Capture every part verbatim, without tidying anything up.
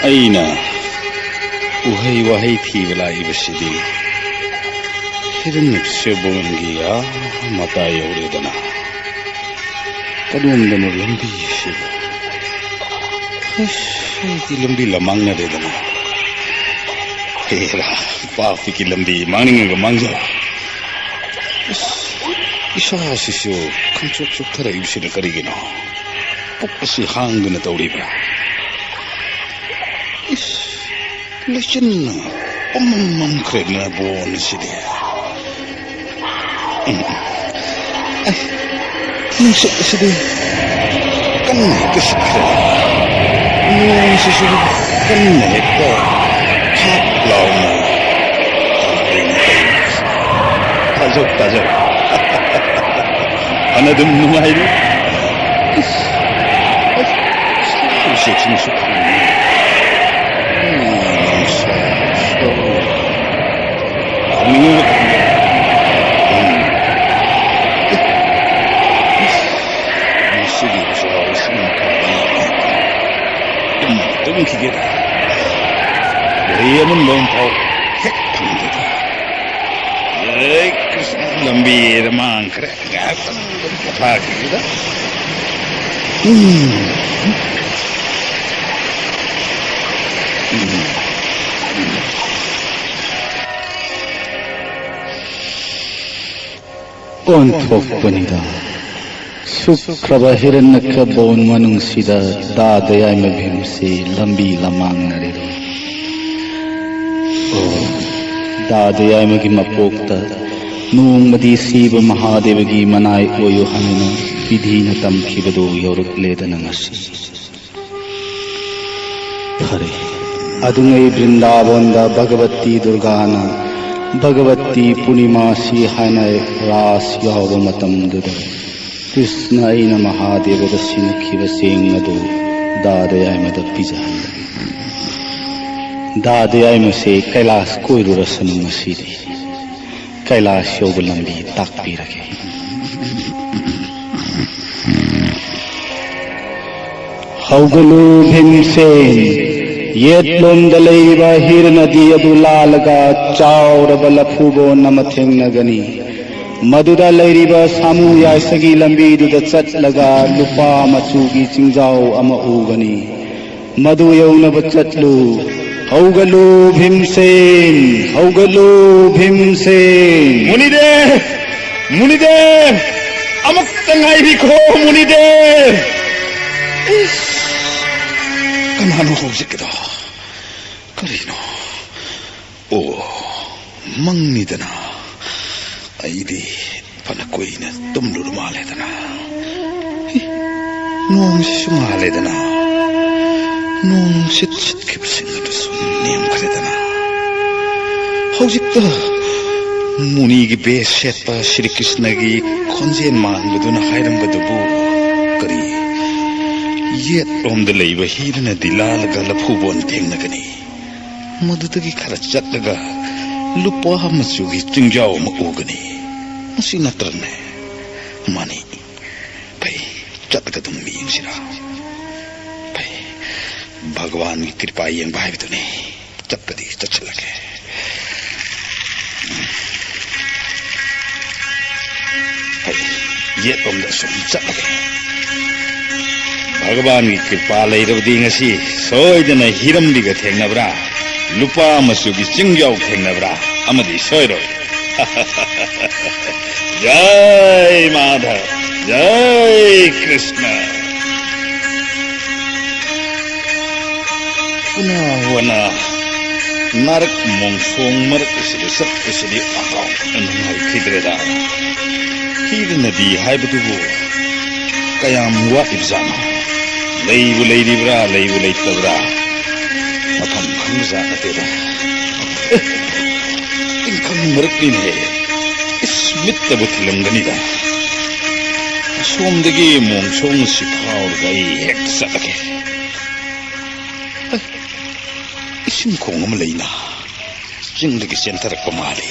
ꯑꯩꯅ ꯎꯍꯩ ꯋꯥꯍꯩ ꯊꯤꯕ ꯂꯥꯛꯏꯕꯁꯤꯗꯤ ꯍꯤꯔꯟꯌꯛꯁꯤꯄꯨꯒꯤ ꯑꯥ ꯃꯇꯥꯏ ꯌꯧꯔꯦꯗꯅ꯫ ꯀꯗꯣꯝꯗꯅꯣ ꯂꯝꯕꯤꯁꯤꯕꯨ? ꯑꯁ, ꯑꯩꯗꯤ ꯂꯝꯕꯤ ꯂꯃꯥꯡꯅꯔꯦꯗꯅ꯫ ꯍꯦꯔꯥ, ꯄꯥꯞꯀꯤ ꯂꯝꯕꯤ ꯃꯥꯡꯅꯤꯡꯉꯒ ꯃꯥꯡꯖꯕ꯫ ꯑꯁ, ꯏꯁꯥꯁꯤꯁꯨ ꯈꯪꯆꯣꯛ ꯆꯣꯛꯊꯔꯛꯏꯕꯁꯤꯅ ꯀꯔꯤꯒꯤꯅꯣ? ꯄꯨꯛ ꯑꯁꯤ ꯍꯥꯡꯗꯨꯅ ꯇꯧꯔꯤꯕ꯭ꯔꯥ? ꯏꯁ, ꯂꯩꯆꯤꯟꯅ ꯄꯨꯝꯃꯝ ꯃꯝꯈ꯭ꯔꯦꯗꯅ ꯕꯣꯟꯁꯤꯗꯤ꯫ ꯎꯝ꯫ ꯑꯩ, ꯅꯨꯡꯁꯤꯠ ꯑꯁꯤꯗꯤ ꯀꯟꯅ ꯍꯦꯛꯇ ꯁꯤꯠꯈ꯭ꯔꯦ꯫ ꯅꯣꯡꯁꯤꯁꯨ ꯀꯟꯅ ꯍꯦꯛꯇ ꯍꯥꯞ ꯂꯥꯎꯅ ꯇꯥꯔꯦꯅꯦ ꯇꯧꯔꯤꯁꯦ꯫ ꯇꯥꯖꯧ, ꯇꯥꯖꯧ꯫ ꯐꯅ ꯑꯗꯨꯝ ꯅꯨꯡꯉꯥꯏꯔꯤ꯫ ꯏꯁ, ꯑꯁ, ꯎꯆꯦꯛꯁꯤꯅꯁꯨ ꯈꯣꯡꯉꯤ꯫ ꯎꯝ, ꯅꯨꯡꯁꯥ ꯁꯣꯔ꯫ ꯈꯣꯡꯅꯤꯡꯉꯤꯕ ꯈꯣꯡꯗꯣ꯫ ꯎꯝ꯫ ꯏꯁ, ꯃꯁꯤꯒꯤ ꯎꯖꯥꯎꯁꯤꯅ ꯀꯔꯤ? ꯇꯨꯝ, ꯇꯨꯝꯈꯤꯒꯦꯗ꯫ ꯋꯥꯔꯤ ꯑꯃꯨꯟꯕ ꯑꯃ ꯐꯥꯎ ꯍꯦꯛ ꯐꯪꯗꯦꯗ꯫ ꯑꯦ, ꯀ꯭ꯔꯤꯁꯅ ꯂꯝꯕꯤꯗ ꯃꯥꯡꯈ꯭ꯔꯦ꯫ ꯉꯥꯏꯍꯥꯛꯇꯪ ꯑꯗꯨꯝ ꯄꯣꯊꯥꯈꯤꯒꯦꯗ꯫ ꯎꯝ꯫ ꯎꯝ꯫ ꯑꯣꯟꯊꯣꯛꯄꯅꯤꯗ꯫ ꯁꯨꯛꯈ꯭ꯔꯕ ꯍꯤꯔꯟꯌꯛꯀ ꯕꯣꯟ ꯃꯅꯨꯡꯁꯤꯗ ꯗꯥ ꯗꯌꯥꯏꯃ ꯚꯤꯝꯁꯤ ꯂꯝꯕꯤ ꯂꯃꯥꯡꯅꯔꯤꯕ꯫ ꯑꯣ, ꯗꯥ ꯗꯌꯥꯏꯃꯒꯤ ꯃꯄꯣꯛꯇ ꯅꯣꯡꯃꯗꯤ ꯁꯤꯕ ꯃꯍꯥꯗꯦꯕꯒꯤ ꯃꯅꯥꯏ ꯑꯣꯏꯌꯨ ꯍꯥꯏꯅ ꯕꯤꯙꯤꯅ ꯇꯝꯈꯤꯕꯗꯨ ꯌꯧꯔꯛꯂꯦꯗꯅ ꯉꯁꯤ꯫ ꯐꯔꯦ, ꯑꯗꯨꯉꯩ ꯕ꯭ꯔꯤꯟꯗꯥꯕꯣꯟꯗ ꯚꯒꯕꯇꯤ ꯗꯨꯔꯒꯥꯅ ꯚꯒꯕꯇꯤ ꯄꯨꯔꯅꯤꯃꯥꯁꯤ ꯍꯥꯏꯅ ꯔꯥꯁ ꯌꯥꯎꯕ ꯃꯇꯝꯗꯨꯗ ꯀ꯭ꯔꯤꯁꯅ ꯑꯩꯅ ꯃꯍꯥꯗꯦꯕꯗ ꯁꯤꯟꯅꯈꯤꯕ ꯆꯦꯡ ꯑꯗꯨ ꯗꯥ ꯗꯌꯥꯏꯃꯗ ꯄꯤꯖꯍꯜꯂꯒꯦ꯫ ꯗꯥ ꯗꯌꯥꯏꯃꯁꯦ ꯀꯩꯂꯥꯁ ꯀꯣꯏꯔꯨꯔꯁꯅꯨ ꯉꯁꯤꯗꯤ꯫ ꯀꯩꯂꯥꯁ ꯌꯧꯕ ꯂꯝꯕꯤ ꯇꯥꯛꯄꯤꯔꯒꯦ꯫ ꯍꯧꯒꯠꯂꯨ ꯚꯤꯝꯁꯦꯟ, ꯌꯦꯠꯂꯣꯝꯗ ꯂꯩꯔꯤꯕ ꯍꯤꯔ ꯅꯗꯤ ꯑꯗꯨ ꯂꯥꯜꯂꯒ ꯆꯥꯎꯔꯕ ꯂꯐꯨꯕꯣꯟ ꯑꯃ ꯊꯦꯡꯅꯒꯅꯤ꯫ ꯃꯗꯨꯗ ꯂꯩꯔꯤꯕ ꯁꯥꯃꯨ ꯌꯥꯏꯁꯒꯤ ꯂꯝꯕꯤꯗꯨꯗ ꯆꯠꯂꯒ ꯂꯨꯄꯥ ꯃꯆꯨꯒꯤ ꯆꯤꯡꯖꯥꯎ ꯑꯃ ꯎꯒꯅꯤ꯫ ꯃꯗꯨ ꯌꯧꯅꯕ ꯆꯠꯂꯨ꯫ ꯍꯧꯒꯠꯂꯨ ꯚꯤꯝꯁꯦꯟ, ꯍꯧꯒꯠꯂꯨ ꯚꯤꯝꯁꯦꯟ꯫ ꯃꯨꯅꯤꯗꯦ, ꯃꯨꯅꯤꯗꯦ, ꯑꯃꯨꯛꯇ ꯉꯥꯏꯕꯤꯈꯣ ꯃꯨꯅꯤꯗꯦ꯫ ꯏꯁ, ꯀꯅꯥꯅꯣ ꯍꯧꯖꯤꯛꯀꯤꯗꯣ? ꯀꯔꯤꯅꯣ? ꯑꯣ, ꯃꯪꯅꯤꯗꯅ꯫ ꯑꯩꯗꯤ ꯐꯅ ꯀꯨꯏꯅ ꯇꯨꯝꯂꯨꯔ ꯃꯥꯜꯂꯦꯗꯅ꯫ ꯍꯤ, ꯅꯣꯡꯁꯤꯁꯨ ꯉꯥꯜꯂꯦꯗꯅ꯫ ꯅꯣꯡ ꯁꯤꯠ ꯁꯤꯠꯈꯤꯕꯁꯤꯡ ꯑꯗꯨꯁꯨ ꯅꯦꯝꯈ꯭ꯔꯦꯗꯅ꯫ ꯍꯧꯖꯤꯛꯇ ꯃꯨꯅꯤꯒꯤ ꯕꯦꯁ ꯁꯦꯠꯄ ꯁ꯭ꯔꯤ ꯀ꯭ꯔꯤꯁꯅꯒꯤ ꯈꯣꯟꯖꯦꯜ ꯃꯥꯟꯕꯗꯨꯅ ꯍꯥꯏꯔꯝꯕꯗꯨꯕꯨ ꯀꯔꯤ? ꯌꯦꯠꯂꯣꯝꯗ ꯂꯩꯕ ꯍꯤꯗꯨꯅꯗꯤ ꯂꯥꯜꯂꯒ ꯂꯐꯨꯕꯣꯟ ꯊꯦꯡꯅꯒꯅꯤ꯫ ꯃꯗꯨꯗꯒꯤ ꯈꯔ ꯆꯠꯂꯒ ꯂꯨꯄꯥ ꯃꯆꯨꯒꯤ ꯆꯤꯡꯖꯥꯎ ꯑꯃ ꯎꯒꯅꯤ꯫ ꯃꯁꯤ ꯅꯠꯇ꯭ꯔꯅꯦ? ꯃꯥꯅꯤ꯫ ꯐꯩ, ꯆꯠꯂꯒ ꯑꯗꯨꯝ ꯌꯦꯡꯁꯤꯔꯥ? ꯐꯩ, ꯚꯒꯋꯥꯟꯒꯤ ꯀ꯭ꯔꯤꯄꯥ ꯌꯦꯡꯕ ꯍꯥꯏꯕꯗꯨꯅꯤ꯫ ꯆꯠꯄꯗꯤ ꯆꯠꯁꯤꯜꯂꯒꯦ꯫ ꯐꯩ, ꯌꯦꯠꯂꯣꯝꯗ ꯁꯨꯝ ꯆꯠꯂꯒꯦ꯫ ꯚꯒꯋꯥꯟꯒꯤ ꯀ꯭ꯔꯤꯄꯥ ꯂꯩꯔꯕꯗꯤ ꯉꯁꯤ ꯁꯣꯏꯗꯅ ꯍꯤꯔꯝꯕꯤꯒ ꯊꯦꯡꯅꯕ꯭ꯔꯥ, ꯂꯨꯄꯥ ꯃꯆꯨꯒꯤ ꯆꯤꯡꯖꯥꯎ ꯊꯦꯡꯅꯕ꯭ꯔꯥ ꯑꯃꯗꯤ ꯁꯣꯏꯔꯣꯏ꯫ ꯖꯥꯏ ꯃꯥꯙꯕ, ꯖꯥꯏ ꯀ꯭ꯔꯤꯁꯅ꯫ ꯎꯅꯥ ꯋꯥꯅꯥ ꯅꯥꯔꯛ ꯃꯣꯡꯁꯣꯡ ꯃꯔꯛ ꯑꯁꯤꯗ ꯆꯠꯄꯁꯤꯗꯤ ꯑꯍꯥꯎꯅ ꯅꯨꯡꯉꯥꯏꯈꯤꯗ꯭ꯔꯦꯗ꯫ ꯍꯤꯔ ꯅꯗꯤ ꯍꯥꯏꯕꯗꯨꯕꯨ ꯀꯌꯥꯝ ꯋꯥꯠꯂꯤꯕꯖꯥꯠꯅꯣ? ꯂꯩꯕꯨ ꯂꯩꯔꯤꯕ꯭ꯔꯥ, ꯂꯩꯕꯨ ꯂꯩꯇꯕ꯭ꯔꯥ? ꯃꯐꯝ ꯈꯪꯕꯖꯥꯠ ꯅꯠꯇꯦꯗ꯫ ꯑꯦ, ꯇꯤꯡꯈꯪ ꯃꯔꯛꯅꯤꯅꯦ꯫ ꯏꯁ, ꯃꯤꯠꯇꯕꯨ ꯊꯤꯜꯂꯝꯒꯅꯤꯗ꯫ ꯑꯁꯣꯝꯗꯒꯤ ꯃꯣꯡꯁꯣꯡ ꯑꯁꯤ ꯐꯥꯎꯔꯒ ꯑꯩ ꯍꯦꯛꯇ ꯆꯠꯂꯒꯦ꯫ ꯑꯦ, ꯏꯁꯤꯡ ꯈꯣꯡ ꯑꯃ ꯂꯩꯅ꯫ ꯆꯤꯡꯗꯒꯤ ꯆꯦꯟꯊꯔꯛꯄ ꯃꯥꯜꯂꯤ꯫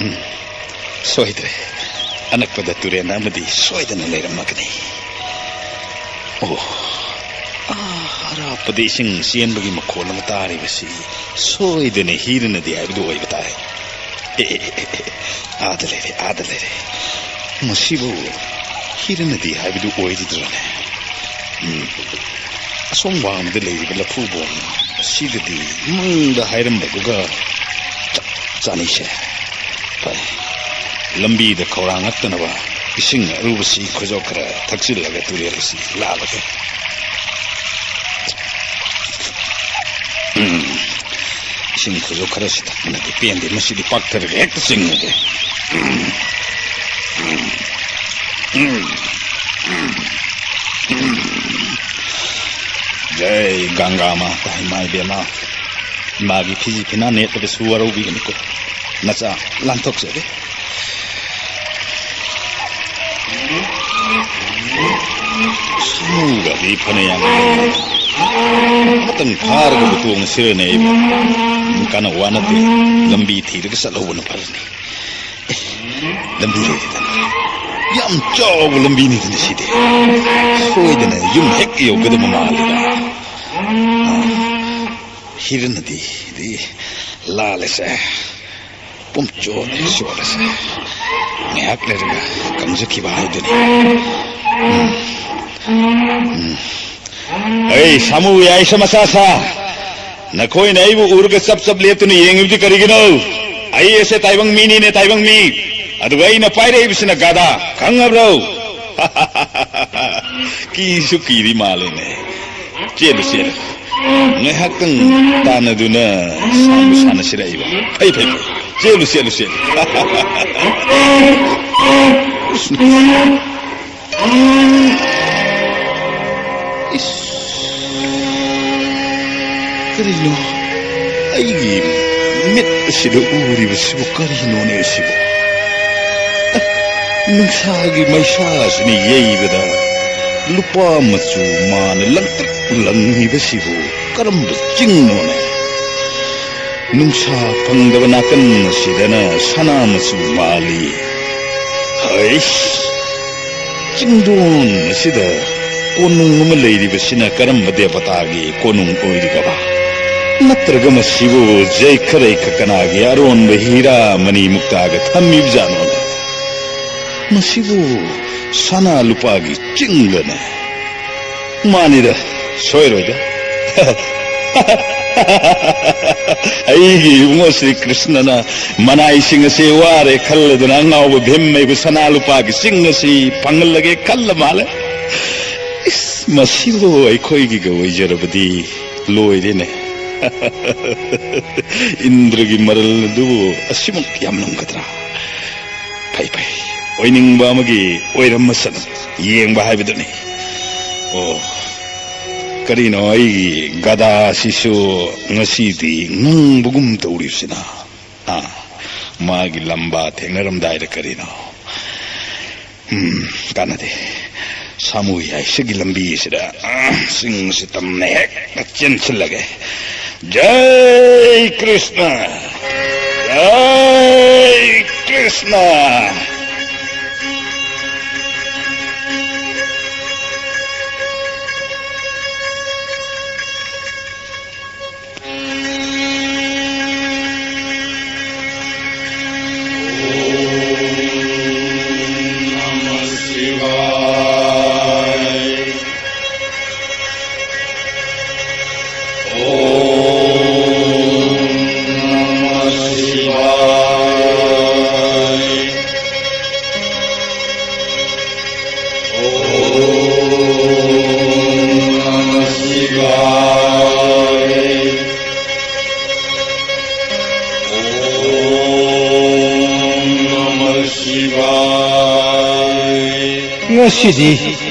ꯎꯝ, ꯁꯣꯏꯗ꯭ꯔꯦ꯫ ꯑꯅꯛꯄꯗ ꯇꯨꯔꯦꯟ ꯑꯃꯗꯤ ꯁꯣꯏꯗꯅ ꯂꯩꯔꯝꯃꯒꯅꯤ꯫ ꯑꯣ, ꯑꯥ, ꯑꯔꯥꯞꯄꯗ ꯏꯁꯤꯡ ꯆꯦꯟꯕꯒꯤ ꯃꯈꯣꯜ ꯑꯃ ꯇꯥꯔꯤꯕꯁꯤ ꯁꯣꯏꯗꯅ ꯍꯤꯔ ꯅꯗꯤ ꯍꯥꯏꯕꯗꯨ ꯑꯣꯏꯕ ꯇꯥꯏ꯫ ꯑꯦ, ꯑꯦ, ꯑꯦ, ꯑꯦ, ꯑꯥꯗ ꯂꯩꯔꯦ, ꯑꯥꯗ ꯂꯩꯔꯦ꯫ ꯃꯁꯤꯕꯨ ꯍꯤꯔ ꯅꯗꯤ ꯍꯥꯏꯕꯗꯨ ꯑꯣꯏꯔꯤꯗ꯭ꯔꯅꯦ? ꯎꯝ꯫ ꯑꯁꯣꯝ ꯋꯥꯡꯃꯗ ꯂꯩꯔꯤꯕ ꯂꯐꯨꯕꯣꯝ ꯑꯁꯤꯒꯗꯤ ꯃꯪꯗ ꯍꯥꯏꯔꯝꯕꯗꯨꯒ ꯆꯞ ꯆꯥꯅꯩꯁꯦ꯫ ꯐꯩ꯫ ꯂꯝꯕꯤꯗ ꯈꯧꯔꯥꯡꯉꯛꯇꯅꯕ ꯏꯁꯤꯡ ꯑꯔꯨꯕꯁꯤ ꯈꯣꯏꯖꯣꯛ ꯈꯔ ꯊꯛꯆꯤꯜꯂꯒ ꯇꯨꯔꯦꯜ ꯑꯁꯤ ꯂꯥꯜꯂꯒꯦ꯫ ꯎꯝ꯫ ꯏꯁꯤꯡ ꯈꯣꯏꯖꯣꯛ ꯈꯔꯁꯤ ꯊꯛꯄꯅꯗꯤ ꯄꯦꯟꯗꯦ꯫ ꯃꯁꯤꯗꯤ ꯄꯥꯛꯊꯔꯒ ꯍꯦꯛꯇ ꯆꯤꯡꯉꯒꯦ꯫ ꯎꯝ꯫ ꯎꯝ꯫ ꯎꯝ꯫ ꯎꯝ꯫ ꯎꯝ꯫ ꯖꯩ ꯒꯪꯒꯥ ꯃꯥꯇꯥ, ꯏꯃꯥ ꯏꯕꯦꯝꯃ꯫ ꯏꯃꯥꯒꯤ ꯐꯤꯖꯤ ꯐꯤꯅꯥ ꯅꯦꯠꯄꯗꯁꯨ ꯋꯥꯔꯧꯕꯤꯒꯅꯨꯀꯣ꯫ ꯅꯆꯥ ꯂꯥꯟꯊꯣꯛꯆꯒꯦ꯫ ꯁꯥꯃꯨꯒꯗꯤ ꯐꯅꯌꯥꯝ ꯑꯃꯇꯪ ꯐꯥꯔꯒꯕꯨ ꯇꯣꯡꯉꯁꯤꯔꯅꯦ ꯑꯩꯕꯨ꯫ ꯀꯥꯟꯅ ꯋꯥꯅꯗꯦ, ꯂꯝꯕꯤ ꯊꯤꯔꯒ ꯆꯠꯍꯧꯕꯅ ꯐꯔꯅꯤ꯫ ꯑꯦ, ꯂꯝꯕꯤ ꯂꯩꯔꯦꯗꯅ꯫ ꯌꯥꯝ ꯆꯥꯎꯕ ꯂꯝꯕꯤꯅꯤꯗꯅ ꯁꯤꯗꯤ꯫ ꯁꯣꯏꯗꯅ ꯌꯨꯝ ꯍꯦꯛ ꯌꯧꯒꯗꯕ ꯃꯥꯜꯂꯤꯗ꯫ ꯑꯥ, ꯍꯤꯔꯅꯗꯤꯗꯤ ꯂꯥꯜꯂꯦꯁꯦ꯫ ꯄꯨꯝꯆꯣꯠ ꯆꯣꯠꯂꯁꯦ꯫ ꯉꯥꯏꯍꯥꯛ ꯂꯩꯔꯒ ꯀꯪꯖꯈꯤꯕ ꯍꯥꯏꯗꯨꯅꯤ꯫ ꯎꯝ꯫ ꯎꯝ꯫ ꯑꯩ ꯁꯥꯃꯨ ꯌꯥꯏꯁ ꯃꯆꯥ ꯁꯥ, ꯅꯈꯣꯏꯅ ꯑꯩꯕꯨ ꯎꯔꯒ ꯆꯞ ꯆꯞ ꯂꯦꯞꯇꯨꯅ ꯌꯦꯡꯉꯤꯕꯗꯤ ꯀꯔꯤꯒꯤꯅꯣ? ꯑꯩ ꯑꯁꯦ ꯇꯥꯏꯕꯪ ꯃꯤꯅꯤꯅꯦ, ꯇꯥꯏꯕꯪ ꯃꯤ꯫ ꯑꯗꯨꯒ ꯑꯩꯅ ꯄꯥꯏꯔꯛꯏꯕꯁꯤꯅ ꯒꯥꯗꯥ, ꯈꯪꯉꯕ꯭ꯔꯣ? ꯀꯤꯁꯨ ꯀꯤꯔꯤ ꯃꯥꯜꯂꯦꯅꯦ꯫ ꯆꯦꯜꯂꯨ, ꯆꯦꯜꯂꯨ꯫ ꯉꯥꯏꯍꯥꯛꯇꯪ ꯇꯥꯟꯅꯗꯨꯅ ꯁꯥꯟꯕꯨ ꯁꯥꯟꯅꯁꯤꯔꯛꯏꯕ꯫ ꯐꯩ, ꯐꯩ, ꯐꯩ꯫ ꯆꯦꯜꯂꯨ, ꯆꯦꯜꯂꯨ, ꯆꯦꯜꯂꯨ꯫ ꯏꯁ, ꯀꯔꯤꯅꯣ? ꯑꯩꯒꯤ ꯃꯤꯠ ꯑꯁꯤꯗ ꯎꯔꯤꯕꯁꯤꯕꯨ ꯀꯔꯤꯅꯣꯅꯦ ꯑꯁꯤꯕꯨ? ꯑꯦ, ꯅꯨꯡꯁꯥꯒꯤ ꯃꯩꯁꯥꯁꯤꯅ ꯌꯩꯕꯗ ꯂꯨꯄꯥ ꯃꯆꯨ ꯃꯥꯅ ꯂꯪꯇ꯭ꯔꯤꯛ ꯂꯪꯉꯤꯕꯁꯤꯕꯨ ꯀꯔꯝꯕ ꯆꯤꯡꯅꯣꯅꯦ? ꯅꯨꯡꯁꯥ ꯐꯪꯗꯕ ꯅꯥꯀꯟ ꯑꯁꯤꯗꯅ ꯁꯅꯥ ꯃꯆꯨ ꯃꯥꯜꯂꯤ꯫ ꯍꯩꯁ! ꯆꯤꯡꯗꯣꯟ ꯑꯁꯤꯗ ꯀꯣꯅꯨꯡ ꯑꯃ ꯂꯩꯔꯤꯕꯁꯤꯅ ꯀꯔꯝꯕ ꯗꯦꯕꯇꯥꯒꯤ ꯀꯣꯅꯨꯡ ꯑꯣꯏꯔꯤꯕꯕ? ꯅꯠꯇ꯭ꯔꯒ ꯃꯁꯤꯕꯨ ꯖꯩꯈꯔꯩꯈ ꯀꯅꯥꯒꯤ ꯑꯔꯣꯟꯕ ꯍꯤꯔꯥ ꯃꯅꯤ ꯃꯨꯛꯇꯥꯒ ꯊꯝꯃꯤꯕꯖꯥꯠꯅꯣꯅꯦ? ꯃꯁꯤꯕꯨ ꯁꯅꯥ ꯂꯨꯄꯥꯒꯤ ꯆꯤꯡꯂꯅꯦ? ꯃꯥꯅꯤꯗ, ꯁꯣꯏꯔꯣꯏꯗ꯫ ꯑꯩꯒꯤ ꯏꯕꯨꯡꯉꯣ ꯁ꯭ꯔꯤ ꯀ꯭ꯔꯤꯁꯅꯅ ꯃꯅꯥꯏꯁꯤꯡ ꯑꯁꯤ ꯋꯥꯔꯦ ꯈꯜꯂꯗꯨꯅ ꯑꯉꯥꯎꯕ ꯚꯤꯝ ꯑꯩꯕꯨ ꯁꯅꯥ ꯂꯨꯄꯥꯒꯤ ꯆꯤꯡ ꯑꯁꯤ ꯐꯪꯍꯜꯂꯒꯦ ꯈꯜꯂ ꯃꯥꯜꯂꯦ꯫ ꯏꯁ, ꯃꯁꯤꯕꯨ ꯑꯩꯈꯣꯏꯒꯤꯒ ꯑꯣꯏꯖꯔꯕꯗꯤ ꯂꯣꯏꯔꯦꯅꯦ꯫ ꯏꯟꯗ꯭ꯔꯒꯤ ꯃꯔꯜ ꯑꯗꯨꯕꯨ ꯑꯁꯤꯃꯛ ꯌꯥꯝꯂꯝꯒꯗ꯭ꯔꯥ? ꯐꯩ, ꯐꯩ, ꯑꯣꯏꯅꯤꯡꯕ ꯑꯃꯒꯤ ꯑꯣꯏꯔꯝꯃꯁꯅꯨ, ꯌꯦꯡꯕ ꯍꯥꯏꯕꯗꯨꯅꯤ꯫ ꯑꯣ, ꯀꯔꯤꯅꯣ ꯑꯩꯒꯤ ꯒꯗꯥꯁꯤꯁꯨ ꯉꯁꯤꯗꯤ ꯉꯪꯕꯒꯨꯝ ꯇꯧꯔꯤꯕꯁꯤꯅ? ꯑꯥ, ꯃꯥꯒꯤ ꯂꯝꯕꯥ ꯊꯦꯡꯅꯔꯝꯗꯥꯏꯗ ꯀꯔꯤꯅꯣ? ꯎꯝ, ꯀꯥꯟꯅꯗꯦ꯫ ꯁꯥꯃꯨ ꯌꯥꯏꯁꯤꯒꯤ ꯂꯝꯕꯤꯁꯤꯗ, ꯑꯥ, ꯆꯤꯡꯁꯤ ꯇꯝꯅ ꯍꯦꯛ ꯆꯦꯟꯁꯤꯜꯂꯒꯦ꯫ ꯖꯩ ꯀ꯭ꯔꯤꯁꯅ! ꯖꯩ ꯀ꯭ꯔꯤꯁꯅ! ꯉꯁꯤꯗꯤ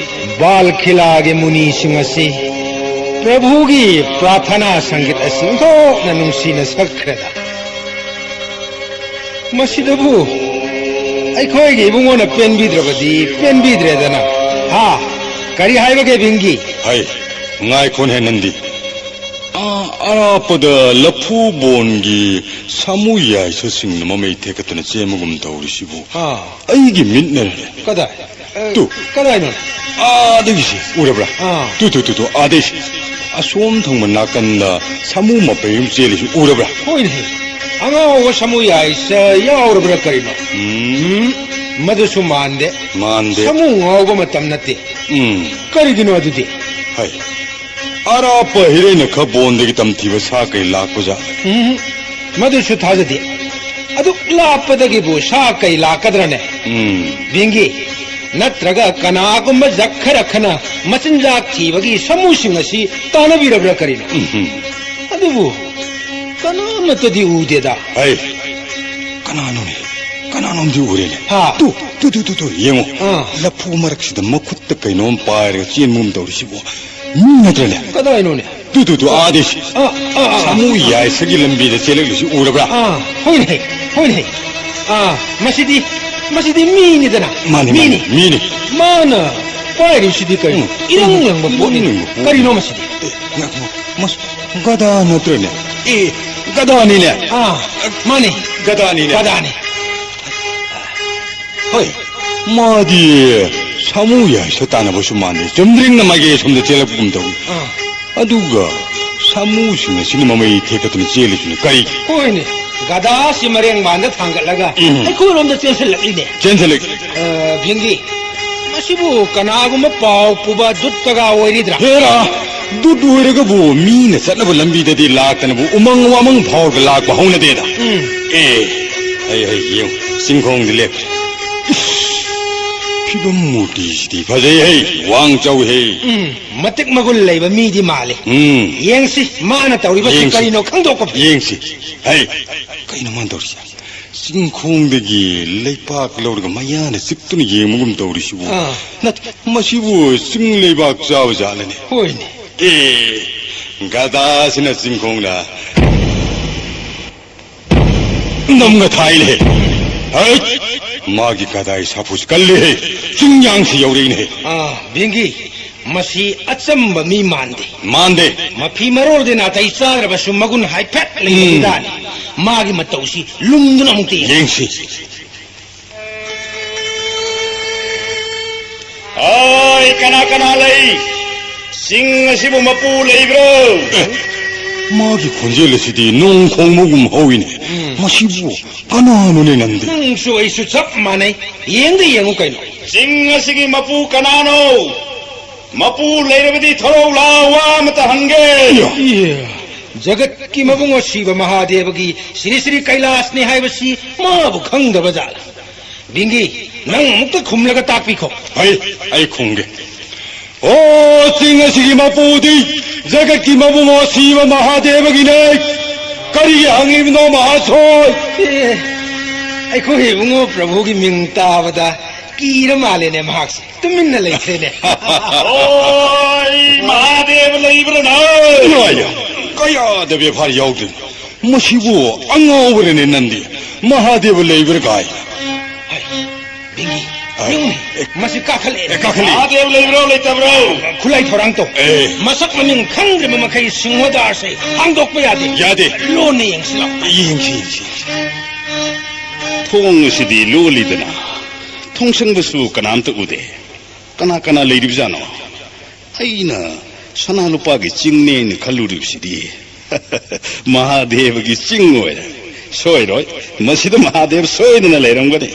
ꯕꯥꯜ ꯈꯤꯂꯥꯒꯤ ꯃꯨꯅꯤꯁꯤꯡ ꯑꯁꯤ ꯄ꯭ꯔꯚꯨꯒꯤ ꯄ꯭ꯔꯥꯊꯅꯥ ꯁꯪꯒꯤꯠ ꯑꯁꯤ ꯑꯣꯟꯊꯣꯛꯅ ꯅꯨꯡꯁꯤꯅ ꯁꯛꯈ꯭ꯔꯦꯗ꯫ ꯃꯁꯤꯗꯕꯨ ꯑꯩꯈꯣꯏꯒꯤ ꯏꯕꯨꯡꯉꯣꯅ ꯄꯦꯟꯕꯤꯗ꯭ꯔꯕꯗꯤ ꯄꯦꯟꯕꯤꯗ꯭ꯔꯦꯗꯅ꯫ ꯍꯥ? ꯀꯔꯤ ꯍꯥꯏꯕꯒꯦ, ꯚꯤꯝꯒꯤ? ꯍꯩ, ꯉꯥꯏꯈꯣꯅꯦ ꯅꯟꯗꯤ꯫ ꯑꯥ, ꯑꯔꯥꯞꯄꯗ ꯂꯐꯨ ꯕꯣꯟꯒꯤ ꯁꯥꯃꯨ ꯌꯥꯏꯁꯨꯁꯤꯡꯅ ꯃꯃꯩ ꯊꯦꯛꯀꯠꯇꯅ ꯆꯦꯟꯕꯒꯨꯝ ꯇꯧꯔꯤꯁꯤꯕꯨ꯫ ꯑꯥ꯫ ꯑꯩꯒꯤ ꯃꯤꯠꯅꯔꯦ꯫ ꯀꯗꯥꯏ? ꯑꯦ, ꯇꯨ꯫ ꯀꯗꯥꯏꯅꯣ? ꯑꯥꯗꯒꯤꯁꯤ ꯎꯔꯕ꯭ꯔꯥ? ꯑꯥ꯫ ꯇꯨ, ꯇꯨ, ꯇꯨ, ꯇꯨ, ꯑꯥꯗꯩꯁꯤ꯫ ꯑꯁꯣꯝ ꯊꯪꯕ ꯅꯥꯀꯟꯗ ꯁꯥꯃꯨ ꯃꯄꯩ ꯑꯃ ꯆꯦꯜꯂꯤꯁꯤ ꯎꯔꯕ꯭ꯔꯥ? ꯍꯣꯏꯅꯦ꯫ ꯑꯉꯥꯎꯕ ꯁꯥꯃꯨ ꯌꯥꯏꯁꯦ ꯌꯥꯎꯔꯕ꯭ꯔꯥ ꯀꯔꯤꯅꯣ? ꯎꯝ꯫ ꯎꯝ, ꯃꯗꯨꯁꯨ ꯃꯥꯟꯗꯦ꯫ ꯃꯥꯟꯗꯦ꯫ ꯁꯥꯃꯨ ꯉꯥꯎꯕ ꯃꯇꯝ ꯅꯠꯇꯦ꯫ ꯎꯝ꯫ ꯀꯔꯤꯒꯤꯅꯣ ꯑꯗꯨꯗꯤ? ꯍꯥꯏ꯫ ꯑꯔꯥꯞꯄ ꯍꯤꯔꯩꯅ ꯈꯕꯣꯟꯗꯒꯤ ꯇꯝꯊꯤꯕ ꯁꯥ ꯀꯩ ꯂꯥꯛꯄꯖꯥꯠ? ꯎꯝ, ꯃꯗꯨꯁꯨ ꯊꯥꯖꯗꯦ꯫ ꯑꯗꯨꯛ ꯂꯥꯞꯄꯗꯒꯤꯕꯨ ꯁꯥ ꯀꯩ ꯂꯥꯛꯀꯗ꯭ꯔꯅꯦ? ꯎꯝ꯫ ꯚꯤꯡꯒꯤ, ꯅꯠꯇ꯭ꯔꯒ ꯀꯅꯥꯒꯨꯝꯕ ꯖꯛ ꯈꯔ ꯈꯅ ꯃꯆꯤꯟꯖꯥꯛ ꯊꯤꯕꯒꯤ ꯁꯥꯃꯨꯁꯤꯡ ꯑꯁꯤ ꯇꯥꯟꯅꯕꯤꯔꯕ꯭ꯔꯥ ꯀꯔꯤꯅꯣ? ꯎꯝ꯫ ꯑꯗꯨꯕꯨ ꯀꯅꯥꯃꯠꯇꯗꯤ ꯎꯗꯦꯗ꯫ ꯍꯩ, ꯀꯅꯥꯅꯣꯅꯦ? ꯀꯅꯥꯅꯣꯝꯗꯤ ꯎꯔꯦꯅꯦ꯫ ꯍꯥ? ꯇꯨ, ꯇꯨ, ꯇꯨ, ꯇꯨ, ꯇꯨ, ꯌꯦꯡꯉꯣ꯫ ꯑꯥ꯫ ꯂꯐꯨ ꯃꯔꯛꯁꯤꯗ ꯃꯈꯨꯠꯇ ꯀꯩꯅꯣꯝ ꯄꯥꯏꯔꯒ ꯆꯦꯟꯕꯒꯨꯝ ꯇꯧꯔꯤꯁꯤꯕꯨ꯫ ꯃꯤ ꯅꯠꯇ꯭ꯔꯅꯦ? ꯀꯗꯥꯏꯅꯣꯅꯦ? ꯇꯨ, ꯇꯨ, ꯇꯨ, ꯑꯥꯗꯤ꯫ ꯑꯥ, ꯑꯥ, ꯑꯥ꯫ ꯁꯥꯃꯨ ꯌꯥꯏꯁꯒꯤ ꯂꯝꯕꯤꯗ ꯆꯦꯜꯂꯛꯂꯤꯁꯤ ꯎꯔꯕ꯭ꯔꯥ? ꯑꯥ, ꯍꯣꯏꯅꯦ, ꯍꯣꯏꯅꯦ꯫ ꯑꯥ, ꯃꯁꯤꯗꯤ, ꯃꯁꯤꯗꯤ ꯃꯤꯅꯤꯗꯅ꯫ ꯃꯥꯅꯤ, ꯃꯤꯅꯤ꯫ ꯃꯥꯅꯤ, ꯃꯤꯅꯤ꯫ ꯃꯥꯅ ꯄꯥꯏꯔꯤꯁꯤꯗꯤ ꯀꯔꯤ? ꯎꯝ꯫ ꯏꯔꯪ ꯂꯪꯕ ꯄꯣꯠꯅꯤ꯫ ꯏꯔꯪ ꯂꯪꯕ ꯄꯣꯠꯅꯤ꯫ ꯀꯔꯤꯅꯣ ꯃꯁꯤꯗꯤ? ꯑꯦ, ꯉꯥꯏꯈꯣ, ꯃꯁꯤ ꯒꯙꯥ ꯅꯠꯇ꯭ꯔꯅꯦ? ꯑꯦ, ꯒꯙꯥꯅꯤꯅꯦ꯫ ꯑꯥ, ꯃꯥꯅꯤ꯫ ꯒꯙꯥꯅꯤꯅꯦ꯫ ꯒꯙꯥꯅꯤ꯫ ꯍꯣꯏ, ꯃꯥꯗꯤ ꯁꯥꯃꯨ ꯌꯥꯏꯁ ꯇꯥꯟꯅꯕꯁꯨ ꯃꯥꯟꯗꯦ꯫ ꯆꯨꯝꯗ꯭ꯔꯤꯡꯅ ꯃꯥꯏꯀꯩ ꯑꯁꯣꯝꯗ ꯆꯦꯜꯂꯛꯄꯒꯨꯝ ꯇꯧꯏ꯫ ꯑꯥ꯫ ꯑꯗꯨꯒ ꯁꯥꯃꯨꯁꯤꯡ ꯑꯁꯤꯅ ꯃꯃꯩ ꯊꯦꯛꯀꯠꯇꯨꯅ ꯆꯦꯜꯂꯤꯁꯤꯅ ꯀꯔꯤꯒꯤ? ꯍꯣꯏꯅꯦ, ꯒꯙꯥ ꯑꯁꯤ ꯃꯔꯦꯡꯕꯥꯟꯗ ꯊꯥꯡꯒꯠꯂꯒ ꯎꯝ꯫ ꯑꯩꯈꯣꯏꯔꯣꯝꯗ ꯆꯦꯟꯁꯤꯜꯂꯛꯏꯅꯦ꯫ ꯆꯦꯟꯁꯤꯜꯂꯛꯏ꯫ ꯑ, ꯚꯤꯡꯒꯤ, ꯃꯁꯤꯕꯨ ꯀꯅꯥꯒꯨꯝꯕ ꯄꯥꯎ ꯄꯨꯕ ꯗꯨꯠꯇꯒ ꯑꯣꯏꯔꯤꯗ꯭ꯔꯥ? ꯍꯦꯔꯥ, ꯗꯨꯠ ꯑꯣꯏꯔꯒꯕꯨ ꯃꯤꯅ ꯆꯠꯅꯕ ꯂꯝꯕꯤꯗꯗꯤ ꯂꯥꯛꯇꯅꯕꯨ ꯎꯃꯪ ꯋꯥꯃꯪ ꯐꯥꯎꯔꯒ ꯂꯥꯛꯄ ꯍꯧꯅꯗꯦꯗ꯫ ꯎꯝ꯫ ꯑꯦ, ꯍꯩ, ꯍꯩ, ꯌꯦꯡꯉꯨ, ꯆꯤꯡꯈꯣꯡꯗ ꯂꯦꯞꯈ꯭ꯔꯦ꯫ ꯏꯁ, ꯐꯤꯕꯝ ꯃꯨꯔꯇꯤꯁꯤꯗꯤ ꯐꯖꯩ ꯍꯩ, ꯋꯥꯡ ꯆꯥꯎꯏ ꯍꯩ꯫ ꯎꯝ, ꯃꯇꯤꯛ ꯃꯒꯨꯟ ꯂꯩꯕ ꯃꯤꯗꯤ ꯃꯥꯜꯂꯤ꯫ ꯎꯝ꯫ ꯌꯦꯡꯁꯤ, ꯃꯥꯅ ꯇꯧꯔꯤꯕꯁꯤ ꯌꯦꯡꯁꯤ꯫ ꯀꯔꯤꯅꯣ ꯈꯪꯗꯣꯛꯄ ꯐꯩ꯫ ꯌꯦꯡꯁꯤ꯫ ꯍꯩ, ꯀꯩꯅꯣ ꯃꯥꯅ ꯇꯧꯔꯤꯁꯦ? ꯆꯤꯡꯈꯣꯡꯗꯒꯤ ꯂꯩꯄꯥꯛ ꯂꯧꯔꯒ ꯃꯌꯥꯅ ꯆꯤꯛꯇꯨꯅ ꯌꯦꯡꯕꯒꯨꯝ ꯇꯧꯔꯤꯁꯤꯕꯨ? ꯑꯥ꯫ ꯅꯠꯇꯦ, ꯃꯁꯤꯕꯨ ꯆꯤꯡ ꯂꯩꯕꯥꯛ ꯆꯥꯕ ꯖꯥꯠꯂꯅꯦ? ꯍꯣꯏꯅꯦ꯫ ꯑꯦ, ꯒꯙꯥꯁꯤꯅ ꯆꯤꯡꯈꯣꯡꯗ ꯅꯝꯒ ꯊꯥꯏꯅꯦ꯫ ꯍꯩꯠ! ꯃꯥꯒꯤ ꯒꯙꯥꯒꯤ ꯁꯥꯐꯨꯁꯤ ꯀꯜꯂꯤꯍꯦ꯫ ꯆꯤꯡꯌꯥꯡꯁꯤ ꯌꯧꯔꯛꯏꯅꯦ꯫ ꯑꯥ, ꯚꯤꯡꯒꯤ, ꯃꯁꯤ ꯑꯆꯝꯕ ꯃꯤ ꯃꯥꯟꯗꯦ꯫ ꯃꯥꯟꯗꯦ꯫ ꯃꯐꯤ ꯃꯔꯣꯜꯗꯤ ꯅꯥꯇꯩ ꯆꯥꯗ꯭ꯔꯕꯁꯨ ꯃꯒꯨꯟ ꯍꯥꯏꯐꯦꯠ ꯂꯩꯕ ꯎꯝ꯫ ꯃꯤꯗꯥꯅꯤ꯫ ꯃꯥꯒꯤ ꯃꯇꯧꯁꯤ ꯂꯨꯝꯗꯨꯅ ꯑꯃꯨꯛꯇ ꯌꯦꯡꯁꯤ꯫ ꯌꯦꯡꯁꯤ꯫ ꯑꯥ, ꯀꯅꯥ ꯀꯅꯥ ꯂꯩ? ꯆꯤꯡ ꯑꯁꯤꯕꯨ ꯃꯄꯨ ꯂꯩꯕ꯭ꯔꯣ? ꯑꯦ, ꯃꯥꯒꯤ ꯈꯣꯟꯖꯦꯜ ꯑꯁꯤꯗꯤ ꯅꯣꯡ ꯈꯣꯡꯕꯒꯨꯝ ꯍꯧꯏꯅꯦ꯫ ꯎꯝ꯫ ꯃꯁꯤꯕꯨ ꯀꯅꯥꯅꯣꯅꯦ ꯅꯪꯗꯤ? ꯅꯪꯁꯨ ꯑꯩꯁꯨ ꯆꯞ ꯃꯥꯟꯅꯩ꯫ ꯌꯦꯡꯗ ꯌꯦꯡꯉꯨ ꯀꯩꯅꯣ꯫ ꯆꯤꯡ ꯑꯁꯤꯒꯤ ꯃꯄꯨ ꯀꯅꯥꯅꯣ? ꯃꯄꯨ ꯂꯩꯔꯕꯗꯤ ꯊꯣꯔꯛꯎ ꯂꯥꯎ, ꯋꯥ ꯑꯃꯇ ꯍꯪꯒꯦ꯫ ꯏꯌꯦ, ꯖꯒꯠꯀꯤ ꯃꯕꯨꯡ ꯑꯁꯤꯕ ꯃꯍꯥꯗꯦꯕꯒꯤ ꯁ꯭ꯔꯤ ꯁ꯭ꯔꯤ ꯀꯩꯂꯥꯁꯅꯤ ꯍꯥꯏꯕꯁꯤ ꯃꯥꯕꯨ ꯈꯪꯗꯕ ꯖꯥꯠꯂ? ꯕꯤꯡꯒꯤ, ꯅꯪ ꯑꯃꯨꯛꯇ ꯈꯨꯝꯂꯒ ꯇꯥꯛꯄꯤꯈꯣ꯫ ꯍꯣꯏ, ꯑꯩ ꯈꯨꯝꯒꯦ꯫ ꯑꯣ, ꯆꯤꯡ ꯑꯁꯤꯒꯤ ꯃꯄꯨꯗꯤ ꯖꯒꯠꯀꯤ ꯃꯕꯨꯡ ꯑꯁꯤꯕ ꯃꯍꯥꯗꯦꯕꯒꯤꯅꯦ꯫ ꯀꯔꯤꯒꯤ ꯍꯪꯂꯤꯕꯅꯣ, ꯃꯍꯥꯁꯣꯏ? ꯑꯦ, ꯑꯩꯈꯣꯏ ꯏꯕꯨꯡꯉꯣ ꯄ꯭ꯔꯚꯨꯒꯤ ꯃꯤꯡ ꯇꯥꯕꯗ ꯀꯤꯔ ꯃꯥꯜꯂꯦꯅꯦ ꯃꯍꯥꯛꯁꯦ꯫ ꯇꯨꯃꯤꯟꯅ ꯂꯩꯈ꯭ꯔꯦꯅꯦ꯫ ꯑꯣꯏ, ꯃꯍꯥꯗꯦꯕ ꯂꯩꯕ꯭ꯔꯥ ꯅꯪ? ꯏꯃꯥ, ꯀꯌꯥꯗ ꯕꯦꯐꯥꯔ ꯌꯥꯎꯗꯣꯏꯅꯣ? ꯃꯁꯤꯕꯨ ꯑꯉꯥꯎꯕꯔꯅꯦ ꯅꯪꯗꯤ? ꯃꯍꯥꯗꯦꯕ ꯂꯩꯕ꯭ꯔꯥ ꯀꯥꯏ? ꯍꯥꯏ, ꯕꯤꯡꯒꯤ, ꯍꯥꯏ꯫ ꯌꯦꯡꯉꯨꯅꯦ, ꯑꯦ, ꯃꯁꯤ ꯀꯥꯈꯠꯂꯛꯑꯦ꯫ ꯑꯦ, ꯀꯥꯈꯠꯂꯤ꯫ ꯃꯍꯥꯗꯦꯕ ꯂꯩꯕ꯭ꯔꯣ, ꯂꯩꯇꯕ꯭ꯔꯣ? ꯈꯨꯠꯂꯥꯏ ꯊꯧꯔꯥꯡ ꯇꯧ꯫ ꯑꯦ꯫ ꯃꯁꯛ ꯃꯃꯤꯡ ꯈꯪꯗ꯭ꯔꯤꯕ ꯃꯈꯩ ꯁꯤꯡꯍꯗꯥꯔꯁꯦ ꯍꯥꯡꯗꯣꯛꯄ ꯌꯥꯗꯦ꯫ ꯌꯥꯗꯦ꯫ ꯂꯣꯟꯅ ꯌꯦꯡꯁꯤ ꯂꯥꯎ꯫ ꯌꯦꯡꯁꯤ, ꯌꯦꯡꯁꯤ, ꯌꯦꯡꯁꯤ꯫ ꯊꯣꯡ ꯑꯁꯤꯗꯤ ꯂꯣꯜꯂꯤꯗꯅ, ꯊꯣꯡꯁꯪꯕꯁꯨ ꯀꯅꯥꯝꯇ ꯎꯗꯦ꯫ ꯀꯅꯥ ꯀꯅꯥ ꯂꯩꯔꯤꯕꯖꯥꯠꯅꯣ? ꯑꯩꯅ ꯁꯅꯥ ꯂꯨꯄꯥꯒꯤ ꯆꯤꯡꯅꯦꯅ ꯈꯜꯂꯨꯔꯤꯕꯁꯤꯗꯤ ꯃꯍꯥꯗꯦꯕꯒꯤ ꯆꯤꯡ ꯑꯣꯏꯔꯦ꯫ ꯁꯣꯏꯔꯣꯏ, ꯃꯁꯤꯗ ꯃꯍꯥꯗꯦꯕ ꯁꯣꯏꯗꯅ ꯂꯩꯔꯝꯒꯅꯤ꯫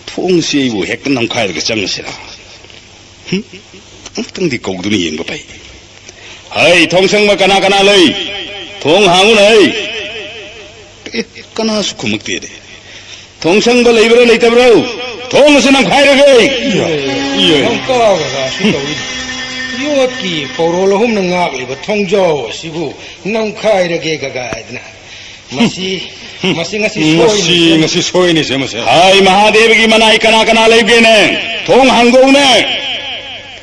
ꯊꯣꯡꯁꯤ ꯑꯩꯕꯨ ꯍꯦꯛꯇ ꯅꯝꯈꯥꯏꯔꯒ ꯆꯪꯉꯁꯤꯔꯥ? ꯍꯨꯝ? ꯑꯃꯨꯛꯇꯪꯗꯤ ꯀꯧꯗꯨꯅ ꯌꯦꯡꯕ ꯐꯩ꯫ ꯍꯩ, ꯊꯣꯡ ꯁꯪꯕ ꯀꯅꯥ ꯀꯅꯥ ꯂꯩ? ꯊꯣꯡ ꯍꯥꯡꯉꯨꯅ, ꯍꯩ! ꯑꯦ, ꯀꯅꯥꯁꯨ ꯈꯨꯝꯃꯛꯇꯦꯅꯦ꯫ ꯊꯣꯡ ꯁꯪꯕ ꯂꯩꯕ꯭ꯔꯥ ꯂꯩꯇꯕ꯭ꯔꯣ? ꯊꯣꯡ ꯑꯁꯤ ꯅꯝꯈꯥꯏꯔꯒꯦ! ꯏꯌꯥ, ꯏꯌꯥ꯫ ꯅꯪ ꯀꯥꯒ ꯀꯥꯁꯨ ꯇꯧꯏ꯫ ꯌꯣꯠꯀꯤ ꯄꯧꯔꯣꯜ ꯑꯍꯨꯝꯅ ꯉꯥꯛꯂꯤꯕ ꯊꯣꯡꯖꯥꯎ ꯑꯁꯤꯕꯨ ꯅꯝꯈꯥꯏꯔꯒꯦ ꯀꯒꯥꯏꯗꯅ꯫ ꯃꯁꯤ, ꯃꯁꯤ ꯉꯁꯤ ꯃꯁꯤ ꯁꯣꯏꯅꯤ꯫ ꯉꯁꯤ ꯁꯣꯏꯅꯤꯁꯦ ꯃꯁꯦ꯫ ꯍꯥꯏ, ꯃꯍꯥꯗꯦꯕꯒꯤ ꯃꯅꯥꯏ ꯀꯅꯥ ꯀꯅꯥ ꯂꯩꯒꯦꯅꯦ? ꯊꯣꯡ ꯍꯥꯡꯗꯣꯛꯎꯅꯦ!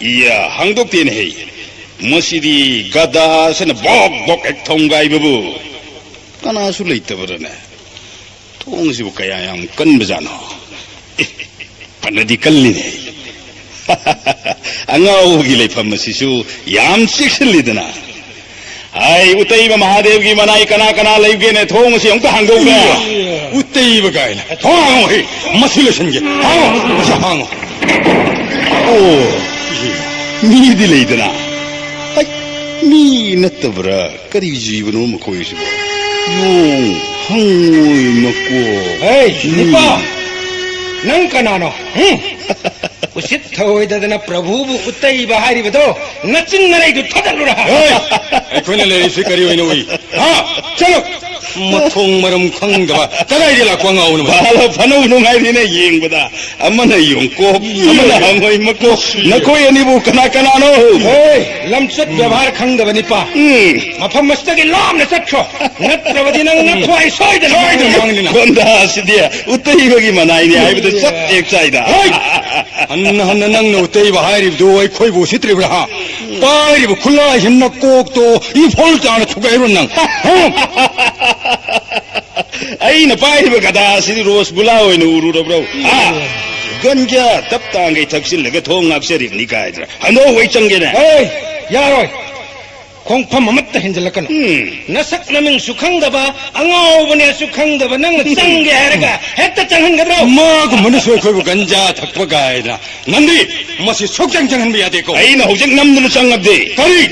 ꯏꯌꯥ, ꯍꯥꯡꯗꯣꯛꯇꯦꯅꯦ ꯍꯦ꯫ ꯃꯁꯤꯗꯤ ꯒꯗꯥꯁꯤꯅ ꯕꯣꯛ ꯕꯣꯛ ꯍꯦꯛ ꯊꯣꯡꯒꯥꯏꯕꯕꯨ꯫ ꯀꯅꯥꯁꯨ ꯂꯩꯇꯕꯔꯅꯦ? ꯊꯣꯡꯁꯤꯕꯨ ꯀꯌꯥ ꯌꯥꯝ ꯀꯟꯕꯖꯥꯠꯅꯣ? ꯑꯦ, ꯐꯅꯗꯤ ꯀꯜꯂꯤꯅꯦ꯫ ꯑꯉꯥꯎꯕꯒꯤ ꯂꯩꯐꯝ ꯑꯁꯤꯁꯨ ꯌꯥꯝ ꯆꯦꯛꯁꯤꯜꯂꯤꯗꯅ꯫ ꯍꯥꯏ, ꯎꯇꯩꯕ ꯃꯍꯥꯗꯦꯕꯒꯤ ꯃꯅꯥꯏ ꯀꯅꯥ ꯀꯅꯥ ꯂꯩꯒꯦꯅꯦ? ꯊꯣꯡ ꯑꯁꯤ ꯑꯃꯨꯛꯇ ꯍꯥꯡꯗꯣꯛꯎꯅꯦ꯫ ꯎꯇꯩꯕ ꯀꯥꯏꯅ꯫ ꯊꯣꯡ ꯍꯥꯡꯉꯣ ꯍꯦ꯫ ꯃꯁꯤ ꯂꯣꯏꯁꯤꯟꯒꯦ꯫ ꯍꯥꯡꯉꯣ꯫ ꯃꯁꯤ ꯍꯥꯡꯉꯣ꯫ ꯑꯣ꯫ ꯃꯤꯗꯤ ꯂꯩꯗꯅ꯫ ꯍꯩ, ꯃꯤ ꯅꯠꯇꯕ꯭ꯔꯥ? ꯀꯔꯤ ꯖꯤꯕꯅꯣ ꯃꯈꯣꯏꯁꯤꯕꯣ? ꯌꯣꯡ, ꯍꯪꯉꯣꯏ ꯃꯀꯣꯛ꯫ ꯍꯩ, ꯃꯤ꯫ ꯅꯤꯄꯥ! ꯅꯪ ꯀꯅꯥꯅꯣ? ꯍꯨꯝ? ꯎꯁꯤꯠ ꯊꯑꯣꯏꯗꯗꯅ ꯄ꯭ꯔꯚꯨꯕꯨ ꯎꯠꯇꯩꯕ ꯍꯥꯏꯔꯤꯕꯗꯣ ꯅꯆꯤꯟ ꯅꯔꯩꯗꯨ ꯊꯥꯗꯠꯂꯨꯔꯥ? ꯍꯩ! ꯑꯩꯈꯣꯏꯅ ꯂꯩꯔꯤꯁꯤ ꯀꯔꯤ ꯑꯣꯏꯅ ꯎꯏ? ꯍꯥ? ꯆꯠꯂꯨ! ꯃꯊꯣꯡ ꯃꯔꯝ ꯈꯪꯗꯕ ꯀꯗꯥꯏꯗ ꯂꯥꯛꯄ ꯑꯉꯥꯎꯕꯅꯣ? ꯚꯥꯂꯣ ꯐꯅꯧ ꯅꯨꯡꯉꯥꯏꯔꯤꯅꯦ ꯌꯦꯡꯕꯗ꯫ ꯑꯃꯅ ꯌꯣꯡꯀꯣꯛ, ꯑꯃꯅ ꯍꯪꯉꯣꯏ ꯃꯀꯣꯛ꯫ ꯅꯈꯣꯏ ꯑꯅꯤꯕꯨ ꯀꯅꯥ ꯀꯅꯥꯅꯣ? ꯍꯣꯏ, ꯂꯝꯆꯠ ꯕꯦꯕꯥꯔ ꯈꯪꯗꯕ ꯅꯤꯄꯥ꯫ ꯎꯝ꯫ ꯃꯐꯝ ꯑꯁꯤꯗꯒꯤ ꯂꯥꯞꯅ ꯆꯠꯈ꯭ꯔꯣ꯫ ꯅꯠꯇ꯭ꯔꯕꯗꯤ ꯅꯪ ꯅꯊ꯭ꯋꯥꯏ ꯁꯣꯏꯗꯅ ꯁꯣꯏꯗꯅ ꯃꯥꯡꯒꯅꯤ꯫ ꯃꯥꯡꯒꯅꯤ ꯅꯪ꯫ ꯒꯣꯟꯗꯥ ꯑꯁꯤꯗꯤ ꯎꯇꯩꯕꯒꯤ ꯃꯅꯥꯏꯅꯤ ꯍꯥꯏꯕꯗ ꯆꯞ ꯍꯦꯛ ꯆꯥꯏꯗ꯫ ꯍꯣꯏ! ꯍꯟꯅ ꯍꯟꯅ ꯅꯪꯅ ꯎꯇꯩꯕ ꯍꯥꯏꯔꯤꯕꯗꯨ ꯑꯩꯈꯣꯏꯕꯨ ꯎꯁꯤꯠꯇ꯭ꯔꯤꯕ꯭ꯔꯥ? ꯍꯥ? ꯄꯥꯏꯔꯤꯕ ꯈꯨꯠꯂꯥꯏꯁꯤ ꯅꯀꯣꯛꯇꯣ ꯏꯐꯣꯜ ꯇꯥꯅ ꯊꯨꯒꯥꯏꯔꯣ ꯅꯪ꯫ ꯍꯥ? ꯑꯩꯅ ꯄꯥꯏꯔꯤꯕ ꯒꯗꯥ ꯑꯁꯤꯗꯤ ꯔꯣꯁꯒꯨꯂꯥ ꯑꯣꯏꯅ ꯎꯔꯨꯔꯕ꯭ꯔꯣ? ꯍꯥ? ꯒꯟꯖꯥ ꯇꯞ ꯇꯥꯡꯈꯩ ꯊꯛꯆꯤꯜꯂꯒ ꯊꯣꯡ ꯉꯥꯛꯆꯔꯤꯕꯅꯤ ꯀꯥꯏꯗ꯭ꯔꯥ? ꯍꯟꯗꯣꯛ, ꯑꯩ ꯆꯪꯒꯦꯅꯦ꯫ ꯍꯦ! ꯌꯥꯔꯣꯏ꯫ ꯈꯣꯡꯐꯝ ꯑꯃꯠꯇ ꯍꯦꯟꯖꯜꯂꯛꯀꯅꯨ꯫ ꯎꯝ꯫ ꯅꯁꯛ ꯅꯃꯤꯡꯁꯨ ꯈꯪꯗꯕ, ꯑꯉꯥꯎꯕꯅꯦꯁꯨ ꯈꯪꯗꯕ ꯅꯪꯅ ꯆꯪꯒꯦ ꯍꯥꯏꯔꯒ ꯍꯦꯛꯇ ꯆꯪꯍꯟꯒꯗ꯭ꯔꯣ? ꯃꯥꯒꯨꯝꯕꯅꯁꯨ ꯑꯩꯈꯣꯏꯕꯨ ꯒꯟꯖꯥ ꯊꯛꯄ ꯀꯥꯏꯅ꯫ ꯅꯪꯗꯤ ꯃꯁꯤ ꯁꯨꯛꯆꯪ ꯆꯪꯍꯟꯕ ꯌꯥꯗꯦꯀꯣ꯫ ꯑꯩꯅ ꯍꯧꯖꯤꯛ ꯅꯝꯗꯨꯅ ꯆꯪꯉꯕꯗꯤ꯫ ꯀꯔꯤ?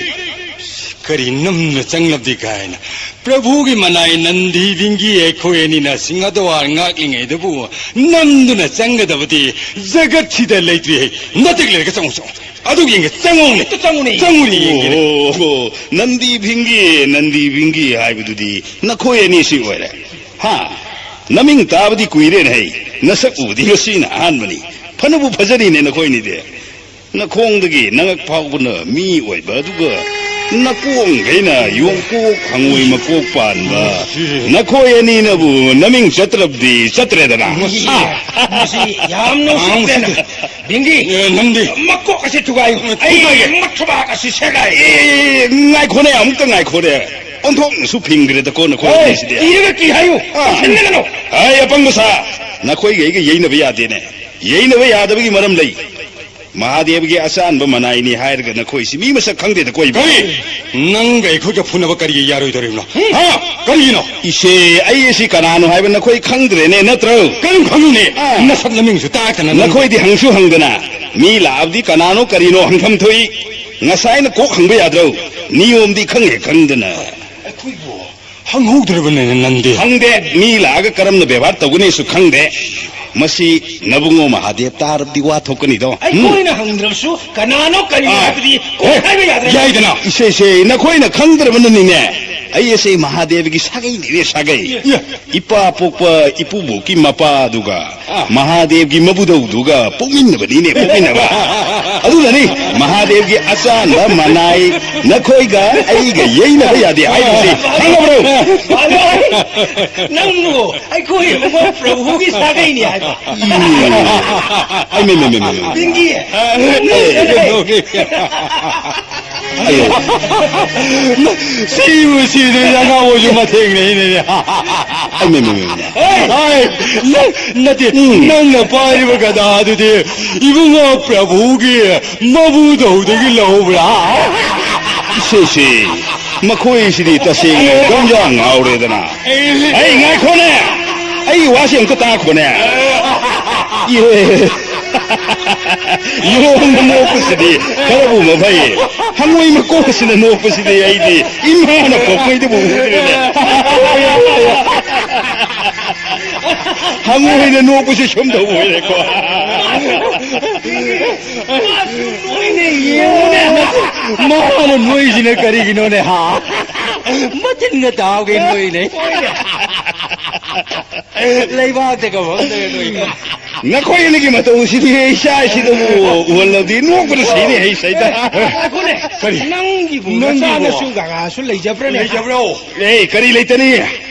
ꯀꯔꯤ ꯅꯝꯗꯨꯅ ꯆꯪꯂꯕꯗꯤ ꯀꯥꯏꯅ? ꯄ꯭ꯔꯚꯨꯒꯤ ꯃꯅꯥꯏ ꯅꯟꯗꯤ ꯚꯤꯡꯒꯤ ꯑꯩꯈꯣꯏ ꯑꯅꯤꯅ ꯁꯤꯡꯍꯗ꯭ꯋꯥꯔ ꯉꯥꯛꯂꯤꯉꯩꯗꯕꯨ ꯅꯝꯗꯨꯅ ꯆꯪꯒꯗꯕꯗꯤ ꯖꯒꯠꯁꯤꯗ ꯂꯩꯇ꯭ꯔꯤ꯫ ꯅꯇꯤꯛ ꯂꯩꯔꯒ ꯆꯪꯉꯨ, ꯆꯪꯉꯨ꯫ ꯑꯗꯨ ꯌꯦꯡꯒꯦ, ꯆꯪꯉꯨꯅꯦ꯫ ꯍꯦꯛꯇ ꯆꯪꯉꯨꯅꯦ꯫ ꯆꯪꯉꯨꯅꯦ, ꯌꯦꯡꯒꯦꯅꯦ꯫ ꯑꯣ, ꯅꯟꯗꯤ ꯚꯤꯡꯒꯤ, ꯅꯟꯗꯤ ꯚꯤꯡꯒꯤ ꯍꯥꯏꯕꯗꯨꯗꯤ ꯅꯈꯣꯏ ꯑꯅꯤꯁꯤ ꯑꯣꯏꯔꯦ꯫ ꯍꯥ? ꯅꯃꯤꯡ ꯇꯥꯕꯗꯤ ꯀꯨꯏꯔꯦꯅꯦ ꯍꯩ꯫ ꯅꯁꯛ ꯎꯕꯗꯤ ꯉꯁꯤꯅ ꯑꯍꯥꯟꯕꯅꯤ꯫ ꯐꯅꯕꯨ ꯐꯖꯔꯤꯅꯦ ꯅꯈꯣꯏꯅꯤꯗꯤ꯫ ꯅꯈꯣꯡꯗꯒꯤ ꯅꯉꯛ ꯐꯥꯎꯕꯅ ꯃꯤ ꯑꯣꯏꯕ, ꯑꯗꯨꯒ ꯅꯀꯣꯡꯈꯩꯅ ꯌꯣꯡꯀꯣꯛ ꯍꯪꯉꯣꯏ ꯃꯀꯣꯛ ꯄꯥꯟꯕ꯫ ꯅꯈꯣꯏ ꯑꯅꯤꯅꯕꯨ ꯅꯃꯤꯡ ꯆꯠꯇ꯭ꯔꯕꯗꯤ ꯆꯠꯇ꯭ꯔꯦꯗꯅ꯫ ꯃꯁꯤ, ꯑꯥ꯫ ꯃꯁꯤ ꯌꯥꯝꯅ ꯎꯁꯤꯠꯇꯦꯗ꯫ ꯚꯤꯡꯒꯤ, ꯑꯦ, ꯅꯪꯗꯤ? ꯃꯀꯣꯛ ꯑꯁꯤ ꯊꯨꯒꯥꯏꯌꯨ꯫ ꯑꯩ ꯊꯨꯒꯥꯏꯒꯦ꯫ ꯃꯊꯕꯥꯛ ꯑꯁꯤ ꯁꯦꯒꯥꯏ꯫ ꯑꯦ, ꯉꯥꯏꯈꯣꯅꯦ, ꯑꯃꯨꯛꯇ ꯉꯥꯏꯈꯣꯅꯦ꯫ ꯑꯣꯟꯊꯣꯛꯅꯁꯨ ꯐꯤꯡꯈ꯭ꯔꯦꯗꯀꯣ ꯅꯈꯣꯏ ꯍꯣꯏ, ꯑꯅꯤꯁꯤꯗꯤ꯫ ꯏꯔꯒ ꯀꯤ ꯍꯥꯏꯌꯨ꯫ ꯑꯥ꯫ ꯐꯤꯡꯒꯅꯨ꯫ ꯑꯩ ꯑꯄꯪꯕ ꯁꯥ, ꯅꯈꯣꯏꯒ ꯑꯩꯒ ꯌꯩꯅꯕ ꯌꯥꯗꯦꯅꯦ꯫ ꯌꯩꯅꯕ ꯌꯥꯗꯕꯒꯤ ꯃꯔꯝ ꯂꯩ꯫ ꯃꯍꯥꯗꯦꯕꯒꯤ ꯑꯆꯥꯟꯕ ꯃꯅꯥꯏꯅꯤ ꯍꯥꯏꯔꯒ ꯅꯈꯣꯏꯁꯤ ꯃꯤ ꯃꯁꯛ ꯈꯪꯗꯦꯗꯀꯣ ꯏꯕꯣ꯫ ꯀꯔꯤ? ꯅꯪꯒ ꯑꯩꯈꯣꯏꯒ ꯐꯨꯅꯕ ꯀꯔꯤꯒꯤ ꯌꯥꯔꯣꯏꯗꯧꯔꯤꯕꯅꯣ? ꯍꯥ? ꯀꯔꯤꯒꯤꯅꯣ? ꯏꯆꯦ, ꯑꯩ ꯑꯁꯤ ꯀꯅꯥꯅꯣ ꯍꯥꯏꯕ ꯅꯈꯣꯏ ꯈꯪꯗ꯭ꯔꯦꯅꯦ, ꯅꯠꯇ꯭ꯔꯣ? ꯀꯔꯝ ꯈꯪꯅꯤ? ꯑꯥ꯫ ꯅꯁꯛ ꯅꯃꯤꯡꯁꯨ ꯇꯥꯗꯅ ꯅꯪ꯫ ꯅꯈꯣꯏꯗꯤ ꯍꯪꯁꯨ ꯍꯪꯗꯅ, ꯃꯤ ꯂꯥꯛꯑꯕꯗꯤ ꯀꯅꯥꯅꯣ ꯀꯔꯤꯅꯣ ꯍꯪꯐꯝ ꯊꯣꯛꯏ꯫ ꯉꯁꯥꯏꯅ ꯀꯣꯛ ꯍꯪꯕ ꯌꯥꯗ꯭ꯔꯣ? ꯅꯤꯌꯣꯝꯗꯤ ꯈꯪꯉꯦ ꯈꯪꯗꯅ꯫ ꯑꯩꯈꯣꯏꯕꯨ ꯍꯪꯍꯧꯗ꯭ꯔꯕꯅꯤꯅꯦ ꯅꯪꯗꯤ꯫ ꯍꯪꯗꯦ, ꯃꯤ ꯂꯥꯛꯑꯒ ꯀꯔꯝꯅ ꯕꯦꯕꯥꯔ ꯇꯧꯒꯅꯤꯁꯨ ꯈꯪꯗꯦ꯫ ꯃꯁꯤ ꯅꯕꯨꯡꯉꯣ ꯃꯍꯥꯗꯦꯕ ꯇꯥꯔꯕꯗꯤ ꯋꯥ ꯊꯣꯛꯀꯅꯤꯗꯣ꯫ ꯎꯝ꯫ ꯑꯩꯈꯣꯏꯅ ꯍꯪꯗ꯭ꯔꯕꯁꯨ ꯀꯅꯥꯅꯣ ꯀꯔꯤꯅꯣ ꯑꯥ꯫ ꯍꯥꯏꯕꯗꯤ ꯀꯣꯛ ꯍꯦ, ꯍꯥꯏꯕ ꯌꯥꯗ꯭ꯔꯦ꯫ ꯌꯥꯏꯗꯅ꯫ ꯏꯁꯦ, ꯏꯁꯦ, ꯅꯈꯣꯏꯅ ꯈꯪꯗ꯭ꯔꯕꯅꯅꯤꯅꯦ꯫ ꯑꯩ ꯑꯁꯦ ꯃꯍꯥꯗꯦꯕꯒꯤ ꯁꯥꯒꯩꯅꯤꯅꯦ, ꯁꯥꯒꯩ꯫ ꯏ-, ꯏꯄꯥ ꯄꯣꯛꯄ ꯏꯄꯨꯕꯣꯛꯀꯤ ꯃꯄꯥꯗꯨꯒ ꯑꯥ꯫ ꯃꯍꯥꯗꯦꯕꯒꯤ ꯃꯕꯨꯙꯧꯗꯨꯒ ꯄꯣꯛꯃꯤꯟꯅꯕꯅꯤꯅꯦ, ꯄꯣꯛꯃꯤꯟꯅꯕ꯫ ꯑꯗꯨꯅꯅꯤ ꯃꯍꯥꯗꯦꯕꯒꯤ ꯑꯆꯥꯟꯕ ꯃꯅꯥꯏ ꯅꯈꯣꯏꯒ ꯑꯩꯒ ꯌꯩꯅꯕ ꯌꯥꯗꯦ ꯍꯥꯏꯔꯤꯁꯤ, ꯈꯪꯉꯕ꯭ꯔꯣ? ꯅꯪꯕꯨ ꯑꯩꯈꯣꯏ ꯎꯃꯥ ꯄ꯭ꯔꯚꯨꯒꯤ ꯁꯥꯒꯩꯅꯤ ꯍꯥꯏꯕ꯫ ꯏ-, ꯑꯩ, ꯃꯦ, ꯃꯦ, ꯃꯦ, ꯃꯦ, ꯃꯦ꯫ ꯄꯤꯡꯀꯤ! ꯑꯌꯣ꯫ ꯁꯤꯕꯨ ꯁꯤꯗ꯭ꯔꯦ, ꯑꯉꯥꯡ ꯑꯣꯏꯁꯨ ꯃꯊꯦꯡꯅꯩꯅꯦ꯫ ꯑꯩ, ꯃꯦ, ꯃꯦ, ꯃꯦ, ꯃꯦ꯫ ꯍꯥꯏ, ꯅꯪ, ꯅꯠꯇꯦ, ꯎꯝ꯫ ꯅꯪꯅ ꯄꯥꯏꯔꯤꯕ ꯒꯗꯥꯗꯨꯗꯤ ꯏꯕꯨꯡꯉꯣ ꯄ꯭ꯔꯚꯨꯒꯤ ꯃꯕꯨꯙꯧꯗꯒꯤ ꯂꯧꯍꯧꯕ꯭ꯔꯥ? ꯁꯦ, ꯁꯦ, ꯃꯈꯣꯏꯁꯤꯗꯤ ꯇꯁꯦꯡꯅ ꯒꯝꯖꯥ ꯉꯥꯎꯔꯦꯗꯅ꯫ ꯑꯩ, ꯉꯥꯏꯈꯣꯅꯦ, ꯑꯩ ꯋꯥꯁꯤ ꯑꯝꯇ ꯇꯥꯈꯣꯅꯦ꯫ ꯏꯍꯦ꯫ ꯌꯣꯡꯅ ꯅꯣꯛꯄꯁꯤꯗꯤ ꯈꯔꯕꯨ ꯃꯐꯩ꯫ ꯍꯪꯉꯣꯏ ꯃꯀꯣꯛꯁꯤꯅ ꯅꯣꯛꯄꯁꯤꯗꯤ ꯑꯩꯗꯤ ꯏꯃꯥꯅ ꯄꯣꯛꯄꯩꯗꯕꯨ ꯎꯗ꯭ꯔꯤꯅꯦ꯫ ꯍꯪꯉꯣꯏꯅ ꯅꯣꯛꯄꯁꯤ ꯁꯨꯝ ꯇꯧꯕ ꯑꯣꯏꯔꯦꯀꯣ꯫ ꯃꯥꯁꯨ ꯅꯣꯏꯅꯦ, ꯌꯦꯡꯉꯨꯅꯦ꯫ ꯃꯥꯅ ꯅꯣꯏꯁꯤꯅ ꯀꯔꯤꯒꯤꯅꯣꯅꯦ, ꯍꯥ? ꯃꯆꯤꯟꯒ ꯇꯥꯎꯒꯩ ꯅꯣꯏꯅꯦ꯫ ꯂꯩꯕꯥꯛꯇꯒ ꯐꯝꯗꯒ ꯅꯣꯏ꯫ ꯅꯈꯣꯏ ꯑꯅꯤꯒꯤ ꯃꯇꯧꯁꯤꯗꯤ ꯏꯆꯥ ꯏꯁꯤꯗꯕꯨ ꯎꯍꯜꯂꯕꯗꯤ ꯅꯣꯛꯄꯗ ꯁꯤꯅꯤ ꯍꯩ ꯁꯩꯗ꯫ ꯉꯥꯏꯈꯣꯅꯦ꯫ ꯀꯔꯤ? ꯅꯪꯒꯤꯕꯨ ꯅꯪꯒꯤꯕꯨ? ꯅꯆꯥ ꯅꯁꯨ ꯀꯀꯥꯁꯨ ꯂꯩꯖꯕ꯭ꯔꯅꯦ? ꯂꯩꯖꯕ꯭ꯔꯣ? ꯑꯦ, ꯀꯔꯤ ꯂꯩꯇꯅꯤ?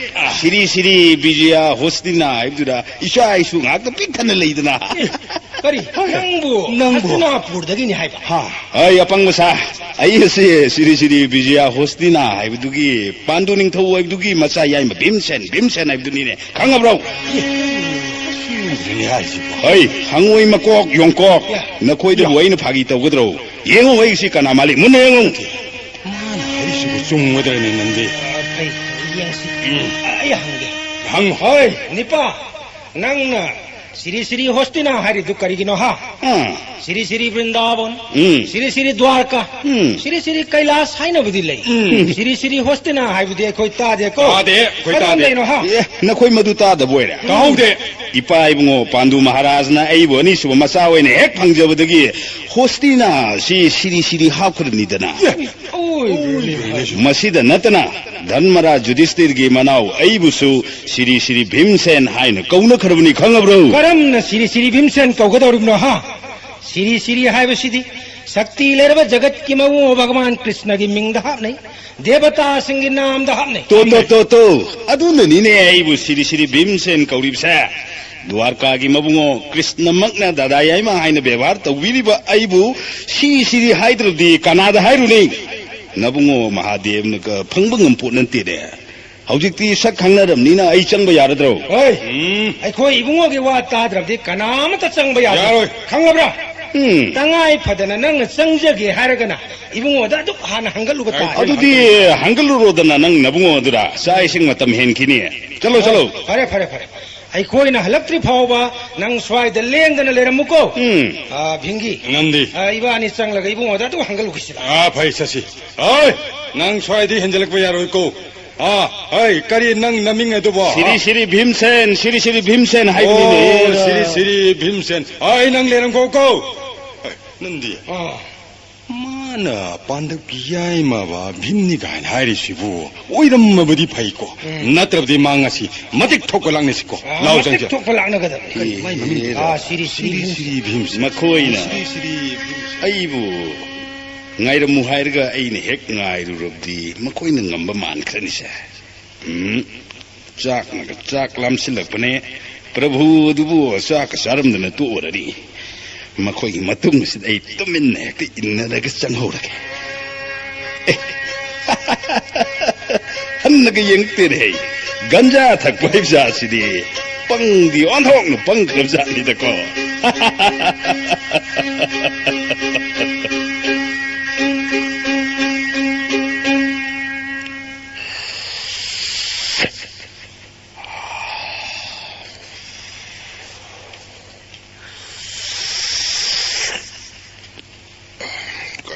ꯁꯤꯔꯤ ꯁꯤꯔꯤ ꯕꯤꯖꯌ ꯍꯣꯁꯇꯤꯅꯥ ꯍꯥꯏꯕꯗꯨꯗ ꯏꯆꯥ ꯏꯁꯨ ꯉꯥꯛꯇ ꯄꯤꯛ ꯊꯟꯅ ꯂꯩꯗꯅ꯫ ꯀꯔꯤ? ꯅꯪꯕꯨ ꯅꯪꯕꯨ? ꯍꯁꯇꯤꯅꯥꯄꯨꯔꯗꯒꯤꯅꯤ ꯍꯥꯏꯕ? ꯍꯥ? ꯑꯩ ꯑꯄꯪ ꯃꯆꯥ, ꯑꯩ ꯑꯁꯤ ꯁꯤꯔꯤ ꯁꯤꯔꯤ ꯕꯤꯖꯌ ꯍꯣꯁꯇꯤꯅꯥ ꯍꯥꯏꯕꯗꯨꯒꯤ, ꯄꯥꯟꯗꯨ ꯅꯤꯡꯊꯧ ꯍꯥꯏꯕꯗꯨꯒꯤ ꯃꯆꯥ ꯌꯥꯏꯃ ꯚꯤꯝꯁꯦꯟ, ꯚꯤꯝꯁꯦꯟ ꯍꯥꯏꯕꯗꯨꯅꯤꯅꯦ꯫ ꯈꯪꯉꯕ꯭ꯔꯣ? ꯁꯤꯗ꯭ꯔꯤꯅꯤ ꯍꯥꯏꯁꯤꯕꯣ꯫ ꯍꯩ, ꯍꯪꯉꯣꯏ ꯃꯀꯣꯛ, ꯌꯣꯡꯀꯣꯛ, ꯅꯈꯣꯏꯗꯕꯨ ꯑꯩꯅ ꯐꯥꯒꯤ ꯇꯧꯒꯗ꯭ꯔꯣ? ꯌꯦꯡꯉꯨ, ꯑꯩꯁꯤ ꯀꯅꯥ ꯃꯥꯜꯂꯤ? ꯃꯨꯟꯅ ꯌꯦꯡꯉꯨ꯫ ꯃꯥꯅ ꯍꯥꯏꯔꯤꯁꯤꯕꯨ ꯆꯨꯝꯒꯗ꯭ꯔꯅꯦ ꯅꯪꯗꯤ? ꯑ, ꯐꯩ꯫ ꯌꯦꯡꯁꯤ꯫ ꯎꯝ꯫ ꯑꯩ ꯍꯪꯒꯦ꯫ ꯍꯪꯉꯨ꯫ ꯍꯣꯏ, ꯅꯤꯄꯥ, ꯅꯪꯅ ꯁꯤꯔꯤ ꯁꯤꯔꯤ ꯍꯣꯁꯇꯤꯅꯥ ꯍꯥꯏꯔꯤꯗꯨ ꯀꯔꯤꯒꯤꯅꯣ ꯍꯥ? ꯑꯥ꯫ ꯁꯤꯔꯤ ꯁꯤꯔꯤ ꯕ꯭ꯔꯤꯟꯗꯥꯕꯟ, ꯎꯝ꯫ ꯁꯤꯔꯤ ꯁꯤꯔꯤ ꯗ꯭ꯋꯥꯔꯀꯥ, ꯎꯝ꯫ ꯁꯤꯔꯤ ꯁꯤꯔꯤ ꯀꯩꯂꯥꯁ ꯍꯥꯏꯅꯕꯗꯤ ꯂꯩ꯫ ꯎꯝ꯫ ꯁꯤꯔꯤ ꯁꯤꯔꯤ ꯍꯣꯁꯇꯤꯅꯥ ꯍꯥꯏꯕꯗꯤ ꯑꯩꯈꯣꯏ ꯇꯥꯗꯦꯀꯣ꯫ ꯇꯥꯗꯦ, ꯑꯩꯈꯣꯏ ꯇꯥꯗꯦ꯫ ꯀꯔꯝꯕꯩꯅꯣ ꯍꯥ? ꯑꯦ, ꯅꯈꯣꯏ ꯃꯗꯨ ꯇꯥꯗꯕ ꯑꯣꯏꯔꯦ? ꯇꯥꯍꯧꯗꯦ꯫ ꯏꯄꯥ ꯏꯕꯨꯡꯉꯣ ꯄꯥꯟꯗꯨ ꯃꯍꯥꯔꯥꯖꯅ ꯑꯩꯕꯨ ꯑꯅꯤꯁꯨꯕ ꯃꯆꯥ ꯑꯣꯏꯅ ꯍꯦꯛ ꯐꯪꯖꯕꯗꯒꯤ ꯍꯣꯁꯇꯤꯅꯥ ꯁꯤ ꯁꯤꯔꯤ ꯁꯤꯔꯤ ꯍꯥꯞꯈ꯭ꯔꯕꯅꯤꯗꯅ꯫ ꯑꯣꯏ, ꯃꯁꯤꯗ ꯅꯠꯇꯅ ꯙꯔꯃꯔꯥꯖ ꯌꯨꯙꯤꯁꯇꯤꯔꯒꯤ ꯃꯅꯥꯎ ꯑꯩꯕꯨꯁꯨ ꯁꯤꯔꯤ ꯁꯤꯔꯤ ꯚꯤꯝꯁꯦꯟ ꯍꯥꯏꯅ ꯀꯧꯅꯈ꯭ꯔꯕꯅꯤ, ꯈꯪꯉꯕ꯭ꯔꯣ? ꯀꯔꯝꯅ ꯁꯤꯔꯤ ꯁꯤꯔꯤ ꯚꯤꯝꯁꯦꯟ ꯀꯧꯒꯗꯧꯔꯤꯕꯅꯣ ꯍꯥ? ꯁꯤꯔꯤ ꯁꯤꯔꯤ ꯍꯥꯏꯕꯁꯤꯗꯤ ꯁꯛꯇꯤ ꯂꯩꯔꯕ ꯖꯒꯠꯀꯤ ꯃꯕꯨꯡ ꯚꯒꯋꯥꯟ ꯀ꯭ꯔꯤꯁꯅꯒꯤ ꯃꯤꯡꯗ ꯍꯥꯞꯅꯩ, ꯗꯦꯕꯇꯥꯁꯤꯡꯒꯤ ꯅꯥꯝꯗ ꯍꯥꯞꯅꯩ꯫ ꯇꯣ, ꯇꯣ, ꯇꯣ, ꯇꯣ꯫ ꯑꯗꯨꯅꯅꯤꯅꯦ ꯑꯩꯕꯨ ꯁꯤꯔꯤ ꯁꯤꯔꯤ ꯚꯤꯝꯁꯦꯟ ꯀꯧꯔꯤꯕꯁꯦ꯫ ꯗ꯭ꯋꯥꯔꯀꯥꯒꯤ ꯃꯕꯨꯡꯉꯣ ꯀ꯭ꯔꯤꯁꯅꯃꯛꯅ ꯗꯥꯗꯥ ꯌꯥꯏꯃ ꯍꯥꯏꯅ ꯕꯦꯕꯥꯔ ꯇꯧꯕꯤꯔꯤꯕ ꯑꯩꯕꯨ ꯁꯤꯔꯤ ꯁꯤꯔꯤ ꯍꯥꯏꯗ꯭ꯔꯕꯗꯤ ꯀꯅꯥꯗ ꯍꯥꯏꯔꯨꯅꯤ? ꯅꯕꯨꯡꯉꯣ ꯃꯍꯥꯗꯦꯕꯅꯒ ꯐꯪꯕ ꯉꯝꯄꯣꯠ ꯅꯠꯇꯦꯅꯦ꯫ ꯍꯧꯖꯤꯛꯇꯤ ꯁꯛ ꯈꯪꯅꯔꯕꯅꯤꯅ ꯑꯩ ꯆꯪꯕ ꯌꯥꯔꯗ꯭ꯔꯣ? ꯍꯣꯏ꯫ ꯎꯝ꯫ ꯑꯩꯈꯣꯏ ꯏꯕꯨꯡꯉꯣꯒꯤ ꯋꯥ ꯇꯥꯗ꯭ꯔꯕꯗꯤ ꯀꯅꯥꯃꯠꯇ ꯆꯪꯕ ꯌꯥꯔꯣꯏ꯫ ꯌꯥꯔꯣꯏ꯫ ꯈꯪꯉꯕ꯭ꯔꯥ? ꯎꯝ꯫ ꯇꯉꯥꯏ ꯐꯗꯅ ꯅꯪꯅ ꯆꯪꯖꯒꯦ ꯍꯥꯏꯔꯒꯅ ꯏꯕꯨꯡꯉꯣꯗ ꯑꯗꯨꯛ ꯍꯥꯟꯅ ꯍꯪꯒꯠꯂꯨꯕ ꯇꯥꯏ꯫ ꯑꯗꯨꯗꯤ ꯍꯪꯒꯠꯂꯨꯔꯣꯗꯅ ꯅꯪ ꯅꯕꯨꯡꯉꯣꯗꯨꯗ꯫ ꯆꯥꯛ ꯏꯁꯤꯡ ꯃꯇꯝ ꯍꯦꯟꯈꯤꯅꯤ꯫ ꯆꯠꯂꯣ, ꯆꯠꯂꯣ꯫ ꯐꯔꯦ, ꯐꯔꯦ, ꯐꯔꯦ꯫ ꯑꯩꯈꯣꯏꯅ ꯍꯜꯂꯛꯇ꯭ꯔꯤ ꯐꯥꯎꯕ ꯅꯪ ꯁ꯭ꯋꯥꯏꯗ ꯂꯦꯡꯗꯅ ꯂꯩꯔꯝꯃꯨꯀꯣ꯫ ꯎꯝ꯫ ꯑꯥ, ꯚꯤꯡꯒꯤ꯫ ꯅꯝꯗꯤ꯫ ꯑꯥ, ꯏꯕꯥꯅꯤ ꯆꯪꯂꯒ ꯏꯕꯨꯡꯉꯣꯗ ꯑꯗꯨꯝ ꯍꯪꯒꯠꯂꯨꯈꯤꯁꯤ ꯂꯥꯎ꯫ ꯑꯥ, ꯐꯩ, ꯆꯠꯁꯤ꯫ ꯑꯣꯏ, ꯅꯪ ꯁ꯭ꯋꯥꯏꯗꯤ ꯍꯦꯟꯖꯜꯂꯛꯄ ꯌꯥꯔꯣꯏꯀꯣ꯫ ꯑꯥ, ꯍꯣꯏ, ꯀꯔꯤ ꯅꯪ ꯅꯃꯤꯡ ꯑꯗꯨꯕꯣ? ꯁꯤꯔꯤ ꯁꯤꯔꯤ ꯚꯤꯝꯁꯦꯟ, ꯁꯤꯔꯤ ꯁꯤꯔꯤ ꯚꯤꯝꯁꯦꯟ ꯍꯥꯏꯕꯅꯤꯅꯦ꯫ ꯑꯣ, ꯁꯤꯔꯤ ꯁꯤꯔꯤ ꯚꯤꯝꯁꯦꯟ꯫ ꯑꯥ, ꯑꯩ ꯅꯪ ꯂꯩꯔꯝꯈꯣꯀꯣ꯫ ꯍꯣꯏ, ꯅꯟꯗꯤ꯫ ꯑꯥ꯫ ꯃꯥꯅ ꯄꯥꯟꯗꯞꯀꯤ ꯌꯥꯏꯃꯕ ꯚꯤꯝꯅꯤ ꯀꯥꯏꯅ ꯍꯥꯏꯔꯤꯁꯤꯕꯨ ꯑꯣꯏꯔꯝꯃꯕꯗꯤ ꯐꯩꯀꯣ꯫ ꯎꯝ꯫ ꯅꯠꯇ꯭ꯔꯕꯗꯤ ꯃꯥ ꯉꯁꯤ ꯃꯇꯤꯛ ꯊꯣꯛꯄ ꯂꯥꯛꯅꯁꯤꯀꯣ꯫ ꯑꯥ, ꯂꯥꯎ ꯃꯇꯤꯛ ꯆꯪꯁꯤ꯫ ꯊꯣꯛꯄ ꯂꯥꯛꯅꯒꯗꯕꯅꯤ꯫ ꯀꯔꯤ ꯃꯥꯏ ꯃꯃꯤꯡ? ꯑꯥ, ꯁꯤꯔꯤ ꯁꯤꯔꯤ ꯁꯤꯔꯤ ꯚꯤꯝꯁꯦꯟ꯫ ꯁꯤꯔꯤ ꯚꯤꯝꯁꯦꯟ꯫ ꯃꯈꯣꯏꯅ ꯁꯤꯔꯤ ꯁꯤꯔꯤ ꯚꯤꯝꯁꯦꯟ꯫ ꯑꯩꯕꯨ ꯉꯥꯏꯔꯝꯃꯨ ꯍꯥꯏꯔꯒ ꯑꯩꯅ ꯍꯦꯛ ꯉꯥꯏꯔꯨꯔꯕꯗꯤ ꯃꯈꯣꯏꯅ ꯉꯝꯕ ꯃꯥꯟꯈ꯭ꯔꯅꯤꯁꯦ꯫ ꯎꯝ, ꯆꯥꯛꯅꯒ ꯆꯥꯛ ꯂꯥꯝꯁꯤꯜꯂꯛꯄꯅꯦ꯫ ꯄ꯭ꯔꯚꯨ ꯑꯗꯨꯕꯨ ꯆꯥꯛꯀ ꯆꯥꯔꯝꯗꯅ ꯇꯣꯛꯑꯔꯅꯤ꯫ ꯃꯈꯣꯏꯒꯤ ꯃꯇꯨꯡ ꯑꯁꯤꯗ ꯑꯩ ꯇꯨꯃꯤꯟꯅ ꯍꯦꯛꯇ ꯏꯟꯅꯔꯒ ꯆꯪꯍꯧꯔꯒꯦ꯫ ꯑꯦ, ꯍꯟꯅꯒ ꯌꯦꯡꯉꯛꯇꯦꯅꯦ꯫ ꯒꯟꯖꯥ ꯊꯛꯄ ꯍꯥꯏꯕ ꯖꯥꯠꯁꯤꯗꯤ ꯄꯪꯗꯤ ꯑꯣꯟꯊꯣꯛꯅ ꯄꯪꯈ꯭ꯔꯕ ꯖꯥꯠꯅꯤꯗꯀꯣ꯫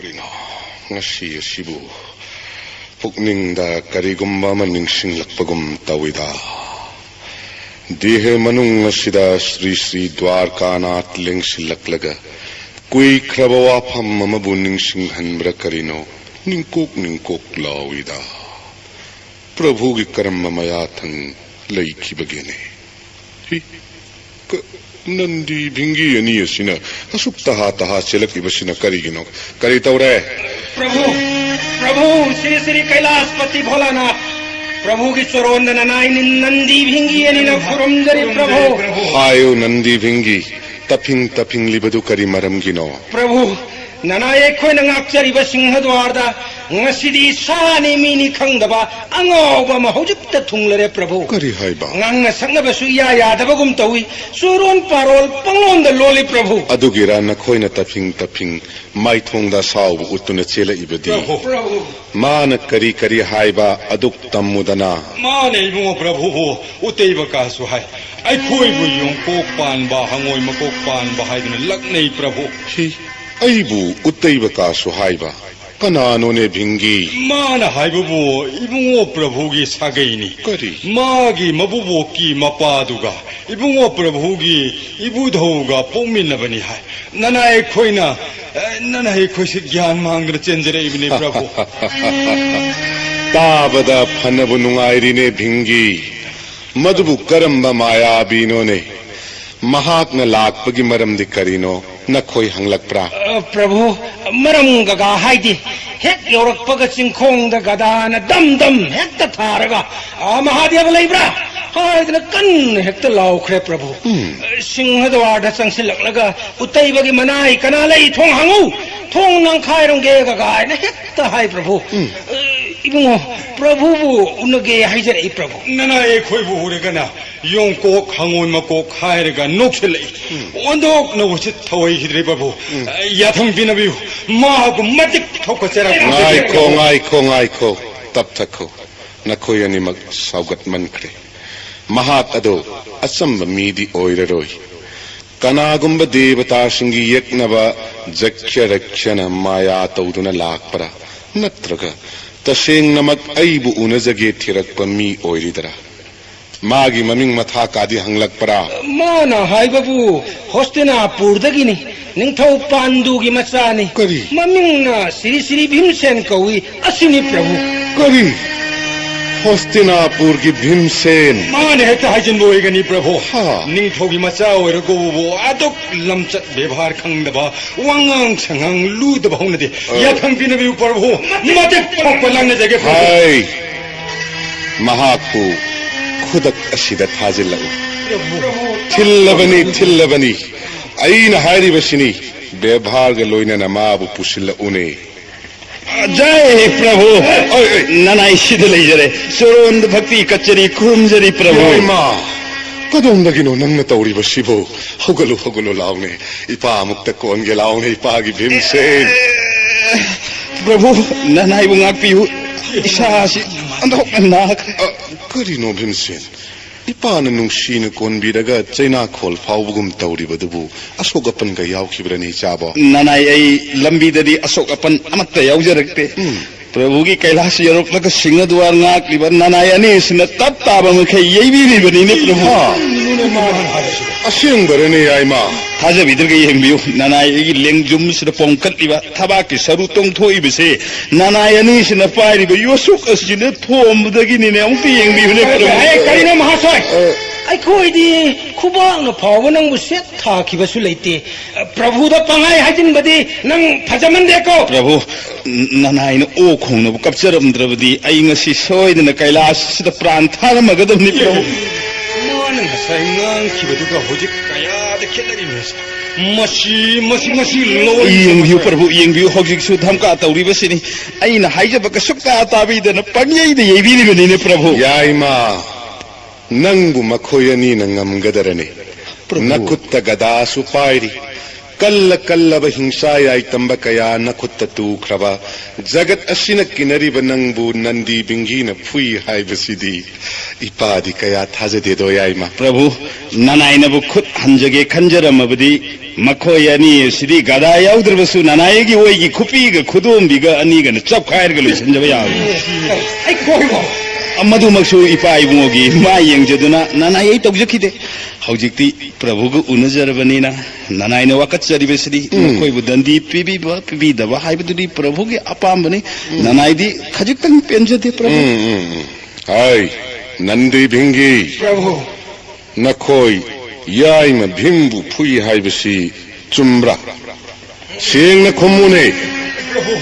ꯀꯔꯤꯅꯣ ꯉꯁꯤ ꯑꯁꯤꯕꯨ ꯄꯨꯛꯅꯤꯡꯗ ꯀꯔꯤꯒꯨꯝꯕ ꯑꯃ ꯅꯤꯡꯁꯤꯡꯂꯛꯄꯒꯨꯝ ꯇꯧꯏꯗ꯫ ꯗꯦꯍ ꯃꯅꯨꯡ ꯑꯁꯤꯗ ꯁ꯭ꯔꯤ ꯁ꯭ꯔꯤ ꯗ꯭ꯋꯥꯔꯀꯥꯅꯥꯊ ꯂꯦꯡꯁꯤꯜꯂꯛꯂꯒ ꯀꯨꯏꯈ꯭ꯔꯕ ꯋꯥꯐꯝ ꯑꯃꯕꯨ ꯅꯤꯡꯁꯤꯡꯍꯟꯕ꯭ꯔꯥ ꯀꯔꯤꯅꯣ ꯅꯤꯡꯀꯣꯛ ꯅꯤꯡꯀꯣꯛ ꯂꯥꯎꯏꯗ꯫ ꯄ꯭ꯔꯚꯨꯒꯤ ꯀꯔꯝꯕ ꯃꯌꯥꯊꯪ ꯂꯩꯈꯤꯕꯒꯦꯅꯦ? ꯍꯤ, ꯀ-, ꯅꯟꯗꯤ ꯚꯤꯡꯒꯤ ꯑꯅꯤ ꯑꯁꯤꯅ ꯑꯁꯨꯛ ꯇꯍꯥ ꯇꯍꯥ ꯆꯦꯜꯂꯛꯂꯤꯕꯁꯤꯅ ꯀꯔꯤꯒꯤꯅꯣ? ꯀꯔꯤ ꯇꯧꯔꯦ? ꯄ꯭ꯔꯚꯨ, ꯄ꯭ꯔꯚꯨ, ꯁ꯭ꯔꯤ ꯁ꯭ꯔꯤ ꯀꯩꯂꯥꯁꯄꯇꯤ ꯚꯣꯂꯥꯅꯥꯊ, ꯄ꯭ꯔꯚꯨꯒꯤ ꯆꯣꯔꯣꯟꯗ ꯅꯅꯥꯏ ꯅꯟꯗꯤ ꯚꯤꯡꯒꯤ ꯑꯅꯤꯅ ꯈꯨꯔꯨꯝꯖꯔꯤ, ꯄ꯭ꯔꯚꯨ꯫ ꯍꯥꯏꯌꯨ ꯅꯟꯗꯤ ꯚꯤꯡꯒꯤ, ꯇꯞꯐꯤꯡ ꯇꯞꯐꯤꯡꯂꯤꯕꯗꯨ ꯀꯔꯤ ꯃꯔꯝꯒꯤꯅꯣ? ꯄ꯭ꯔꯚꯨ, ꯅꯅꯥꯏ ꯑꯩꯈꯣꯏꯅ ꯉꯥꯛꯆꯔꯤꯕ ꯁꯤꯡꯍꯗ꯭ꯋꯥꯔꯗ ꯉꯁꯤꯗꯤ ꯁꯥꯅꯤ ꯃꯤꯅꯤ ꯈꯪꯗꯕ ꯑꯉꯥꯎꯕ ꯑꯃ ꯍꯧꯖꯤꯛꯇ ꯊꯨꯡꯂꯔꯦ, ꯄ꯭ꯔꯚꯨ꯫ ꯀꯔꯤ ꯍꯥꯏꯕ? ꯉꯥꯡꯅ ꯁꯛꯅꯕꯁꯨ ꯏꯌꯥ ꯌꯥꯗꯕꯒꯨꯝ ꯇꯧꯏ꯫ ꯆꯨꯔꯣꯟ ꯄꯥꯔꯣꯜ ꯄꯪꯂꯣꯟꯗ ꯂꯣꯜꯂꯤ, ꯄ꯭ꯔꯚꯨ꯫ ꯑꯗꯨꯒꯤꯔ ꯅꯈꯣꯏꯅ ꯇꯞꯐꯤꯡ ꯇꯞꯐꯤꯡ ꯃꯥꯏꯊꯣꯡꯗ ꯑꯁꯥꯎꯕ ꯎꯠꯇꯨꯅ ꯆꯦꯜꯂꯛꯏꯕꯗꯤ? ꯄ꯭ꯔꯚꯨ꯫ ꯄ꯭ꯔꯚꯨ꯫ ꯃꯥꯅ ꯀꯔꯤ ꯀꯔꯤ ꯍꯥꯏꯕ ꯑꯗꯨꯛ ꯇꯝꯃꯨꯗꯅ꯫ ꯃꯥꯅ ꯏꯕꯨꯡꯉꯣ ꯄ꯭ꯔꯚꯨꯕꯨ ꯎꯇꯩꯕ ꯀꯥꯁꯨ ꯍꯥꯏ꯫ ꯑꯩꯈꯣꯏꯕꯨ ꯌꯣꯡꯀꯣꯛ ꯄꯥꯟꯕ, ꯍꯉꯣꯏ ꯃꯀꯣꯛ ꯄꯥꯟꯕ ꯍꯥꯏꯗꯨꯅ ꯂꯛꯅꯩ, ꯄ꯭ꯔꯚꯨ꯫ ꯍꯤ, ꯑꯩꯕꯨ ꯎꯇꯩꯕ ꯀꯥꯁꯨ ꯍꯥꯏꯕ? ꯀꯅꯥꯅꯣꯅꯦ ꯚꯤꯡꯒꯤ? ꯃꯥꯅ ꯍꯥꯏꯕꯕꯨ ꯏꯕꯨꯡꯉꯣ ꯄ꯭ꯔꯚꯨꯒꯤ ꯁꯥꯒꯩꯅꯤ꯫ ꯀꯔꯤ? ꯃꯥꯒꯤ ꯃꯕꯨꯕꯣꯛꯀꯤ ꯃꯄꯥꯗꯨꯒ ꯏꯕꯨꯡꯉꯣ ꯄ꯭ꯔꯚꯨꯒꯤ ꯏꯕꯨꯙꯧꯒ ꯄꯣꯛꯃꯤꯟꯅꯕꯅꯤ ꯍꯥꯏ꯫ ꯅꯅꯥꯏ ꯑꯩꯈꯣꯏꯅ, ꯑꯦ, ꯅꯅꯥꯏ ꯑꯩꯈꯣꯏꯁꯤ ꯒ꯭ꯌꯥꯟ ꯃꯥꯡꯗꯅ ꯆꯦꯟꯖꯔꯛꯏꯕꯅꯤ, ꯄ꯭ꯔꯚꯨ꯫ ꯇꯥꯕꯗ ꯐꯅꯕꯨ ꯅꯨꯡꯉꯥꯏꯔꯤꯅꯦ, ꯚꯤꯡꯒꯤ꯫ ꯃꯗꯨꯕꯨ ꯀꯔꯝꯕ ꯃꯥꯌꯥꯕꯤꯅꯣꯅꯦ? ꯃꯍꯥꯛꯅ ꯂꯥꯛꯄꯒꯤ ꯃꯔꯝꯗꯤ ꯀꯔꯤꯅꯣ? ꯅꯈꯣꯏ ꯍꯪꯂꯛꯄ꯭ꯔꯥ? ꯑ, ꯄ꯭ꯔꯚꯨ, ꯃꯔꯝ ꯒꯒꯥ ꯍꯥꯏꯗꯤ, ꯍꯦꯛ ꯌꯧꯔꯛꯄꯒ ꯆꯤꯡꯈꯣꯡꯗ ꯒꯗꯥꯅ ꯗꯝ ꯗꯝ ꯍꯦꯛꯇ ꯊꯥꯔꯒ, "ꯑꯥ, ꯃꯍꯥꯗꯦꯕ ꯂꯩꯕ꯭ꯔꯥ?" ꯍꯥꯏꯗꯅ ꯀꯟꯅ ꯍꯦꯛꯇ ꯂꯥꯎꯈ꯭ꯔꯦ, ꯄ꯭ꯔꯚꯨ꯫ ꯎꯝ꯫ ꯁꯤꯡꯍꯗ꯭ꯋꯥꯔꯗ ꯆꯪꯁꯤꯜꯂꯛꯂꯒ, "ꯎꯇꯩꯕꯒꯤ ꯃꯅꯥꯏ ꯀꯅꯥ ꯂꯩ? ꯊꯣꯡ ꯍꯥꯡꯉꯨ! ꯊꯣꯡ ꯅꯥꯡꯈꯥꯏꯔꯝꯒꯦ ꯒꯒꯥ" ꯍꯥꯏꯅ ꯍꯦꯛꯇ ꯍꯥꯏ, ꯄ꯭ꯔꯚꯨ꯫ ꯎꯝ꯫ ꯑ, ꯏꯕꯨꯡꯉꯣ, ꯄ꯭ꯔꯚꯨꯕꯨ ꯎꯅꯒꯦ ꯍꯥꯏꯖꯔꯛꯏ, ꯄ꯭ꯔꯚꯨ꯫ ꯅꯅꯥꯏ ꯑꯩꯈꯣꯏꯕꯨ ꯎꯔꯒꯅ ꯌꯣꯡꯀꯣꯛ, ꯍꯉꯣꯏ ꯃꯀꯣꯛ ꯍꯥꯏꯔꯒ ꯅꯣꯛꯁꯤꯜꯂꯛꯏ꯫ ꯎꯝ꯫ ꯑꯣꯟꯊꯣꯛꯅ ꯎꯁꯤꯠ ꯊꯑꯣꯏꯈꯤꯗ꯭ꯔꯦ, ꯄ꯭ꯔꯚꯨ꯫ ꯎꯝ꯫ ꯑ, ꯌꯥꯊꯪ ꯄꯤꯅꯕꯤꯌꯨ꯫ ꯃꯍꯥꯛꯄꯨ ꯃꯇꯤꯛ ꯊꯧꯒꯠꯆꯔꯛꯄ꯫ ꯉꯥꯏꯈꯣ, ꯉꯥꯏꯈꯣ, ꯉꯥꯏꯈꯣ꯫ ꯇꯞꯊꯈꯣ꯫ ꯅꯈꯣꯏ ꯑꯅꯤꯃꯛ ꯁꯥꯎꯒꯠꯃꯟꯈ꯭ꯔꯦ꯫ ꯃꯍꯥꯛ ꯑꯗꯣ ꯑꯆꯝꯕ ꯃꯤꯗꯤ ꯑꯣꯏꯔꯔꯣꯏ꯫ ꯀꯅꯥꯒꯨꯝꯕ ꯗꯦꯕꯇꯥꯁꯤꯡꯒꯤ ꯌꯦꯛꯅꯕ ꯖꯛꯈ꯭ꯌ ꯔꯛꯈ꯭ꯌꯅ ꯃꯥꯌꯥ ꯇꯧꯗꯨꯅ ꯂꯥꯛꯄ꯭ꯔꯥ? ꯅꯠꯇ꯭ꯔꯒ ꯇꯁꯦꯡꯅꯃꯛ ꯑꯩꯕꯨ ꯎꯅꯖꯒꯦ ꯊꯤꯔꯛꯄ ꯃꯤ ꯑꯣꯏꯔꯤꯗꯔꯥ? ꯃꯥꯒꯤ ꯃꯃꯤꯡ ꯃꯊꯥ ꯀꯥꯗꯤ ꯍꯪꯂꯛꯄ꯭ꯔꯥ? ꯃꯥꯅ ꯍꯥꯏꯕꯕꯨ ꯍꯣꯁꯇꯤꯅꯥꯄꯨꯔꯗꯒꯤꯅꯤ, ꯅꯤꯡꯊꯧ ꯄꯥꯟꯗꯨꯒꯤ ꯃꯆꯥꯅꯤ꯫ ꯀꯔꯤ? ꯃꯃꯤꯡꯅ ꯁꯤꯔꯤ ꯁꯤꯔꯤ ꯚꯤꯝꯁꯦꯟ ꯀꯧꯏ꯫ ꯑꯁꯤꯅꯤ ꯄ꯭ꯔꯚꯨ꯫ ꯀꯔꯤ? ꯍꯣꯁꯇꯤꯅꯥꯄꯨꯔꯒꯤ ꯚꯤꯝꯁꯦꯟ? ꯃꯥꯅ ꯍꯦꯛꯇ ꯍꯥꯏꯖꯤꯟꯕ ꯑꯣꯏꯒꯅꯤ ꯄ꯭ꯔꯚꯨ꯫ ꯍꯥ? ꯅꯤꯡꯊꯧꯒꯤ ꯃꯆꯥ ꯑꯣꯏꯔꯒꯕꯨ ꯑꯗꯨꯛ ꯂꯝꯆꯠ ꯕꯦꯕꯥꯔ ꯈꯪꯗꯕ, ꯋꯥꯉꯥꯡ ꯁꯉꯥꯡ ꯂꯨꯗꯕ ꯍꯧꯅꯗꯦ꯫ ꯑ꯫ ꯌꯥꯊꯪ ꯄꯤꯅꯕꯤꯌꯨ ꯄ꯭ꯔꯚꯨ꯫ ꯃꯇꯤꯛ ꯊꯣꯛꯄ ꯂꯥꯡꯅꯖꯒꯦ ꯄ꯭ꯔꯚꯨ꯫ ꯍꯥꯏ! ꯃꯍꯥꯛꯄꯨ ꯈꯨꯗꯛ ꯑꯁꯤꯗ ꯊꯥꯖꯤꯜꯂꯛꯎ꯫ ꯄ꯭ꯔꯚꯨ꯫ ꯊꯤꯜꯂꯕꯅꯤ, ꯊꯤꯜꯂꯕꯅꯤ꯫ ꯑꯩꯅ ꯍꯥꯏꯔꯤꯕꯁꯤꯅꯤ, ꯕꯦꯕꯥꯔꯒ ꯂꯣꯏꯅꯅ ꯃꯥꯕꯨ ꯄꯨꯁꯤꯜꯂꯛꯎꯅꯦ꯫ ꯖꯥꯏ ꯄ꯭ꯔꯚꯨ꯫ ꯑꯣꯏ, ꯑꯣꯏ꯫ ꯅꯅꯥꯏ ꯁꯤꯗ ꯂꯩꯖꯔꯦ꯫ ꯆꯣꯔꯣꯟꯗ ꯚꯛꯇꯤ ꯀꯠꯆꯔꯤ, ꯈꯨꯔꯨꯝꯖꯔꯤ ꯄ꯭ꯔꯚꯨ꯫ ꯏꯃꯥ, ꯀꯗꯣꯝꯗꯒꯤꯅꯣ ꯅꯪꯅ ꯇꯧꯔꯤꯕꯁꯤꯕꯨ? ꯍꯧꯒꯠꯂꯨ, ꯍꯧꯒꯠꯂꯨ ꯂꯥꯎꯅꯦ꯫ ꯏꯄꯥ ꯑꯃꯨꯛꯇ ꯀꯣꯟꯒꯦ ꯂꯥꯎꯅꯦ, ꯏꯄꯥꯒꯤ ꯚꯤꯝꯁꯦꯟ꯫ ꯄ꯭ꯔꯚꯨ, ꯅꯅꯥꯏꯕꯨ ꯉꯥꯛꯄꯤꯌꯨ꯫ ꯏꯁꯥꯁꯤ ꯑꯣꯟꯊꯣꯛꯅ ꯅꯥꯈ꯭ꯔꯦ꯫ ꯑ, ꯀꯔꯤꯅꯣ ꯚꯤꯝꯁꯦꯟ? ꯏꯄꯥꯅ ꯅꯨꯡꯁꯤꯅ ꯀꯣꯟꯕꯤꯔꯒ ꯆꯩꯅꯥꯈꯣꯜ ꯐꯥꯎꯕꯒꯨꯝ ꯇꯧꯔꯤꯕꯗꯨꯕꯨ ꯑꯁꯣꯛ ꯑꯄꯟꯒ ꯌꯥꯎꯈꯤꯕ꯭ꯔꯅꯤ ꯏꯆꯥꯕꯣ? ꯅꯅꯥꯏ, ꯑꯩ ꯂꯝꯕꯤꯗꯗꯤ ꯑꯁꯣꯛ ꯑꯄꯟ ꯑꯃꯠꯇ ꯌꯥꯎꯖꯔꯛꯇꯦ꯫ ꯎꯝ꯫ ꯄ꯭ꯔꯚꯨꯒꯤ ꯀꯩꯂꯥꯁ ꯌꯧꯔꯛꯂꯒ ꯁꯤꯡꯍꯗꯨꯋꯥꯔ ꯉꯥꯛꯂꯤꯕ ꯅꯅꯥꯏ ꯑꯅꯤꯁꯤꯅ ꯇꯞ ꯇꯥꯕ ꯃꯈꯩ ꯌꯩꯕꯤꯔꯤꯕꯅꯤꯅꯦ ꯄ꯭ꯔꯚꯨ꯫ ꯍꯥ? ꯑꯁꯦꯡꯕꯔꯅꯦ ꯌꯥꯏꯃ? ꯊꯥꯖꯕꯤꯗ꯭ꯔꯒ ꯌꯦꯡꯕꯤꯌꯨ, ꯅꯅꯥꯏ ꯑꯩꯒꯤ ꯂꯦꯡꯖꯨꯝꯁꯤꯗ ꯄꯣꯝꯈꯠꯂꯤꯕ ꯊꯕꯥꯛꯀꯤ ꯁꯔꯨ ꯇꯣꯡꯊꯣꯛꯏꯕꯁꯦ ꯅꯅꯥꯏ ꯑꯅꯤꯁꯤꯅ ꯄꯥꯏꯔꯤꯕ ꯌꯣꯠꯁꯨꯛ ꯑꯁꯤꯅ ꯊꯣꯝꯕꯗꯒꯤꯅꯤꯅꯦ꯫ ꯑꯃꯨꯛꯇ ꯌꯦꯡꯕꯤꯌꯨꯅꯦ ꯄ꯭ꯔꯚꯨ꯫ ꯑꯦ, ꯀꯔꯤꯅꯣ ꯃꯍꯥꯁꯣꯏ? ꯑ꯫ ꯑꯩꯈꯣꯏꯗꯤ ꯈꯨꯕꯥꯛꯅ ꯐꯥꯎꯕ ꯅꯪꯕꯨ ꯁꯦꯠ ꯊꯥꯈꯤꯕꯁꯨ ꯂꯩꯇꯦ꯫ ꯄ꯭ꯔꯚꯨꯗ ꯄꯪꯍꯥꯏ ꯍꯥꯏꯖꯤꯟꯕꯗꯤ ꯅꯪ ꯐꯖꯃꯟꯗꯦꯀꯣ꯫ ꯄ꯭ꯔꯚꯨ, ꯅ-, ꯅꯅꯥꯏꯅ ꯑꯣꯛ ꯈꯣꯡꯅꯕ ꯀꯞꯆꯔꯝꯗ꯭ꯔꯕꯗꯤ ꯑꯩ ꯉꯁꯤ ꯁꯣꯏꯗꯅ ꯀꯩꯂꯥꯁꯁꯤꯗ ꯄ꯭ꯔꯥꯟ ꯊꯥꯔꯝꯃꯒꯗꯕꯅꯤ ꯄ꯭ꯔꯚꯨ꯫ ꯃꯥꯅ ꯉꯁꯥꯏ ꯉꯥꯡꯈꯤꯕꯗꯨꯒ ꯍꯧꯖꯤꯛ ꯀꯌꯥꯗ ꯈꯦꯠꯅꯔꯤꯕꯅꯣ? ꯃꯁꯤ, ꯃꯁꯤ, ꯃꯁꯤ ꯂꯣꯏ ꯌꯦꯡꯕꯤꯌꯨ ꯄ꯭ꯔꯚꯨ, ꯌꯦꯡꯕꯤꯌꯨ, ꯍꯧꯖꯤꯛꯁꯨ ꯙꯝꯀꯥ ꯇꯧꯔꯤꯕꯁꯤꯅꯤ꯫ ꯑꯩꯅ ꯍꯥꯏꯖꯕꯒ ꯁꯨꯛꯇꯥ ꯇꯥꯕꯤꯗꯅ ꯄꯪꯌꯩꯗ ꯌꯩꯕꯤꯔꯤꯕꯅꯤꯅꯦ ꯄ꯭ꯔꯚꯨ꯫ ꯌꯥꯏꯃ, ꯅꯪꯕꯨ ꯃꯈꯣꯏ ꯑꯅꯤꯅ ꯉꯝꯒꯗꯔꯅꯤ꯫ ꯄ꯭ꯔꯚꯨ꯫ ꯅꯈꯨꯠꯇ ꯒꯗꯥꯁꯨ ꯄꯥꯏꯔꯤ, ꯀꯜꯂ ꯀꯜꯂꯕ ꯍꯤꯡꯁꯥ ꯌꯥꯏꯇꯝꯕ ꯀꯌꯥ ꯅꯈꯨꯠꯇ ꯇꯨꯈ꯭ꯔꯕ ꯖꯒꯠ ꯑꯁꯤꯅ ꯀꯤꯅꯔꯤꯕ ꯅꯪꯕꯨ ꯅꯟꯗꯤ ꯕꯤꯡꯒꯤꯅ ꯐꯨꯏ ꯍꯥꯏꯕꯁꯤꯗꯤ ꯏꯄꯥꯗꯤ ꯀꯌꯥ ꯊꯥꯖꯗꯦꯗꯣ, ꯌꯥꯏꯃ꯫ ꯄ꯭ꯔꯚꯨ, ꯅꯅꯥꯏꯅꯕꯨ ꯈꯨꯠ ꯍꯟꯖꯒꯦ ꯈꯟꯖꯔꯝꯃꯕꯗꯤ ꯃꯈꯣꯏ ꯑꯅꯤ ꯑꯁꯤꯗꯤ ꯒꯗꯥ ꯌꯥꯎꯗ꯭ꯔꯕꯁꯨ ꯅꯅꯥꯏꯒꯤ ꯑꯣꯏꯒꯤ ꯈꯨꯄꯤꯒ ꯈꯨꯗꯣꯝꯕꯤꯒ ꯑꯅꯤꯒꯅ ꯆꯞꯈꯥꯏꯔꯒ ꯂꯣꯏꯁꯤꯟꯖꯕ ꯌꯥꯕꯅꯤ꯫ ꯑꯩꯈꯣꯏꯕꯨ ꯃꯗꯨꯃꯛꯁꯨ ꯏꯄꯥ ꯏꯕꯨꯡꯉꯣꯒꯤ ꯃꯥꯏ ꯌꯦꯡꯖꯗꯨꯅ ꯅꯅꯥꯏ ꯑꯩ ꯇꯧꯖꯈꯤꯗꯦ꯫ ꯍꯧꯖꯤꯛꯇꯤ ꯄ꯭ꯔꯚꯨꯒ ꯎꯅꯖꯔꯕꯅꯤꯅ ꯅꯅꯥꯏꯅ ꯋꯥꯀꯠꯆꯔꯤꯕꯁꯤꯗꯤ ꯎꯝ꯫ ꯃꯈꯣꯏꯕꯨ ꯗꯟꯗꯤ ꯄꯤꯕꯤꯕ ꯄꯤꯕꯤꯗꯕ ꯍꯥꯏꯕꯗꯨꯗꯤ ꯄ꯭ꯔꯚꯨꯒꯤ ꯑꯄꯥꯝꯕꯅꯤ꯫ ꯎꯝ꯫ ꯅꯅꯥꯏꯗꯤ ꯈꯖꯤꯛꯇꯪ ꯄꯦꯟꯖꯗꯦ, ꯄ꯭ꯔꯚꯨ꯫ ꯎꯝ, ꯎꯝ, ꯎꯝ꯫ ꯍꯥꯏ, ꯅꯟꯗꯤ ꯚꯤꯡꯒꯤ꯫ ꯄ꯭ꯔꯚꯨ꯫ ꯅꯈꯣꯏ ꯌꯥꯏꯃ ꯚꯤꯝꯕꯨ ꯐꯨꯏ ꯍꯥꯏꯕꯁꯤ ꯆꯨꯝꯕ꯭ꯔꯥ? ꯁꯦꯡꯅ ꯈꯨꯝꯃꯨꯅꯦ꯫ ꯄ꯭ꯔꯚꯨ,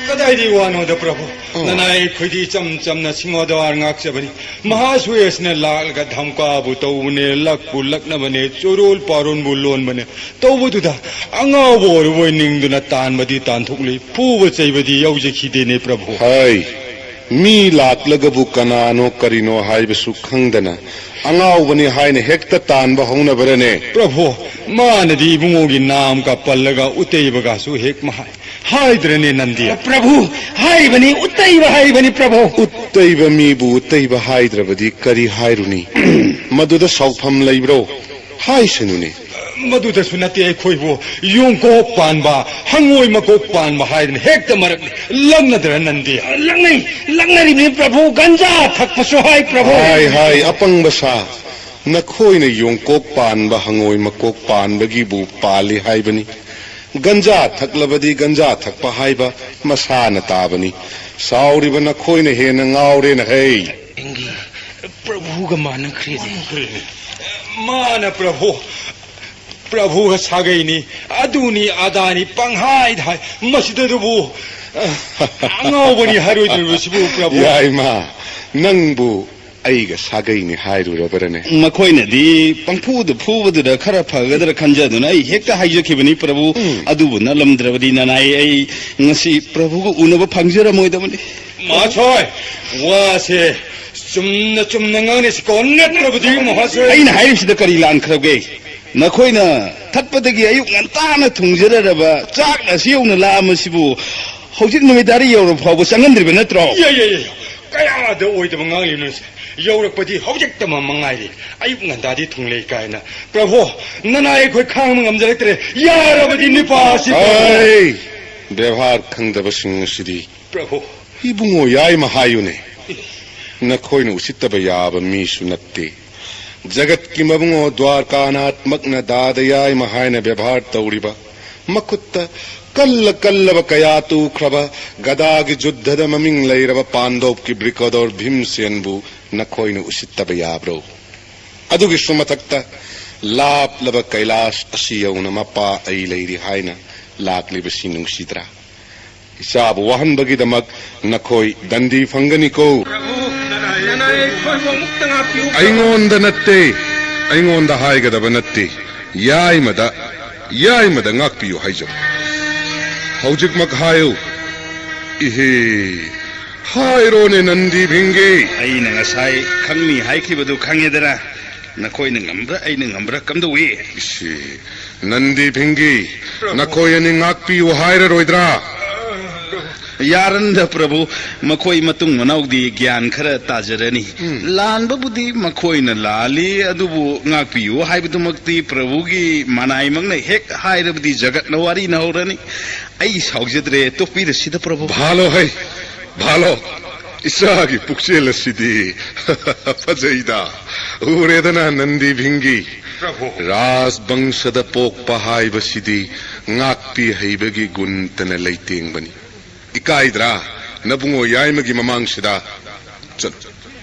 ꯀꯗꯥꯏꯗꯒꯤ ꯋꯥꯅꯣꯗ ꯄ꯭ꯔꯚꯨ? ꯎꯝ꯫ ꯅꯅꯥꯏ ꯑꯩꯈꯣꯏꯗꯤ ꯏꯆꯝ ꯆꯝꯅ ꯁꯤꯡꯍꯗ꯭ꯋꯥꯔ ꯉꯥꯛꯆꯕꯅꯤ꯫ ꯃꯍꯥꯁꯨꯌꯦꯁꯅ ꯂꯥꯛꯂꯒ ꯙꯝꯀꯥꯕꯨ ꯇꯧꯕꯅꯦ, ꯂꯛꯄꯨ ꯂꯛꯅꯕꯅꯦ, ꯆꯨꯔꯣꯜ ꯄꯥꯔꯣꯟꯕꯨ ꯂꯣꯟꯕꯅꯦ꯫ ꯇꯧꯕꯗꯨꯗ ꯑꯉꯥꯎꯕ ꯑꯣꯏꯔꯕꯣꯏ ꯅꯤꯡꯗꯨꯅ ꯇꯥꯟꯕꯗꯤ ꯇꯥꯟꯊꯣꯛꯂꯤ, ꯐꯨꯕ ꯆꯩꯕꯗꯤ ꯌꯥꯎꯖꯈꯤꯗꯦꯅꯦ ꯄ꯭ꯔꯚꯨ꯫ ꯍꯥꯏ, ꯃꯤ ꯂꯥꯛꯂꯒꯕꯨ ꯀꯅꯥꯅꯣ ꯀꯔꯤꯅꯣ ꯍꯥꯏꯕꯁꯨ ꯈꯪꯗꯅ ꯑꯉꯥꯎꯕꯅꯤ ꯍꯥꯏꯅ ꯍꯦꯛꯇ ꯇꯥꯟꯕ ꯍꯧꯅꯕꯔꯅꯦ? ꯄ꯭ꯔꯚꯨ, ꯃꯥꯅꯗꯤ ꯏꯕꯨꯡꯉꯣꯒꯤ ꯅꯥꯝꯒ ꯄꯜꯂꯒ ꯎꯇꯩꯕꯒꯁꯨ ꯍꯦꯛ ꯃꯍꯥꯏ ꯍꯥꯏꯗ꯭ꯔꯅꯦ ꯅꯟꯗꯤ? ꯄ꯭ꯔꯚꯨ, ꯍꯥꯏꯔꯤꯕꯅꯤ, ꯎꯠꯇꯩꯕ ꯍꯥꯏꯔꯤꯕꯅꯤ, ꯄ꯭ꯔꯚꯨ꯫ ꯎꯠꯇꯩꯕ ꯃꯤꯕꯨ ꯎꯠꯇꯩꯕ ꯍꯥꯏꯗ꯭ꯔꯕꯗꯤ ꯀꯔꯤ ꯍꯥꯏꯔꯨꯅꯤ? ꯃꯗꯨꯗ ꯁꯥꯎꯐꯝ ꯂꯩꯕ꯭ꯔꯣ? ꯍꯥꯏꯁꯅꯨꯅꯦ꯫ ꯃꯗꯨꯗꯁꯨ ꯅꯠꯇꯦ, ꯑꯩꯈꯣꯏꯕꯨ ꯌꯣꯡꯀꯣꯛ ꯄꯥꯟꯕ, ꯍꯪꯉꯣꯏ ꯃꯀꯣꯛ ꯄꯥꯟꯕ ꯍꯥꯏꯗꯅ ꯍꯦꯛꯇ ꯃꯔꯛ ꯂꯛꯅꯗ꯭ꯔ ꯅꯟꯗꯤ? ꯂꯛꯅꯩ, ꯂꯛꯅꯔꯤꯕꯅꯤ, ꯄ꯭ꯔꯚꯨ꯫ ꯒꯟꯖꯥ ꯊꯛꯄꯁꯨ ꯍꯥꯏ, ꯄ꯭ꯔꯚꯨ꯫ ꯍꯥꯏ, ꯍꯥꯏ, ꯑꯄꯪꯕ ꯁꯥ꯫ ꯅꯈꯣꯏꯅ ꯌꯣꯡꯀꯣꯛ ꯄꯥꯟꯕ, ꯍꯪꯉꯣꯏ ꯃꯀꯣꯛ ꯄꯥꯟꯕꯒꯤꯕꯨ ꯄꯥꯜꯂꯤ ꯍꯥꯏꯕꯅꯤ꯫ ꯒꯟꯖꯥ ꯊꯛꯂꯕꯗꯤ ꯒꯟꯖꯥ ꯊꯛꯄ ꯍꯥꯏꯕ ꯃꯁꯥꯅ ꯇꯥꯕꯅꯤ꯫ ꯁꯥꯎꯔꯤꯕ ꯅꯈꯣꯏꯅ ꯍꯦꯟꯅ ꯉꯥꯎꯔꯦꯅ ꯍꯩ꯫ ꯏꯪꯒꯤ ꯄ꯭ꯔꯚꯨꯒ ꯃꯥꯟꯅꯈ꯭ꯔꯦꯅꯦ꯫ ꯃꯥꯅ ꯄ꯭ꯔꯚꯨ, ꯄ꯭ꯔꯚꯨꯒ ꯁꯥꯒꯩꯅꯤ, ꯑꯗꯨꯅꯤ ꯑꯗꯥꯅꯤ ꯄꯪꯍꯥꯏꯗ ꯍꯥꯏ꯫ ꯃꯁꯤꯗꯗꯨꯕꯨ, ꯑ, ꯑꯉꯥꯎꯕꯅꯤ ꯍꯥꯏꯔꯣꯏꯗꯧꯔꯤꯕꯁꯤꯕꯨ, ꯄ꯭ꯔꯚꯨ? ꯌꯥꯏꯃ, ꯅꯪꯕꯨ ꯑꯩꯒ ꯁꯥꯒꯩꯅꯤ ꯍꯥꯏꯔꯨꯔꯕꯔꯅꯦ? ꯃꯈꯣꯏꯅꯗꯤ ꯄꯪꯐꯨꯗ ꯐꯨꯕꯗꯨꯗ ꯈꯔ ꯐꯒꯗ꯭ꯔꯥ ꯈꯟꯖꯗꯨꯅ ꯑꯩ ꯍꯦꯛꯇ ꯍꯥꯏꯖꯈꯤꯕꯅꯤ, ꯄ꯭ꯔꯚꯨ꯫ ꯎꯝ꯫ ꯑꯗꯨꯕꯨ ꯅꯠꯂꯝꯗ꯭ꯔꯕꯗꯤ ꯅꯅꯥꯏ ꯑꯩ ꯉꯁꯤ ꯄ꯭ꯔꯚꯨꯒ ꯎꯅꯕ ꯐꯪꯖꯔꯝꯃꯣꯏꯗꯕꯅꯤ꯫ ꯃꯍꯥꯁꯣꯏ, ꯋꯥꯁꯦ ꯆꯨꯝꯅ ꯆꯨꯝꯅ ꯉꯥꯡꯅꯁꯤꯀꯣ, ꯅꯠꯇ꯭ꯔꯕꯗꯤ ꯃꯍꯥꯁꯣꯏ꯫ ꯑꯩꯅ ꯍꯥꯏꯔꯤꯕꯁꯤꯗ ꯀꯔꯤ ꯂꯥꯟꯈ꯭ꯔꯒꯦ? ꯅꯈꯣꯏꯅ ꯊꯠꯄꯗꯒꯤ ꯑꯌꯨꯛ ꯉꯟꯇꯥꯅ ꯊꯣꯡꯖꯔꯔꯕ ꯆꯥꯛꯅ ꯑꯁꯤ ꯌꯧꯅ ꯂꯥꯝꯃꯁꯤꯕꯨ ꯍꯧꯖꯤꯛ ꯅꯨꯃꯤꯠ ꯇꯔꯥ ꯌꯧꯔꯕ ꯐꯥꯎꯕ ꯆꯪꯍꯟꯗ꯭ꯔꯤꯕ ꯅꯠꯇ꯭ꯔꯣ? ꯌꯦ, ꯌꯦ, ꯌꯦ, ꯌꯦ꯫ ꯀꯌꯥꯗ ꯑꯣꯏꯗꯕ ꯉꯥꯡꯂꯤꯕꯅꯣ ꯁꯤ? ꯌꯧꯔꯛꯄꯗꯤ ꯍꯧꯖꯤꯛꯇ ꯃꯃ ꯉꯥꯏꯔꯤ꯫ ꯑꯌꯨꯛ ꯉꯟꯇꯥꯗꯤ ꯊꯨꯡꯂꯩ ꯀꯥꯏꯅ꯫ ꯄ꯭ꯔꯚꯨ, ꯅꯅꯥꯏ ꯑꯩꯈꯣꯏ ꯈꯥꯡꯕ ꯉꯝꯖꯔꯛꯇ꯭ꯔꯦ꯫ ꯌꯥꯔꯕꯗꯤ ꯅꯤꯄꯥ ꯑꯁꯤ ꯑꯩ ꯕꯦꯕꯥꯔ ꯈꯪꯗꯕꯁꯤꯡ ꯑꯁꯤꯗꯤ꯫ ꯄ꯭ꯔꯚꯨ꯫ ꯏꯕꯨꯡꯉꯣ ꯌꯥꯏꯃ ꯍꯥꯏꯌꯨꯅꯦ꯫ ꯅꯈꯣꯏꯅ ꯎꯁꯤꯠꯇꯕ ꯌꯥꯕ ꯃꯤꯁꯨ ꯅꯠꯇꯦ꯫ ꯖꯒꯠꯀꯤ ꯃꯕꯨꯡꯉꯣ ꯗ꯭ꯋꯥꯔꯀꯥꯅꯥꯊꯃꯛꯅ ꯗꯥꯗ ꯌꯥꯏꯃ ꯍꯥꯏꯅ ꯕꯦꯕꯥꯔ ꯇꯧꯔꯤꯕ, ꯃꯈꯨꯠꯇ ꯀꯜꯂ ꯀꯜꯂꯕ ꯀꯌꯥ ꯇꯨꯈ꯭ꯔꯕ, ꯒꯗꯥꯒꯤ ꯖꯨꯗꯙꯗ ꯃꯃꯤꯡ ꯂꯩꯔꯕ ꯄꯥꯟꯗꯣꯞꯀꯤ ꯕ꯭ꯔꯤꯀꯣꯗꯣꯔ ꯚꯤꯝꯁꯦꯟꯕꯨ ꯅꯈꯣꯏꯅ ꯎꯁꯤꯠꯇꯕ ꯌꯥꯕ꯭ꯔꯣ? ꯑꯗꯨꯒꯤꯁꯨ ꯃꯊꯛꯇ ꯂꯥꯞꯂꯕ ꯀꯩꯂꯥꯁ ꯑꯁꯤ ꯌꯧꯅ ꯃꯄꯥ ꯑꯩ ꯂꯩꯔꯤ ꯍꯥꯏꯅ ꯂꯥꯛꯂꯤꯕꯁꯤ ꯅꯨꯡꯁꯤꯗ꯭ꯔꯥ? ꯏꯆꯥꯕꯨ ꯋꯥꯍꯟꯕꯒꯤꯗꯃꯛ ꯅꯈꯣꯏ ꯗꯟꯗꯤ ꯐꯪꯒꯅꯤꯀꯣ꯫ ꯄ꯭ꯔꯚꯨ, ꯅꯅꯥꯏ ꯑꯩꯈꯣꯏꯕꯨ ꯑꯃꯨꯛꯇ ꯉꯥꯛꯄꯤꯌꯨ꯫ ꯑꯩꯉꯣꯟꯗ ꯅꯠꯇꯦ, ꯑꯩꯉꯣꯟꯗ ꯍꯥꯏꯒꯗꯕ ꯅꯠꯇꯦ, ꯌꯥꯏꯃꯗ, ꯌꯥꯏꯃꯗ ꯉꯥꯛꯄꯤꯌꯨ ꯍꯥꯏꯖꯧ꯫ ꯍꯧꯖꯤꯛꯃꯛ ꯍꯥꯏꯌꯨ꯫ ꯏꯍꯦ, ꯍꯥꯏꯔꯣꯅꯦ ꯅꯟꯗꯤ ꯚꯤꯡꯒꯤ꯫ ꯑꯩꯅ ꯉꯁꯥꯏ ꯈꯪꯅꯤ ꯍꯥꯏꯈꯤꯕꯗꯨ ꯈꯪꯉꯦꯗꯅ꯫ ꯅꯈꯣꯏꯅ ꯉꯝꯕ꯭ꯔꯥ, ꯑꯩꯅ ꯉꯝꯕ꯭ꯔꯥ, ꯀꯝꯗꯧꯏ? ꯏꯁꯤ, ꯅꯟꯗꯤ ꯚꯤꯡꯒꯤ, ꯄ꯭ꯔꯚꯨ꯫ ꯅꯈꯣꯏ ꯑꯅꯤ ꯉꯥꯛꯄꯤꯌꯨ ꯍꯥꯏꯔꯔꯣꯏꯗ꯭ꯔꯥ? ꯌꯥꯔꯟꯗ ꯄ꯭ꯔꯚꯨ, ꯃꯈꯣꯏ ꯃꯇꯨꯡ ꯃꯅꯥꯎꯗꯤ ꯒ꯭ꯌꯥꯟ ꯈꯔ ꯇꯥꯖꯔꯅꯤ꯫ ꯎꯝ꯫ ꯂꯥꯟꯕꯕꯨꯗꯤ ꯃꯈꯣꯏꯅ ꯂꯥꯜꯂꯤ, ꯑꯗꯨꯕꯨ ꯉꯥꯛꯄꯤꯌꯨ ꯍꯥꯏꯕꯗꯨꯃꯛꯇꯤ ꯄ꯭ꯔꯚꯨꯒꯤ ꯃꯅꯥꯏꯃꯛꯅ ꯍꯦꯛ ꯍꯥꯏꯔꯕꯗꯤ ꯖꯒꯠꯅ ꯋꯥꯔꯤꯅ ꯍꯧꯔꯅꯤ꯫ ꯑꯩ ꯁꯥꯎꯖꯗ꯭ꯔꯦ, ꯇꯣꯛꯄꯤꯔꯁꯤꯗ ꯄ꯭ꯔꯚꯨ꯫ ꯚꯥꯂꯣ ꯍꯩ, ꯚꯥꯂꯣ, ꯏꯆꯥꯒꯤ ꯄꯨꯛꯆꯦꯜ ꯑꯁꯤꯗꯤ ꯐꯖꯩꯗ꯫ ꯎꯔꯦꯗꯅ ꯅꯟꯗꯤ ꯚꯤꯡꯒꯤ꯫ ꯄ꯭ꯔꯚꯨ꯫ ꯔꯥꯖ ꯕꯪꯁꯗ ꯄꯣꯛꯄ ꯍꯥꯏꯕꯁꯤꯗꯤ ꯉꯥꯛꯄꯤ ꯍꯩꯕꯒꯤ ꯒꯨꯟꯇꯅ ꯂꯩꯇꯦꯡꯕꯅꯤ꯫ ꯏꯀꯥꯏꯗ꯭ꯔꯥ ꯅꯕꯨꯡꯉꯣ ꯌꯥꯏꯃꯒꯤ ꯃꯃꯥꯡꯁꯤꯗ? ꯆꯠꯂꯨ,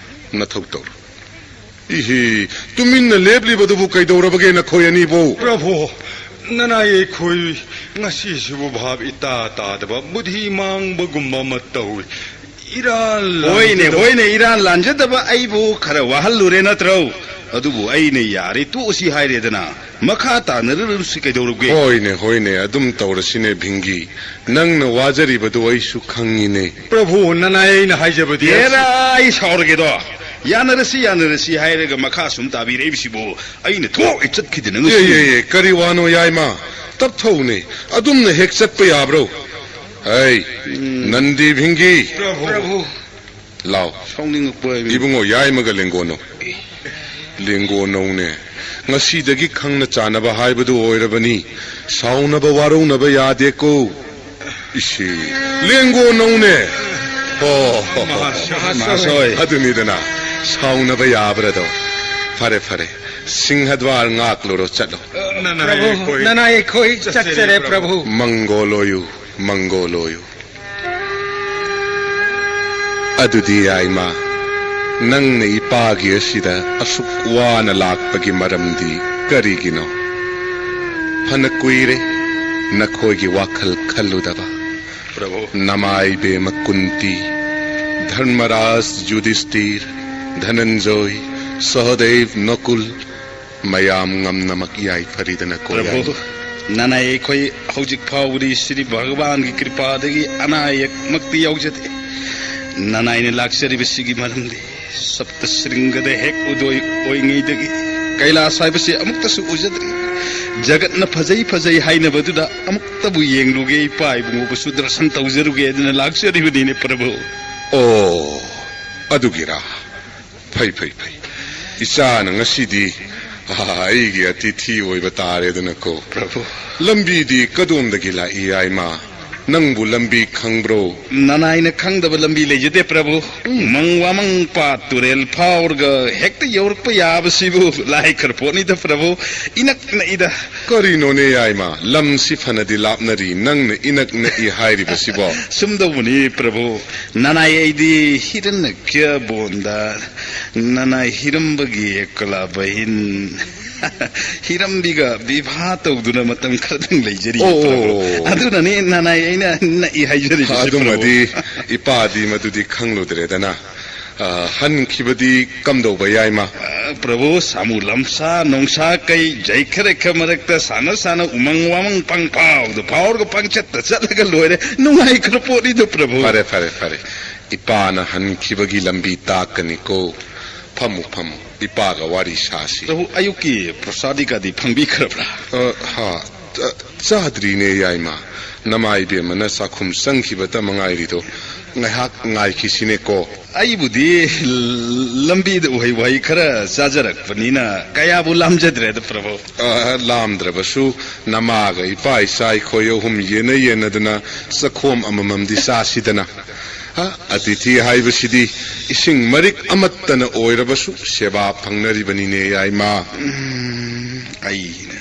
ꯅꯊꯧ ꯇꯧꯔꯨ꯫ ꯏꯍꯤ, ꯇꯨꯃꯤꯟꯅ ꯂꯦꯞꯂꯤꯕꯗꯨꯕꯨ ꯀꯩꯗꯧꯔꯕꯒꯦ ꯅꯈꯣꯏ ꯑꯅꯤꯕꯨ? ꯄ꯭ꯔꯚꯨ, ꯅꯅꯥꯏ ꯑꯩꯈꯣꯏ ꯉꯁꯤꯁꯤꯕꯨ ꯚꯥꯞ ꯏꯇꯥ ꯇꯥꯗꯕ ꯕꯨꯙꯤ ꯃꯥꯡꯕꯒꯨꯝꯕ ꯑꯃ ꯇꯧꯏ꯫ ꯏꯔꯥꯜ ꯍꯣꯏꯅꯦ, ꯂꯥꯟꯖꯗꯕ ꯍꯣꯏꯅꯦ, ꯏꯔꯥꯜ ꯂꯥꯟꯖꯗꯕ ꯑꯩꯕꯨ ꯈꯔ ꯋꯥꯍꯜꯂꯨꯔꯦ ꯅꯠꯇ꯭ꯔꯣ? ꯑꯗꯨꯕꯨ ꯑꯩꯅ ꯌꯥꯔꯦ, ꯇꯣꯛꯑꯁꯤ ꯍꯥꯏꯔꯦꯗꯅ꯫ ꯃꯈꯥ ꯇꯥꯅꯔꯨꯔꯁꯤ ꯀꯩꯗꯧꯔꯒꯦ? ꯍꯣꯏꯅꯦ, ꯍꯣꯏꯅꯦ, ꯑꯗꯨꯝ ꯇꯧꯔꯁꯤꯅꯦ ꯚꯤꯡꯒꯤ꯫ ꯅꯪꯅ ꯋꯥꯖꯔꯤꯕꯗꯨ ꯑꯩꯁꯨ ꯈꯪꯉꯤꯅꯦ꯫ ꯄ꯭ꯔꯚꯨ, ꯅꯅꯥꯏ ꯑꯩꯅ ꯍꯥꯏꯖꯕꯗꯤ ꯑꯁ- ꯍꯦꯔꯥ, ꯑꯩ ꯁꯥꯎꯔꯒꯦꯗꯣ꯫ ꯌꯥꯅꯔꯁꯤ, ꯌꯥꯅꯔꯁꯤ ꯍꯥꯏꯔꯒ ꯃꯈꯥ ꯁꯨꯝ ꯇꯥꯕꯤꯔꯛꯏꯕꯁꯤꯕꯨ ꯑꯩꯅ ꯊꯣꯛ ꯍꯦꯛ ꯆꯠꯈꯤꯗꯅ ꯉꯁꯤ꯫ ꯑꯦ, ꯑꯦ, ꯑꯦ, ꯀꯔꯤ ꯋꯥꯅꯣ ꯌꯥꯏꯃ? ꯇꯞꯊꯧꯅꯦ꯫ ꯑꯗꯨꯝꯅ ꯍꯦꯛ ꯆꯠꯄ ꯌꯥꯕ꯭ꯔꯣ? ꯍꯩ, ꯎꯝ꯫ ꯅꯟꯗꯤ ꯚꯤꯡꯒꯤ꯫ ꯄ꯭ꯔꯚꯨ꯫ ꯂꯥꯎ꯫ ꯁꯥꯎꯅꯤꯡꯉꯛꯄ ꯍꯥꯏꯕꯅꯤ꯫ ꯏꯕꯨꯡꯉꯣ, ꯌꯥꯏꯃꯒ ꯂꯦꯡꯒꯣꯟꯅꯧ꯫ ꯂꯦꯡꯒꯣꯟꯅꯧꯅꯦ꯫ ꯉꯁꯤꯗꯒꯤ ꯈꯪꯅ ꯆꯥꯟꯅꯕ ꯍꯥꯏꯕꯗꯨ ꯑꯣꯏꯔꯕꯅꯤ꯫ ꯁꯥꯎꯅꯕ ꯋꯥꯔꯧꯅꯕ ꯌꯥꯗꯦꯀꯣ꯫ ꯏꯁꯤ, ꯂꯦꯡꯒꯣꯟꯅꯧꯅꯦ꯫ ꯍꯣ, ꯍꯣ, ꯍꯣ꯫ ꯃꯍꯥꯁꯣꯏ꯫ ꯑꯗꯨꯅꯤꯗꯅ, ꯁꯥꯎꯅꯕ ꯌꯥꯕ꯭ꯔꯗꯣ꯫ ꯐꯔꯦ, ꯐꯔꯦ꯫ ꯁꯤꯡꯍꯗ꯭ꯋꯥꯔ ꯉꯥꯛꯂꯨꯔꯣ, ꯆꯠꯂꯣ꯫ ꯅꯅꯥꯏ ꯄ꯭ꯔꯚꯨ, ꯑꯩꯈꯣꯏ ꯅꯅꯥꯏ ꯑꯩꯈꯣꯏ ꯆꯠꯆꯔꯦ, ꯆꯠꯆꯔꯦ, ꯄ꯭ꯔꯚꯨ꯫ ꯄ꯭ꯔꯚꯨ꯫ ꯃꯪꯒꯣꯜ ꯑꯣꯏꯌꯨ, ꯃꯪꯒꯣꯜ ꯑꯣꯏꯌꯨ꯫ ꯑꯗꯨꯗꯤ ꯌꯥꯏꯃ, ꯅꯪꯅ ꯏꯄꯥꯒꯤ ꯑꯁꯤꯗ ꯑꯁꯨꯛ ꯋꯥꯅ ꯂꯥꯛꯄꯒꯤ ꯃꯔꯝꯗꯤ ꯀꯔꯤꯒꯤꯅꯣ? ꯐꯅ ꯀꯨꯏꯔꯦ ꯅꯈꯣꯏꯒꯤ ꯋꯥꯈꯜ ꯈꯜꯂꯨꯗꯕ꯫ ꯄ꯭ꯔꯚꯨ꯫ ꯅꯃꯥꯏ ꯕꯦꯝꯃ ꯀꯨꯟꯇꯤ, ꯙꯔꯃꯔꯥꯖ ꯌꯨꯙꯤꯁꯇꯤꯔ, ꯙꯅꯟꯖꯣꯏ, ꯁꯍꯗꯦꯕ, ꯅꯀꯨꯜ, ꯃꯌꯥꯝ ꯉꯝꯅꯃꯛ ꯌꯥꯏꯐꯔꯤꯗꯅꯀꯣ, ꯄ꯭ꯔꯚꯨ, ꯌꯥꯏꯃ꯫ ꯅꯅꯥꯏ ꯑꯩꯈꯣꯏ ꯍꯧꯖꯤꯛ ꯐꯥꯎꯕꯗꯤ ꯁ꯭ꯔꯤ ꯚꯒꯋꯥꯟꯒꯤ ꯀ꯭ꯔꯤꯄꯥꯗꯒꯤ ꯑꯅꯥ ꯑꯌꯦꯛꯃꯛꯇꯤ ꯌꯥꯎꯖꯗꯦ꯫ ꯅꯅꯥꯏꯅ ꯂꯥꯛꯆꯔꯤꯕꯁꯤꯒꯤ ꯃꯔꯝꯗꯤ ꯁꯞꯇ ꯁ꯭ꯔꯤꯡꯒꯗ ꯍꯦꯛ ꯎꯗꯣꯏ ꯑꯣꯏꯉꯩꯗꯒꯤ ꯀꯩꯂꯥꯁ ꯍꯥꯏꯕꯁꯤ ꯑꯃꯨꯛꯇꯁꯨ ꯎꯖꯗ꯭ꯔꯤ꯫ ꯖꯒꯠꯅ ꯐꯖꯩ ꯐꯖꯩ ꯍꯥꯏꯅꯕꯗꯨꯗ ꯑꯃꯨꯛꯇꯕꯨ ꯌꯦꯡꯂꯨꯒꯦ, ꯏꯄꯥ ꯏꯕꯨꯡꯉꯣꯕꯨꯁꯨ ꯗꯔꯁꯟ ꯇꯧꯖꯔꯨꯒꯦ ꯑꯗꯨꯅ ꯂꯥꯛꯆꯔꯤꯕꯅꯤꯅꯦ, ꯄ꯭ꯔꯚꯨ꯫ ꯑꯣ, ꯑꯗꯨꯒꯤꯔꯥ? ꯐꯩ, ꯐꯩ, ꯐꯩ꯫ ꯏꯆꯥꯅ ꯉꯁꯤꯗꯤ, ꯑꯥ, ꯑꯩꯒꯤ ꯑꯇꯤꯊꯤ ꯑꯣꯏꯕ ꯇꯥꯔꯦꯗꯅꯀꯣ꯫ ꯄ꯭ꯔꯚꯨ꯫ ꯂꯝꯕꯤꯗꯤ ꯀꯗꯣꯝꯗꯒꯤ ꯂꯥꯛꯏ, ꯌꯥꯏꯃ? ꯅꯪꯕꯨ ꯂꯝꯕꯤ ꯈꯪꯕ꯭ꯔꯣ? ꯅꯅꯥꯏꯅ ꯈꯪꯗꯕ ꯂꯝꯕꯤ ꯂꯩꯖꯗꯦ, ꯄ꯭ꯔꯚꯨ꯫ ꯎꯃꯪ ꯋꯥꯃꯪ ꯄꯥꯠ ꯇꯨꯔꯦꯜ ꯐꯥꯎꯔꯒ ꯍꯦꯛꯇ ꯌꯧꯔꯛꯄ ꯌꯥꯕꯁꯤꯕꯨ ꯂꯥꯏ ꯈꯔ ꯄꯣꯠꯅꯤꯗ, ꯄ꯭ꯔꯚꯨ꯫ ꯏꯅꯛ ꯅꯛꯏꯗ꯫ ꯀꯔꯤꯅꯣꯅꯦ, ꯌꯥꯏꯃ? ꯂꯝꯁꯤ ꯐꯅꯗꯤ ꯂꯥꯞꯅꯔꯤ, ꯅꯪꯅ ꯏꯅꯛ ꯅꯛꯏ ꯍꯥꯏꯔꯤꯕꯁꯤꯕꯣ? ꯁꯨꯝꯗꯧꯕꯅꯤ, ꯄ꯭ꯔꯚꯨ꯫ ꯅꯅꯥꯏ ꯑꯩꯗꯤ ꯍꯤꯔꯟꯅ ꯀ꯭ꯌ ꯕꯣꯟꯗ ꯅꯅꯥꯏ ꯍꯤꯔꯝꯕꯒꯤ ꯀꯂꯥꯕꯍꯤꯟ ꯍꯤꯔꯝꯕꯤꯒ ꯕꯤꯚꯥ ꯇꯧꯗꯨꯅ ꯃꯇꯝ ꯈꯔꯗꯪ ꯂꯩꯖꯔꯤ, ꯑꯣ, ꯄ꯭ꯔꯚꯨ꯫ ꯑꯣ, ꯑꯣ꯫ ꯑꯗꯨꯅꯅꯤ ꯅꯅꯥꯏ ꯑꯩꯅ ꯅꯛꯏ ꯍꯥꯏꯖꯔꯤꯕꯁꯤ, ꯄ꯭ꯔꯚꯨ꯫ ꯑꯗꯨꯃꯗꯤ ꯏꯄꯥꯗꯤ ꯃꯗꯨꯗꯤ ꯈꯪꯂꯨꯗ꯭ꯔꯦꯗꯅ꯫ ꯑ, ꯍꯟꯈꯤꯕꯗꯤ ꯀꯝꯗꯧꯕ, ꯌꯥꯏꯃ? ꯑ, ꯄ꯭ꯔꯚꯨ, ꯁꯥꯃꯨ ꯂꯝꯁꯥ ꯅꯣꯡꯁꯥ ꯀꯩ ꯖꯩꯈꯔꯦꯈ ꯃꯔꯛꯇ ꯁꯥꯟꯅ ꯁꯥꯟꯅ ꯎꯃꯪ ꯋꯥꯃꯪ ꯄꯪꯐꯥꯎꯗ ꯐꯥꯎꯔꯒ ꯄꯪꯆꯠꯇ ꯆꯠꯂꯒ ꯂꯣꯏꯔꯦ꯫ ꯅꯨꯡꯉꯥꯏꯈ꯭ꯔ ꯄꯣꯠꯅꯤꯗ, ꯄ꯭ꯔꯚꯨ꯫ ꯐꯔꯦ, ꯐꯔꯦ, ꯐꯔꯦ꯫ ꯏꯄꯥꯅ ꯍꯟꯈꯤꯕꯒꯤ ꯂꯝꯕꯤ ꯇꯥꯛꯀꯅꯤꯀꯣ꯫ ꯐꯝꯃꯨ, ꯐꯝꯃꯨ, ꯏꯄꯥꯒ ꯋꯥꯔꯤ ꯁꯥꯁꯤ꯫ ꯄ꯭ꯔꯚꯨ, ꯑꯌꯨꯛꯀꯤ ꯄ꯭ꯔꯁꯥꯗꯤꯀꯥꯗꯤ ꯐꯪꯕꯤꯈ꯭ꯔꯕ꯭ꯔꯥ? ꯑ, ꯍꯥ, ꯑ, ꯆꯥꯗ꯭ꯔꯤꯅꯦ, ꯌꯥꯏꯃ꯫ ꯅꯃꯥ ꯏꯕꯦꯝꯃꯅ ꯆꯥꯛꯈꯨꯝ ꯆꯪꯈꯤꯕꯇ ꯃꯉꯥꯏꯔꯤꯗꯣ꯫ ꯉꯥꯏꯍꯥꯛ ꯉꯥꯏꯈꯤꯁꯤꯅꯦꯀꯣ꯫ ꯑꯩꯕꯨꯗꯤ ꯂꯝꯕꯤꯗ ꯎꯍꯩ ꯋꯥꯍꯩ ꯈꯔ ꯆꯥꯖꯔꯛꯄꯅꯤꯅ ꯀꯌꯥꯕꯨ ꯂꯥꯝꯖꯗ꯭ꯔꯦꯗ, ꯄ꯭ꯔꯚꯨ꯫ ꯑ, ꯂꯥꯝꯗ꯭ꯔꯕꯁꯨ ꯅꯃꯥꯒ ꯏꯄꯥ ꯏꯆꯥ ꯑꯩꯈꯣꯏ ꯑꯍꯨꯝ ꯌꯦꯟꯅ ꯌꯦꯟꯅꯗꯅ ꯆꯈꯣꯝ ꯑꯃꯃꯝꯗꯤ ꯆꯥꯁꯤꯗꯅ꯫ ꯑ, ꯑꯇꯤꯊꯤ ꯍꯥꯏꯕꯁꯤꯗꯤ ꯏꯁꯤꯡ ꯃꯔꯤꯛ ꯑꯃꯠꯇꯅ ꯑꯣꯏꯔꯕꯁꯨ ꯁꯦꯕꯥ ꯐꯪꯅꯔꯤꯕꯅꯤꯅꯦ, ꯌꯥꯏꯃ꯫ ꯎꯝ, ꯑꯩꯅ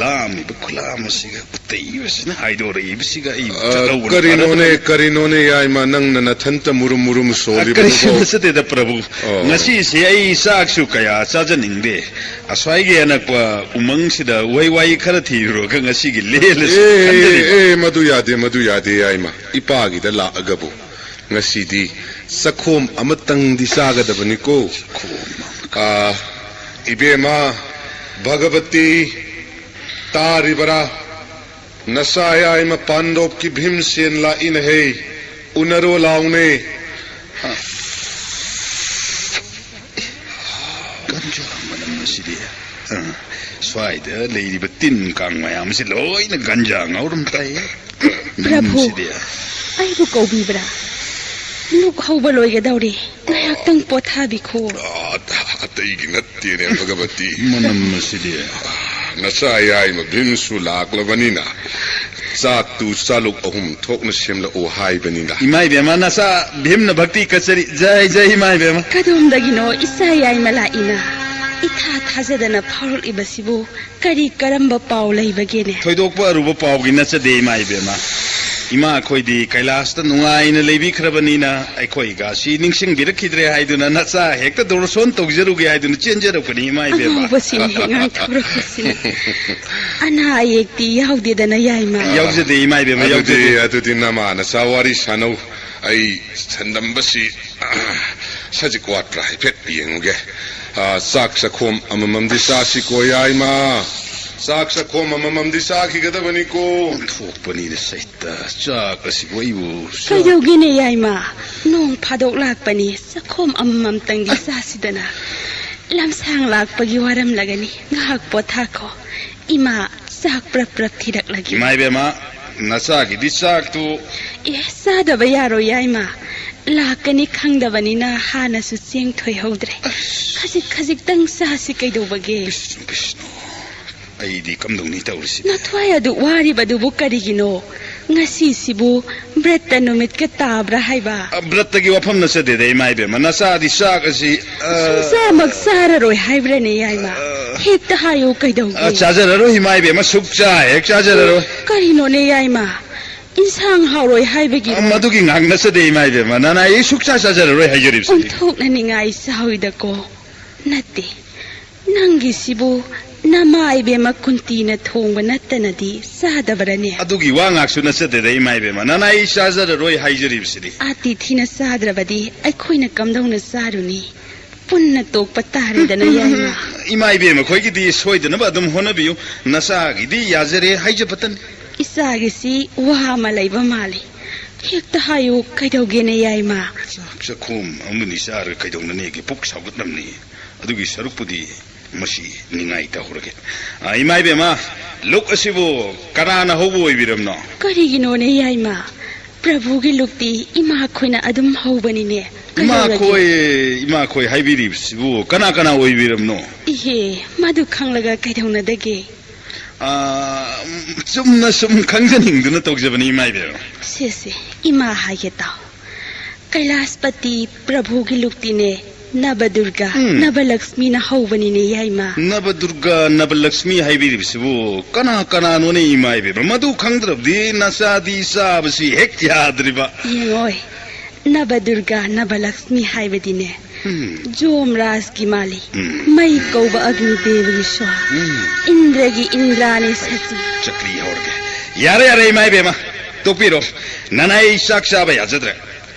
ꯂꯥꯝꯃꯤꯕ ꯈꯨꯂꯥꯝ ꯑꯁꯤꯒ ꯎꯇꯩꯕꯁꯤꯅ ꯍꯥꯏꯗꯣꯔꯛꯏꯕꯁꯤꯒ ꯑꯩ ꯑ, ꯆꯠꯍꯧꯕꯅ ꯀꯔꯤꯅꯣꯅꯦ, ꯐꯔꯗ꯭ꯔꯥ? ꯀꯔꯤꯅꯣꯅꯦ, ꯌꯥꯏꯃ, ꯅꯪꯅ ꯅꯊꯟꯇ ꯃꯨꯔꯨꯝ ꯃꯨꯔꯨꯝ ꯑ, ꯁꯣꯜꯂꯤꯕꯗꯨꯕꯣ? ꯀꯔꯤꯁꯨ ꯅꯠꯆꯗꯦꯗ, ꯄ꯭ꯔꯚꯨ꯫ ꯑꯣ꯫ ꯉꯁꯤꯁꯦ ꯑꯩ ꯆꯥꯛꯁꯨ ꯀꯌꯥ ꯆꯥꯖꯅꯤꯡꯗꯦ꯫ ꯑꯁ꯭ꯋꯥꯏꯒꯤ ꯑꯅꯛꯄ ꯎꯃꯪꯁꯤꯗ ꯎꯍꯩ ꯋꯥꯍꯩ ꯈꯔ ꯊꯤꯔꯨꯔꯒ ꯉꯁꯤꯒꯤ ꯂꯦꯜꯂꯁꯤ ꯑꯦ, ꯈꯟꯖꯔꯤꯕ꯫ ꯑꯦ, ꯃꯗꯨ ꯌꯥꯗꯦ, ꯃꯗꯨ ꯌꯥꯗꯦ, ꯌꯥꯏꯃ꯫ ꯏꯄꯥꯒꯤꯗ ꯂꯥꯛꯑꯒꯕꯨ ꯉꯁꯤꯗꯤ ꯆꯈꯣꯝ ꯑꯃꯇꯪꯗꯤ ꯆꯥꯒꯗꯕꯅꯤꯀꯣ꯫ ꯆꯈꯣꯝ ꯑꯃ꯫ ꯑꯥ, ꯏꯕꯦꯝꯃ ꯚꯒꯕꯇꯤ, ꯇꯥꯔꯤꯕꯔꯥ? ꯅꯆꯥ ꯌꯥꯏꯃ ꯄꯥꯟꯗꯣꯞꯀꯤ ꯚꯤꯝꯁꯦꯟ ꯂꯥꯛꯏꯅꯍꯦ, ꯎꯅꯔꯣ ꯂꯥꯎꯅꯦ꯫ ꯒꯟꯖꯥ ꯃꯅꯝ ꯑꯁꯤꯗꯤ꯫ ꯑ, ꯁ꯭ꯋꯥꯏꯗ ꯂꯩꯔꯤꯕ ꯇꯤꯟ ꯀꯥꯡ ꯃꯌꯥꯝꯁꯤ ꯂꯣꯏꯅ ꯒꯟꯖꯥ ꯉꯧꯔꯝ ꯇꯥꯏꯌꯦ꯫ ꯄ꯭ꯔꯚꯨ, ꯃꯅꯝꯁꯤꯗꯤ꯫ ꯑꯩꯕꯨ ꯀꯧꯕꯤꯕ꯭ꯔꯥ? ꯂꯨꯞ ꯍꯧꯕ ꯂꯣꯏꯒꯗꯧꯔꯦ꯫ ꯉꯥꯏꯍꯥꯛꯇꯪ ꯄꯣꯊꯥꯕꯤꯈꯣ꯫ ꯑ, ꯑꯇꯩꯒꯤ ꯅꯠꯇꯦꯅꯦ, ꯚꯒꯕꯇꯤ꯫ ꯃꯅꯝ ꯑꯁꯤꯗꯤ꯫ ꯅꯆꯥ ꯌꯥꯏꯃ ꯚꯤꯝꯁꯨ ꯂꯥꯛꯂꯕꯅꯤꯅ ꯆꯥꯛꯇꯨ ꯆꯥꯂꯨꯛ ꯑꯍꯨꯝ ꯊꯣꯛꯅ ꯁꯦꯝꯂꯛꯎ ꯍꯥꯏꯕꯅꯤꯗ꯫ ꯏꯃꯥ ꯏꯕꯦꯝꯃ, ꯅꯆꯥ ꯚꯤꯝꯅ ꯚꯛꯇꯤ ꯀꯠꯆꯔꯤ꯫ ꯖꯩ, ꯖꯩ, ꯏꯃꯥ ꯏꯕꯦꯝꯃ꯫ ꯀꯗꯣꯝꯗꯒꯤꯅꯣ ꯏꯆꯥ ꯌꯥꯏꯃ ꯂꯥꯛꯏꯅ? ꯏꯊꯥ ꯊꯥꯖꯗꯅ ꯐꯥꯎꯔꯛꯂꯤꯕꯁꯤꯕꯨ ꯀꯔꯤ ꯀꯔꯝꯕ ꯄꯥꯎ ꯂꯩꯕꯒꯦꯅꯦ? ꯊꯣꯏꯗꯣꯛꯄ ꯑꯔꯨꯕ ꯄꯥꯎꯒꯤ ꯅꯠꯆꯗꯦ, ꯏꯃꯥ ꯏꯕꯦꯝꯃ꯫ ꯏꯃꯥ ꯑꯩꯈꯣꯏꯗꯤ ꯀꯩꯂꯥꯁꯇ ꯅꯨꯡꯉꯥꯏꯅ ꯂꯩꯕꯤꯈ꯭ꯔꯕꯅꯤꯅ ꯑꯩꯈꯣꯏꯒꯁꯤ ꯅꯤꯡꯁꯤꯡꯕꯤꯔꯛꯈꯤꯗ꯭ꯔꯦ ꯍꯥꯏꯗꯨꯅ ꯅꯆꯥ ꯍꯦꯛꯇ ꯗꯣꯔꯁꯣꯟ ꯇꯧꯖꯔꯨꯒꯦ ꯍꯥꯏꯗꯨꯅ ꯆꯦꯟꯖꯔꯛꯄꯅꯤ, ꯏꯃꯥ ꯏꯕꯦꯝꯃ꯫ ꯑꯉꯥꯎꯕꯁꯤꯡ ꯍꯦꯛ ꯉꯥꯡꯊꯣꯔꯛꯄꯁꯤꯅ꯫ ꯑꯅꯥ ꯑꯌꯦꯛꯇꯤ ꯌꯥꯎꯗꯦꯗꯅ, ꯌꯥꯏꯃ? ꯌꯥꯎꯖꯗꯦ, ꯏꯃꯥ ꯏꯕꯦꯝꯃ, ꯑꯗꯨꯗꯤ, ꯌꯥꯎꯖꯗꯦ꯫ ꯑꯗꯨꯗꯤ ꯅꯃꯥ ꯅꯆꯥ ꯋꯥꯔꯤ ꯁꯥꯟꯅꯧ꯫ ꯑꯩ ꯁꯟꯗꯝꯕꯁꯤ, ꯑ, ꯁꯖꯤꯛ ꯋꯥꯠꯄ꯭ꯔꯥ ꯍꯥꯏꯐꯦꯠ ꯌꯦꯡꯉꯨꯒꯦ꯫ ꯑ, ꯆꯥꯛ ꯆꯈꯣꯝ ꯑꯃꯃꯝꯗꯤ ꯆꯥꯁꯤꯀꯣ, ꯌꯥꯏꯃ꯫ ꯆꯥꯛ ꯆꯥꯛꯈꯣꯝ ꯑꯃꯃꯝꯗꯤ ꯆꯥꯈꯤꯒꯗꯕꯅꯤꯀꯣ꯫ ꯊꯣꯛꯄꯅꯤꯅ ꯁꯩꯇ, ꯆꯥꯛ ꯑꯁꯤꯕꯨ ꯑꯩꯕꯨ ꯆꯥꯛ- ꯀꯩꯗꯧꯒꯦꯅꯦ ꯌꯥꯏꯃ? ꯅꯣꯡ ꯐꯥꯗꯣꯛ ꯂꯥꯛꯄꯅꯤ, ꯆꯥꯛꯈꯣꯝ ꯑꯃꯃꯝꯇꯪꯗꯤ ꯆꯥꯁꯤꯗꯅ꯫ ꯂꯝꯁꯥꯡ ꯂꯥꯛꯄꯒꯤ ꯋꯥꯔꯝꯂꯒꯅꯤ, ꯉꯥꯏꯍꯥꯛ ꯄꯣꯊꯥꯈꯣ꯫ ꯏꯃꯥ ꯆꯥꯛ ꯄ꯭ꯔꯞ ꯄ꯭ꯔꯞ ꯊꯤꯔꯛꯂꯒꯦ꯫ ꯏꯃꯥ ꯏꯕꯦꯝꯃ, ꯅꯆꯥꯒꯤꯗꯤ ꯆꯥꯛꯇꯨ꯫ ꯑꯦ, ꯆꯥꯗꯕ ꯌꯥꯔꯣꯏ ꯌꯥꯏꯃ꯫ ꯂꯥꯛꯀꯅꯤ ꯈꯪꯗꯕꯅꯤꯅ ꯍꯥꯟꯅꯁꯨ ꯆꯦꯡ ꯊꯣꯏꯍꯧꯗ꯭ꯔꯦ꯫ ꯑꯁ꯫ ꯈꯖꯤꯛ ꯈꯖꯤꯛꯇꯪ ꯆꯥꯁꯤ ꯀꯩꯗꯧꯕꯒꯦ? ꯕꯤꯁꯅꯨ, ꯕꯤꯁꯅꯨ, ꯑꯩꯗꯤ ꯀꯝꯗꯧꯅꯤ ꯇꯧꯔꯤꯁꯤ? ꯅꯊ꯭ꯋꯥꯏ ꯑꯗꯨ ꯋꯥꯔꯤꯕꯗꯨꯕꯨ ꯀꯔꯤꯒꯤꯅꯣ? ꯉꯁꯤꯁꯤꯕꯨ ꯕ꯭ꯔꯠꯇ ꯅꯨꯃꯤꯠꯀ ꯇꯥꯕ꯭ꯔꯥ ꯍꯥꯏꯕ? ꯑ, ꯕ꯭ꯔꯠꯇꯒꯤ ꯋꯥꯐꯝ ꯅꯠꯆꯗꯦꯗ, ꯏꯃꯥ ꯏꯕꯦꯝꯃ꯫ ꯅꯆꯥꯗꯤ ꯆꯥꯛ ꯑꯁꯤ, ꯑ, ꯁꯨꯡꯆꯥꯃꯛ ꯆꯥꯔꯔꯣꯏ ꯍꯥꯏꯕ꯭ꯔꯅꯦ ꯌꯥꯏꯃ? ꯑ, ꯍꯦꯛꯇ ꯍꯥꯏꯌꯨ ꯀꯩꯗꯧꯒꯦ? ꯑ, ꯆꯥꯖꯔꯔꯣꯏ, ꯏꯃꯥ ꯏꯕꯦꯝꯃ, ꯁꯨꯛꯆꯥ ꯍꯦꯛ ꯆꯥꯖꯔꯔꯣꯏ꯫ ꯀꯔꯤꯅꯣꯅꯦ ꯌꯥꯏꯃ? ꯏꯟꯁꯥꯡ ꯍꯥꯎꯔꯣꯏ ꯍꯥꯏꯕꯒꯤ ꯑ, ꯃꯗꯨꯒꯤ ꯉꯥꯡ ꯅꯠꯆꯗꯦ, ꯏꯃꯥ ꯏꯕꯦꯝꯃ꯫ ꯅꯅꯥꯏ ꯑꯩ ꯁꯨꯛꯆꯥ ꯆꯥꯖꯔꯔꯣꯏ ꯍꯥꯏꯖꯔꯤꯕꯁꯤꯅꯤ꯫ ꯑꯣꯟꯊꯣꯛꯅ ꯅꯤꯡꯉꯥꯏ ꯆꯥꯎꯏꯗꯀꯣ꯫ ꯅꯠꯇꯦ, ꯅꯪꯒꯤꯁꯤꯕꯨ ꯅꯃꯥ ꯏꯕꯦꯝꯃ ꯀꯨꯟꯇꯤꯅ ꯊꯣꯡꯕ ꯅꯠꯇꯅꯗꯤ ꯆꯥꯗꯕꯔꯅꯦ? ꯑꯗꯨꯒꯤ ꯋꯥ ꯉꯥꯛꯁꯨ ꯅꯠꯆꯗꯦꯗ, ꯏꯃꯥ ꯏꯕꯦꯝꯃ꯫ ꯅꯅꯥꯏ ꯑꯩ ꯆꯥꯖꯔꯔꯣꯏ ꯍꯥꯏꯖꯔꯤꯕꯁꯤꯗꯤ꯫ ꯑꯇꯤꯊꯤꯅ ꯆꯥꯗ꯭ꯔꯕꯗꯤ ꯑꯩꯈꯣꯏꯅ ꯀꯝꯗꯧꯅ ꯆꯥꯔꯨꯅꯤ? ꯄꯨꯟꯅ ꯇꯣꯛꯄ ꯇꯥꯔꯦꯗꯅ, ꯌꯥꯏꯃ꯫ ꯏꯃꯥ ꯏꯕꯦꯝꯃ ꯈꯣꯏꯒꯤꯗꯤ ꯁꯣꯏꯗꯅꯕ ꯑꯗꯨꯝ ꯍꯣꯠꯅꯕꯤꯌꯨ꯫ ꯅꯆꯥꯒꯤꯗꯤ ꯌꯥꯖꯔꯦ ꯍꯥꯏꯖꯕꯇꯅꯤ꯫ ꯏꯆꯥꯒꯤꯁꯤ ꯋꯥ ꯑꯃ ꯂꯩꯕ ꯃꯥꯜꯂꯤ꯫ ꯍꯦꯛꯇ ꯍꯥꯏꯌꯨ, ꯀꯩꯗꯧꯒꯦꯅꯦ, ꯌꯥꯏꯃ? ꯆꯥꯛ ꯆꯥꯛꯈꯣꯝ ꯑꯃꯅꯤ ꯆꯥꯔꯒ ꯀꯩꯗꯧꯅꯅꯦꯒꯦ? ꯄꯨꯛ ꯁꯥꯎꯒꯠꯂꯝꯅꯤ꯫ ꯑꯗꯨꯒꯤ ꯁꯔꯨꯛꯄꯨꯗꯤ ꯃꯁꯤ ꯅꯤꯡꯉꯥꯏ ꯇꯧꯍꯧꯔꯒꯦ꯫ ꯑ, ꯏꯃꯥ ꯏꯕꯦꯝꯃ, ꯂꯨꯛ ꯑꯁꯤꯕꯨ ꯀꯅꯥꯅ ꯍꯧꯕ ꯑꯣꯏꯕꯤꯔꯕꯅꯣ? ꯀꯔꯤꯒꯤꯅꯣꯅꯦ, ꯌꯥꯏꯃ? ꯄ꯭ꯔꯚꯨꯒꯤ ꯂꯨꯛꯇꯤ ꯏꯃꯥꯈꯣꯏꯅ ꯑꯗꯨꯝ ꯍꯧꯕꯅꯤꯅꯦ꯫ ꯀꯩꯗꯧꯔꯒꯦ? ꯏꯃꯥꯈꯣꯏ, ꯏꯃꯥꯈꯣꯏ ꯍꯥꯏꯕꯤꯔꯤꯕꯁꯤꯕꯨ ꯀꯅꯥ ꯀꯅꯥ ꯑꯣꯏꯕꯤꯔꯕꯅꯣ? ꯏꯍꯦ, ꯃꯗꯨ ꯈꯪꯂꯒ ꯀꯩꯗꯧꯅꯗꯒꯦ? ꯑꯥ, ꯆꯨꯝꯅ ꯁꯨꯝ ꯈꯪꯖꯅꯤꯡꯗꯨꯅ ꯇꯧꯖꯕꯅꯤ, ꯏꯃꯥ ꯏꯕꯦꯝꯃ꯫ ꯁꯦ, ꯁꯦ, ꯏꯃꯥ ꯍꯥꯏꯒꯦ ꯇꯥꯎ꯫ ꯀꯩꯂꯥꯁꯄꯇꯤ ꯄ꯭ꯔꯚꯨꯒꯤ ꯂꯨꯛꯇꯤꯅꯦ, ꯅꯕꯗꯨꯔꯒꯥ, ꯎꯝ꯫ ꯅꯕꯂꯛꯁꯃꯤꯅ ꯍꯧꯕꯅꯤꯅꯦ, ꯌꯥꯏꯃ꯫ ꯅꯕꯗꯨꯔꯒꯥ, ꯅꯕꯂꯛꯁꯃꯤ ꯍꯥꯏꯕꯤꯔꯤꯕꯁꯤꯕꯨ ꯀꯅꯥ ꯀꯅꯥꯅꯣꯅꯦ, ꯏꯃꯥ ꯏꯕꯦꯝꯃ? ꯃꯗꯨ ꯈꯪꯗ꯭ꯔꯕꯗꯤ ꯅꯆꯥꯗꯤ ꯆꯥꯕꯁꯤ ꯍꯦꯛ ꯌꯥꯗ꯭ꯔꯤꯕ꯫ ꯌꯦꯡꯉꯣꯏ, ꯅꯕꯗꯨꯔꯒꯥ, ꯅꯕꯂꯛꯁꯃꯤ ꯍꯥꯏꯕꯗꯤꯅꯦ, ꯎꯝ꯫ ꯖꯣꯝ ꯔꯥꯖꯀꯤ ꯃꯥꯂꯤ, ꯎꯝ꯫ ꯃꯩ ꯀꯧꯕ ꯑꯒꯅꯤ ꯗꯦꯕꯒꯤ ꯁ꯭ꯋꯥ, ꯎꯝ꯫ ꯏꯟꯗ꯭ꯔꯒꯤ ꯏꯟꯗ꯭ꯔꯥꯅꯤ ꯁꯆꯤ꯫ ꯆꯀ꯭ꯔꯤ ꯍꯧꯔꯒꯦ꯫ ꯌꯥꯔꯦ, ꯌꯥꯔꯦ, ꯏꯃꯥ ꯏꯕꯦꯝꯃ, ꯇꯣꯛꯄꯤꯔꯣ꯫ ꯅꯅꯥꯏ ꯆꯥꯛ ꯆꯥꯕ ꯌꯥꯖꯗ꯭ꯔꯦ꯫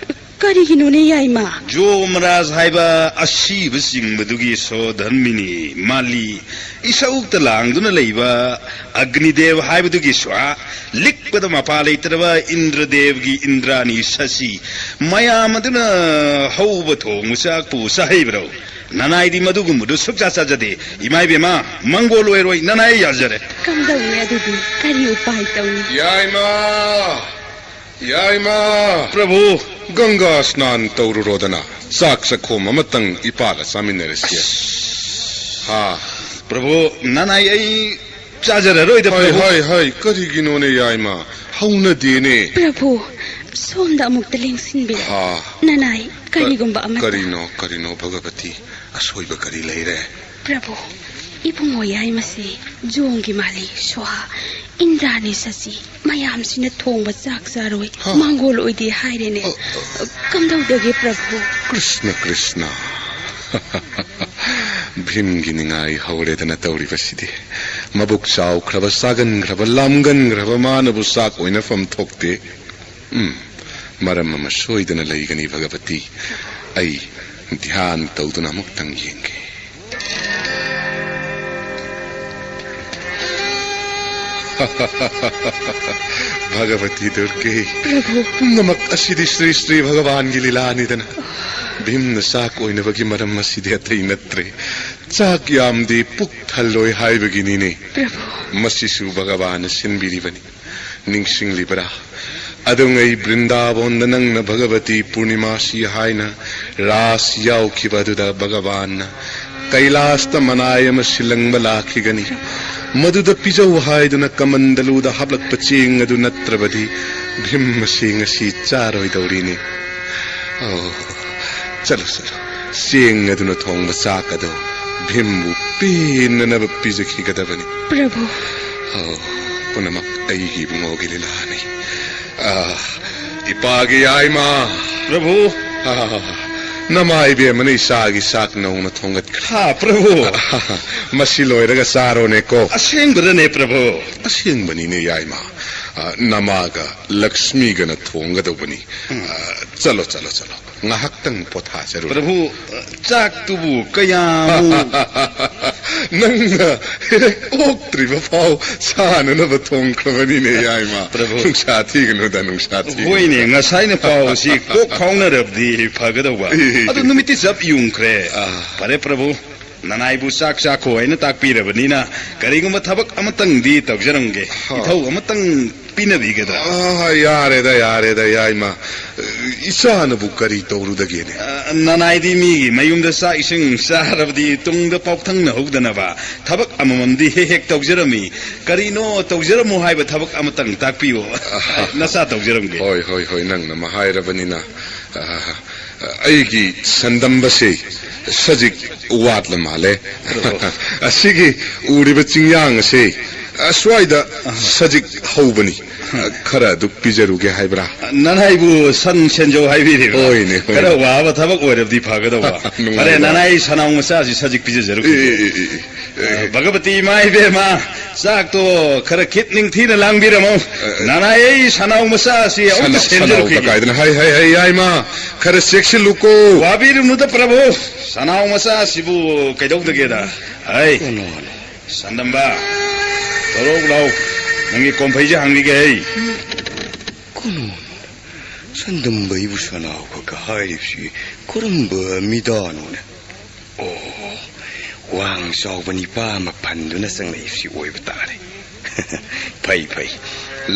ꯀꯔꯤꯒꯤꯅꯣꯅꯦ, ꯌꯥꯏꯃ? ꯖꯣꯃꯔꯥꯖ ꯍꯥꯏꯕ ꯑꯁꯤꯕ ꯆꯤꯡꯕꯗꯨꯒꯤ ꯁꯣꯙꯟꯃꯤꯅꯤ ꯃꯥꯜꯂꯤ꯫ ꯏꯁꯧꯇ ꯂꯥꯡꯗꯨꯅ ꯂꯩꯕ ꯑꯒ꯭ꯅꯤꯗꯦꯕ ꯍꯥꯏꯕꯗꯨꯒꯤ ꯁ꯭ꯋꯥ, ꯂꯤꯛꯄꯗ ꯃꯄꯥ ꯂꯩꯇ꯭ꯔꯕ ꯏꯟꯗ꯭ꯔꯗꯦꯕꯒꯤ ꯏꯟꯗ꯭ꯔꯥꯅꯤ ꯁꯁꯤ, ꯃꯌꯥꯝ ꯑꯗꯨꯅ ꯍꯧꯕ ꯊꯣꯡꯕ ꯆꯥꯛꯄꯨ ꯆꯥꯍꯩꯕ꯭ꯔꯣ? ꯅꯅꯥꯏꯗꯤ ꯃꯗꯨꯒꯨꯝꯕꯗꯨ ꯁꯨꯛꯆꯥ ꯆꯥꯖꯗꯦ꯫ ꯏꯃꯥ ꯏꯕꯦꯝꯃ, ꯃꯪꯒꯣꯜ ꯑꯣꯏꯔꯣꯏ, ꯅꯅꯥꯏ ꯌꯥꯖꯔꯦ꯫ ꯀꯝꯗꯧꯅꯤ ꯑꯗꯨꯗꯤ? ꯀꯔꯤ ꯎꯄꯥꯏ ꯇꯧꯅꯤ? ꯌꯥꯏꯃ! ꯌꯥꯏꯃ! ꯄ꯭ꯔꯚꯨ! ꯒꯪꯒꯥ ꯁ꯭ꯅꯥꯟ ꯇꯧꯔꯨꯔꯣꯗꯅ꯫ ꯆꯥꯛ ꯆꯈꯣꯝ ꯑꯃꯇꯪ ꯏꯄꯥꯒ ꯆꯥꯃꯤꯟꯅꯔꯁꯤ꯫ ꯍꯥ? ꯄ꯭ꯔꯚꯨ, ꯅꯅꯥꯏ ꯑꯩ ꯆꯥꯖꯔꯔꯣꯏꯗ, ꯍꯣꯏ, ꯄ꯭ꯔꯚꯨ꯫ ꯍꯣꯏ, ꯍꯣꯏ, ꯀꯔꯤꯒꯤꯅꯣꯅꯦ ꯌꯥꯏꯃ? ꯍꯧꯅꯗꯦꯅꯦ꯫ ꯄ꯭ꯔꯚꯨ, ꯁꯣꯝꯗ ꯑꯃꯨꯛꯇ ꯂꯦꯡꯁꯤꯟꯕꯤꯔꯛꯎ꯫ ꯍꯥ? ꯅꯅꯥꯏ, ꯀ-, ꯀꯔꯤꯒꯨꯝꯕ ꯑꯃꯇ꯫ ꯀꯔꯤꯅꯣ, ꯀꯔꯤꯅꯣ ꯚꯒꯕꯇꯤ? ꯑꯁꯣꯏꯕ ꯀꯔꯤ ꯂꯩꯔꯦ? ꯄ꯭ꯔꯚꯨ, ꯏꯕꯨꯡꯉꯣ ꯌꯥꯏꯃꯁꯤ ꯖꯣꯡꯒꯤ ꯃꯥꯂꯤ, ꯁ꯭ꯋꯥꯍꯥ, ꯏꯟꯗ꯭ꯔꯥꯅꯤ ꯁꯁꯤ, ꯃꯌꯥꯝꯁꯤꯅ ꯊꯣꯡꯕ ꯆꯥꯛ ꯆꯥꯔꯣꯏ, ꯍꯥ? ꯃꯥꯡꯒꯣꯜ ꯑꯣꯏꯗꯦ ꯍꯥꯏꯔꯦꯅꯦ꯫ ꯑ, ꯑ꯫ ꯀꯝꯗꯧꯗꯒꯦ, ꯄ꯭ꯔꯚꯨ? ꯀ꯭ꯔꯤꯁꯅ, ꯀ꯭ꯔꯤꯁꯅ꯫ ꯚꯤꯝꯒꯤ ꯅꯤꯡꯉꯥꯏ ꯍꯧꯔꯦꯗꯅ ꯇꯧꯔꯤꯕꯁꯤꯗꯤ꯫ ꯃꯕꯨꯛ ꯆꯥꯎꯈ꯭ꯔꯕ, ꯆꯥꯒꯟꯈ꯭ꯔꯕ, ꯂꯥꯝꯒꯟꯈ꯭ꯔꯕ ꯃꯥꯅꯕꯨ ꯆꯥꯛ ꯑꯣꯏꯅꯐꯝ ꯊꯣꯛꯇꯦ꯫ ꯎꯝ, ꯃꯔꯝ ꯑꯃ ꯁꯣꯏꯗꯅ ꯂꯩꯒꯅꯤ, ꯚꯒꯕꯇꯤ꯫ ꯑꯩ ꯙ꯭ꯌꯥꯟ ꯇꯧꯗꯨꯅ ꯑꯃꯨꯛꯇꯪ ꯌꯦꯡꯒꯦ꯫ ꯚꯒꯕꯇꯤ ꯗꯨꯔꯒꯦ, ꯄ꯭ꯔꯚꯨ꯫ ꯄꯨꯝꯅꯃꯛ ꯑꯁꯤꯗꯤ ꯁ꯭ꯔꯤ ꯁ꯭ꯔꯤ ꯚꯒꯕꯥꯟꯒꯤ ꯂꯤꯂꯥꯅꯤꯗꯅ꯫ ꯚꯤꯝꯅ ꯆꯥꯛ ꯑꯣꯏꯅꯕꯒꯤ ꯃꯔꯝ ꯑꯁꯤꯗꯤ ꯑꯇꯩ ꯅꯠꯇ꯭ꯔꯦ꯫ ꯆꯥꯛ ꯌꯥꯝꯗꯤ ꯄꯨꯛ ꯊꯜꯂꯣꯏ ꯍꯥꯏꯕꯒꯤꯅꯤꯅꯦ꯫ ꯄ꯭ꯔꯚꯨ꯫ ꯃꯁꯤꯁꯨ ꯚꯒꯕꯥꯟꯅ ꯁꯤꯟꯕꯤꯔꯤꯕꯅꯤ꯫ ꯅꯤꯡꯁꯤꯡꯂꯤꯕꯔꯥ? ꯑꯗꯨꯉꯩ ꯕ꯭ꯔꯤꯟꯗꯥꯕꯣꯟꯗ ꯅꯪꯅ ꯚꯒꯕꯇꯤ ꯄꯨꯔꯅꯤꯃꯥꯁꯤ ꯍꯥꯏꯅ ꯔꯥꯁ ꯌꯥꯎꯈꯤꯕ ꯑꯗꯨꯗ ꯚꯒꯕꯥꯟꯅ ꯀꯩꯂꯥꯁꯇ ꯃꯅꯥꯏ ꯑꯃ ꯁꯤꯜꯂꯪꯕ ꯂꯥꯛꯈꯤꯒꯅꯤ꯫ ꯃꯗꯨꯗ ꯄꯤꯖꯧ ꯍꯥꯏꯗꯨꯅ ꯀꯃꯟꯗꯂꯨꯗ ꯍꯥꯞꯂꯛꯄ ꯆꯦꯡ ꯑꯗꯨ ꯅꯠꯇ꯭ꯔꯕꯗꯤ ꯚꯤꯝ ꯃꯁꯤ ꯉꯁꯤ ꯆꯥꯔꯣꯏꯗꯧꯔꯤꯅꯤ꯫ ꯑꯣ, ꯆꯠꯂꯣ, ꯆꯠꯂꯣ꯫ ꯆꯦꯡ ꯑꯗꯨꯅ ꯊꯣꯡꯕ ꯆꯥꯛ ꯑꯗꯨ ꯚꯤꯝꯕꯨ ꯄꯦꯟꯅꯅꯕ ꯄꯤꯖꯈꯤꯒꯗꯕꯅꯤ꯫ ꯄ꯭ꯔꯚꯨ꯫ ꯑꯣ, ꯄꯨꯝꯅꯃꯛ ꯑꯩꯒꯤ ꯏꯕꯨꯡꯉꯣꯒꯤ ꯂꯤꯂꯥꯅꯤ꯫ ꯑꯥ, ꯏꯄꯥꯒꯤ ꯌꯥꯏꯃ꯫ ꯄ꯭ꯔꯚꯨ꯫ ꯑꯥ, ꯅꯃꯥ ꯏꯕꯦꯝꯃꯅ ꯏꯆꯥꯒꯤ ꯆꯥꯛ ꯅꯧꯅ ꯊꯣꯡꯒꯠꯈ꯭ꯔꯦ꯫ ꯍꯥ, ꯄ꯭ꯔꯚꯨ꯫ ꯑꯥ, ꯃꯁꯤ ꯂꯣꯏꯔꯒ ꯆꯥꯔꯣꯅꯦꯀꯣ꯫ ꯑꯁꯦꯡꯕꯗꯅꯦ, ꯄ꯭ꯔꯚꯨ꯫ ꯑꯁꯦꯡꯕꯅꯤꯅꯦ, ꯌꯥꯏꯃ꯫ ꯑ, ꯅꯃꯥꯒ ꯂꯛꯁꯃꯤꯒꯅ ꯊꯣꯡꯒꯗꯧꯕꯅꯤ꯫ ꯎꯝ꯫ ꯑ, ꯆꯠꯂꯣ, ꯆꯠꯂꯣ, ꯆꯠꯂꯣ꯫ ꯉꯥꯏꯍꯥꯛꯇꯪ ꯄꯣꯊꯥꯖꯔꯨꯔꯣ꯫ ꯄ꯭ꯔꯚꯨ, ꯑ, ꯆꯥꯛꯇꯨꯕꯨ ꯀꯌꯥꯃꯨꯛ? ꯅꯪꯅ ꯍꯦꯛ ꯑꯣꯛꯇ꯭ꯔꯤꯕ ꯐꯥꯎ ꯁꯥꯅꯅꯕ ꯊꯣꯡꯈ꯭ꯔꯕꯅꯤꯅꯦ, ꯌꯥꯏꯃ꯫ ꯄ꯭ꯔꯚꯨ꯫ ꯅꯨꯡꯁꯥ ꯊꯤꯒꯅꯨꯗ, ꯅꯨꯡꯁꯥ ꯊꯤꯒꯅꯨꯗ꯫ ꯍꯣꯏꯅꯦ, ꯉꯁꯥꯏꯅ ꯄꯥꯎꯁꯤ ꯀꯣꯛ ꯐꯥꯎꯅꯔꯕꯗꯤ ꯐꯒꯗꯧꯕ꯫ ꯑꯦ, ꯑꯗꯨ ꯅꯨꯃꯤꯠꯇꯤ ꯆꯞ ꯌꯨꯡꯈ꯭ꯔꯦ꯫ ꯑꯥ꯫ ꯐꯔꯦ, ꯄ꯭ꯔꯚꯨ꯫ ꯅꯅꯥꯏꯕꯨ ꯆꯥꯛ ꯆꯥꯈꯣ ꯍꯥꯏꯅ ꯇꯥꯛꯄꯤꯔꯕꯅꯤꯅ, ꯀꯔꯤꯒꯨꯝꯕ ꯊꯕꯛ ꯑꯃꯇꯪꯗꯤ ꯇꯧꯖꯔꯝꯒꯦ꯫ ꯍꯣ꯫ ꯏꯊꯧ ꯑꯃꯇꯪ ꯄꯤꯅꯕꯤꯒꯗ꯭ꯔꯥ? ꯑꯥ, ꯌꯥꯔꯦꯗ, ꯌꯥꯔꯦꯗ, ꯌꯥꯏꯃ꯫ ꯏꯆꯥꯅꯕꯨ ꯀꯔꯤ ꯇꯧꯔꯨꯗꯒꯦꯅꯦ? ꯑ, ꯅꯅꯥꯏꯗꯤ ꯃꯤꯒꯤ ꯃꯌꯨꯝꯗ ꯆꯥꯛ ꯏꯁꯤꯡ ꯆꯥꯔꯕꯗꯤ ꯇꯨꯡꯗ ꯄꯥꯎ ꯊꯪꯅꯍꯧꯗꯅꯕ ꯊꯕꯛ ꯑꯃꯃꯝꯗꯤ ꯍꯦꯛ ꯍꯦꯛ ꯇꯧꯖꯔꯝꯃꯤ꯫ ꯀꯔꯤꯅꯣ ꯇꯧꯖꯔꯝꯃꯨ ꯍꯥꯏꯕ ꯊꯕꯛ ꯑꯃꯇꯪ ꯇꯥꯛꯄꯤꯌꯨ꯫ ꯅꯆꯥ ꯇꯧꯖꯔꯝꯒꯦ꯫ ꯍꯣꯏ, ꯍꯣꯏ, ꯍꯣꯏ, ꯅꯪꯅ ꯃꯍꯥꯏꯔꯕꯅꯤꯅ꯫ ꯑ, ꯑꯩꯒꯤ ꯁꯟꯗꯝꯕꯁꯦ ꯁꯖꯤꯛ ꯋꯥꯠꯂ ꯃꯥꯜꯂꯦ꯫ ꯑꯣ꯫ ꯑꯁꯤꯒꯤ ꯎꯔꯤꯕ ꯆꯤꯡꯌꯥꯡ ꯑꯁꯦ ꯑꯁ꯭ꯋꯥꯏꯗ ꯁꯖꯤꯛ ꯍꯧꯕꯅꯤ꯫ ꯈꯔ ꯑꯗꯨ ꯄꯤꯖꯔꯨꯒꯦ ꯍꯥꯏꯕ꯭ꯔꯥ? ꯅꯅꯥꯏꯕꯨ ꯁꯟ ꯁꯦꯟꯖꯧ ꯍꯥꯏꯕꯤꯔꯤꯕ꯭ꯔꯥ? ꯍꯣꯏꯅꯦ, ꯍꯣꯏꯅꯦ꯫ ꯈꯔ ꯋꯥꯕ ꯊꯕꯛ ꯑꯣꯏꯔꯕꯗꯤ ꯐꯒꯗꯧꯕ꯫ ꯅꯨꯡꯉꯥꯏꯕ꯫ ꯐꯔꯦ, ꯅꯅꯥꯏ ꯁꯅꯥꯎ ꯃꯆꯥꯁꯤ ꯁꯖꯤꯛ ꯄꯤꯖꯖꯔꯨꯈꯤꯒꯦ꯫ ꯑꯦ, ꯑꯦ, ꯑꯦ, ꯑꯦ꯫ ꯑ, ꯚꯒꯕꯇꯤ ꯏꯃꯥ ꯏꯕꯦꯝꯃ, ꯆꯥꯛꯇꯣ ꯈꯔ ꯈꯤꯠ ꯅꯤꯡꯊꯤꯅ ꯂꯥꯡꯕꯤꯔꯝꯃꯨ꯫ ꯑ, ꯑ꯫ ꯅꯅꯥꯏ ꯑꯩ ꯁꯅꯥꯎ ꯃꯆꯥꯁꯤ ꯑꯃꯨꯛꯇ ꯁꯅꯥ-, ꯁꯦꯟꯖꯔꯨꯈꯤꯒꯦ꯫ ꯁꯅꯥꯎ ꯀꯥꯏꯗꯅ? ꯍꯩ, ꯍꯩ, ꯍꯩ, ꯌꯥꯏꯃ, ꯈꯔ ꯆꯦꯛꯁꯤꯜꯂꯨꯀꯣ꯫ ꯋꯥꯕꯤꯔꯨꯅꯨꯗ ꯄ꯭ꯔꯚꯨ, ꯁꯅꯥꯎ ꯃꯆꯥꯁꯤꯕꯨ ꯀꯩꯗꯧꯗꯒꯦꯗ? ꯍꯩ, ꯀꯩꯅꯣꯅꯦ? ꯁꯟꯗꯝꯕ, ꯊꯣꯔꯛꯎ ꯂꯥꯎ, ꯅꯪꯒꯤ ꯀꯣꯝꯐꯩꯁꯦ ꯍꯥꯡꯕꯤꯒꯦ ꯍꯩ꯫ ꯀꯩꯅꯣꯅꯦ? ꯁꯟꯗꯝꯕꯩꯕꯨ ꯁꯅꯥꯎ ꯈꯛꯀ ꯍꯥꯏꯔꯤꯕꯁꯤ ꯀꯔꯝꯕ ꯃꯤꯗꯥꯅꯣꯅꯦ? ꯑꯣ, ꯋꯥꯡ ꯆꯥꯎꯕ ꯅꯤꯄꯥ ꯑꯃ ꯐꯟꯗꯨꯅ ꯆꯪꯂꯛꯏꯕꯁꯤ ꯑꯣꯏꯕ ꯇꯥꯔꯦ꯫ ꯐꯩ, ꯐꯩ꯫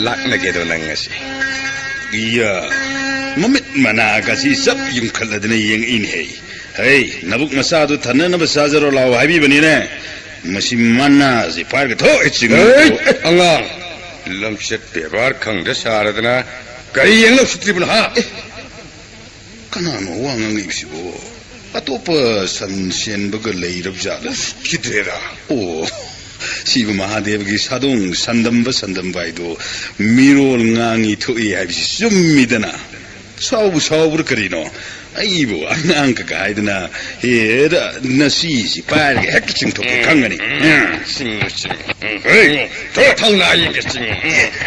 ꯂꯥꯛꯅꯒꯦꯗꯣ ꯅꯪ ꯉꯁꯤ꯫ ꯏꯌꯥ, ꯃꯃꯤꯠ ꯃꯅꯥꯒꯁꯤ ꯆꯞ ꯌꯨꯡꯈꯠꯂꯗꯅ ꯌꯦꯡꯉꯛꯏꯅꯦꯍꯦ꯫ ꯍꯩ, ꯅꯕꯨꯛ ꯃꯆꯥꯗꯨ ꯊꯟꯅꯅꯕ ꯆꯥꯖꯔꯣ ꯂꯥꯎ ꯍꯥꯏꯕꯤꯕꯅꯤꯅꯦ꯫ ꯃꯁꯤ ꯃꯅꯥꯁꯤ ꯄꯥꯏꯔꯒ ꯊꯣꯛ ꯆꯤꯡ-, ꯍꯩ, ꯑꯉꯥꯡ! ꯂꯝꯆꯠ ꯕꯦꯕꯥꯔ ꯈꯪꯗ ꯁꯥꯔꯗꯅ ꯀꯔꯤ ꯌꯦꯡ ꯂꯧꯁꯤꯠꯇ꯭ꯔꯤꯕꯅꯣ, ꯍꯥ? ꯑꯦ, ꯀꯅꯥꯅꯣ ꯋꯥ ꯉꯥꯡꯉꯛꯏꯕꯁꯤꯕꯣ? ꯑꯇꯣꯞꯄ ꯁꯟ ꯁꯦꯟꯕꯒ ꯂꯩꯔꯕ ꯖꯥꯠꯂ? ꯎꯁꯤꯠꯈꯤꯗ꯭ꯔꯦꯗ꯫ ꯑꯣ, ꯁꯤꯕ ꯃꯍꯥꯗꯦꯕꯒꯤ ꯁꯥꯗꯣꯡ ꯁꯟꯗꯝꯕ ꯁꯟꯗꯝꯕ ꯍꯥꯏꯗꯣ ꯃꯤꯔꯣꯜ ꯉꯥꯡꯉꯤ ꯊꯣꯛꯏ ꯍꯥꯏꯕꯁꯤ ꯆꯨꯝꯃꯤꯗꯅ꯫ ꯁꯥꯎꯕꯨ ꯁꯥꯎꯕ꯭ꯔꯥ ꯀꯔꯤꯅꯣ? ꯑꯩꯕꯨ ꯑꯉꯥꯡ ꯀꯀꯥ ꯍꯥꯏꯗꯅ, ꯍꯦꯔꯥ, ꯅꯁꯤꯁꯤ ꯄꯥꯏꯔꯒ ꯍꯦꯛꯇ ꯆꯤꯡꯊꯣꯛꯀꯦ ꯈꯪꯒꯅꯤ꯫ ꯎꯝ, ꯆꯤꯡꯉꯨ, ꯆꯤꯡꯉꯨ꯫ ꯎꯝ, ꯍꯦ, ꯎꯝ, ꯊꯧꯅꯥ ꯌꯦꯡꯒꯦ, ꯆꯤꯡꯉꯨ꯫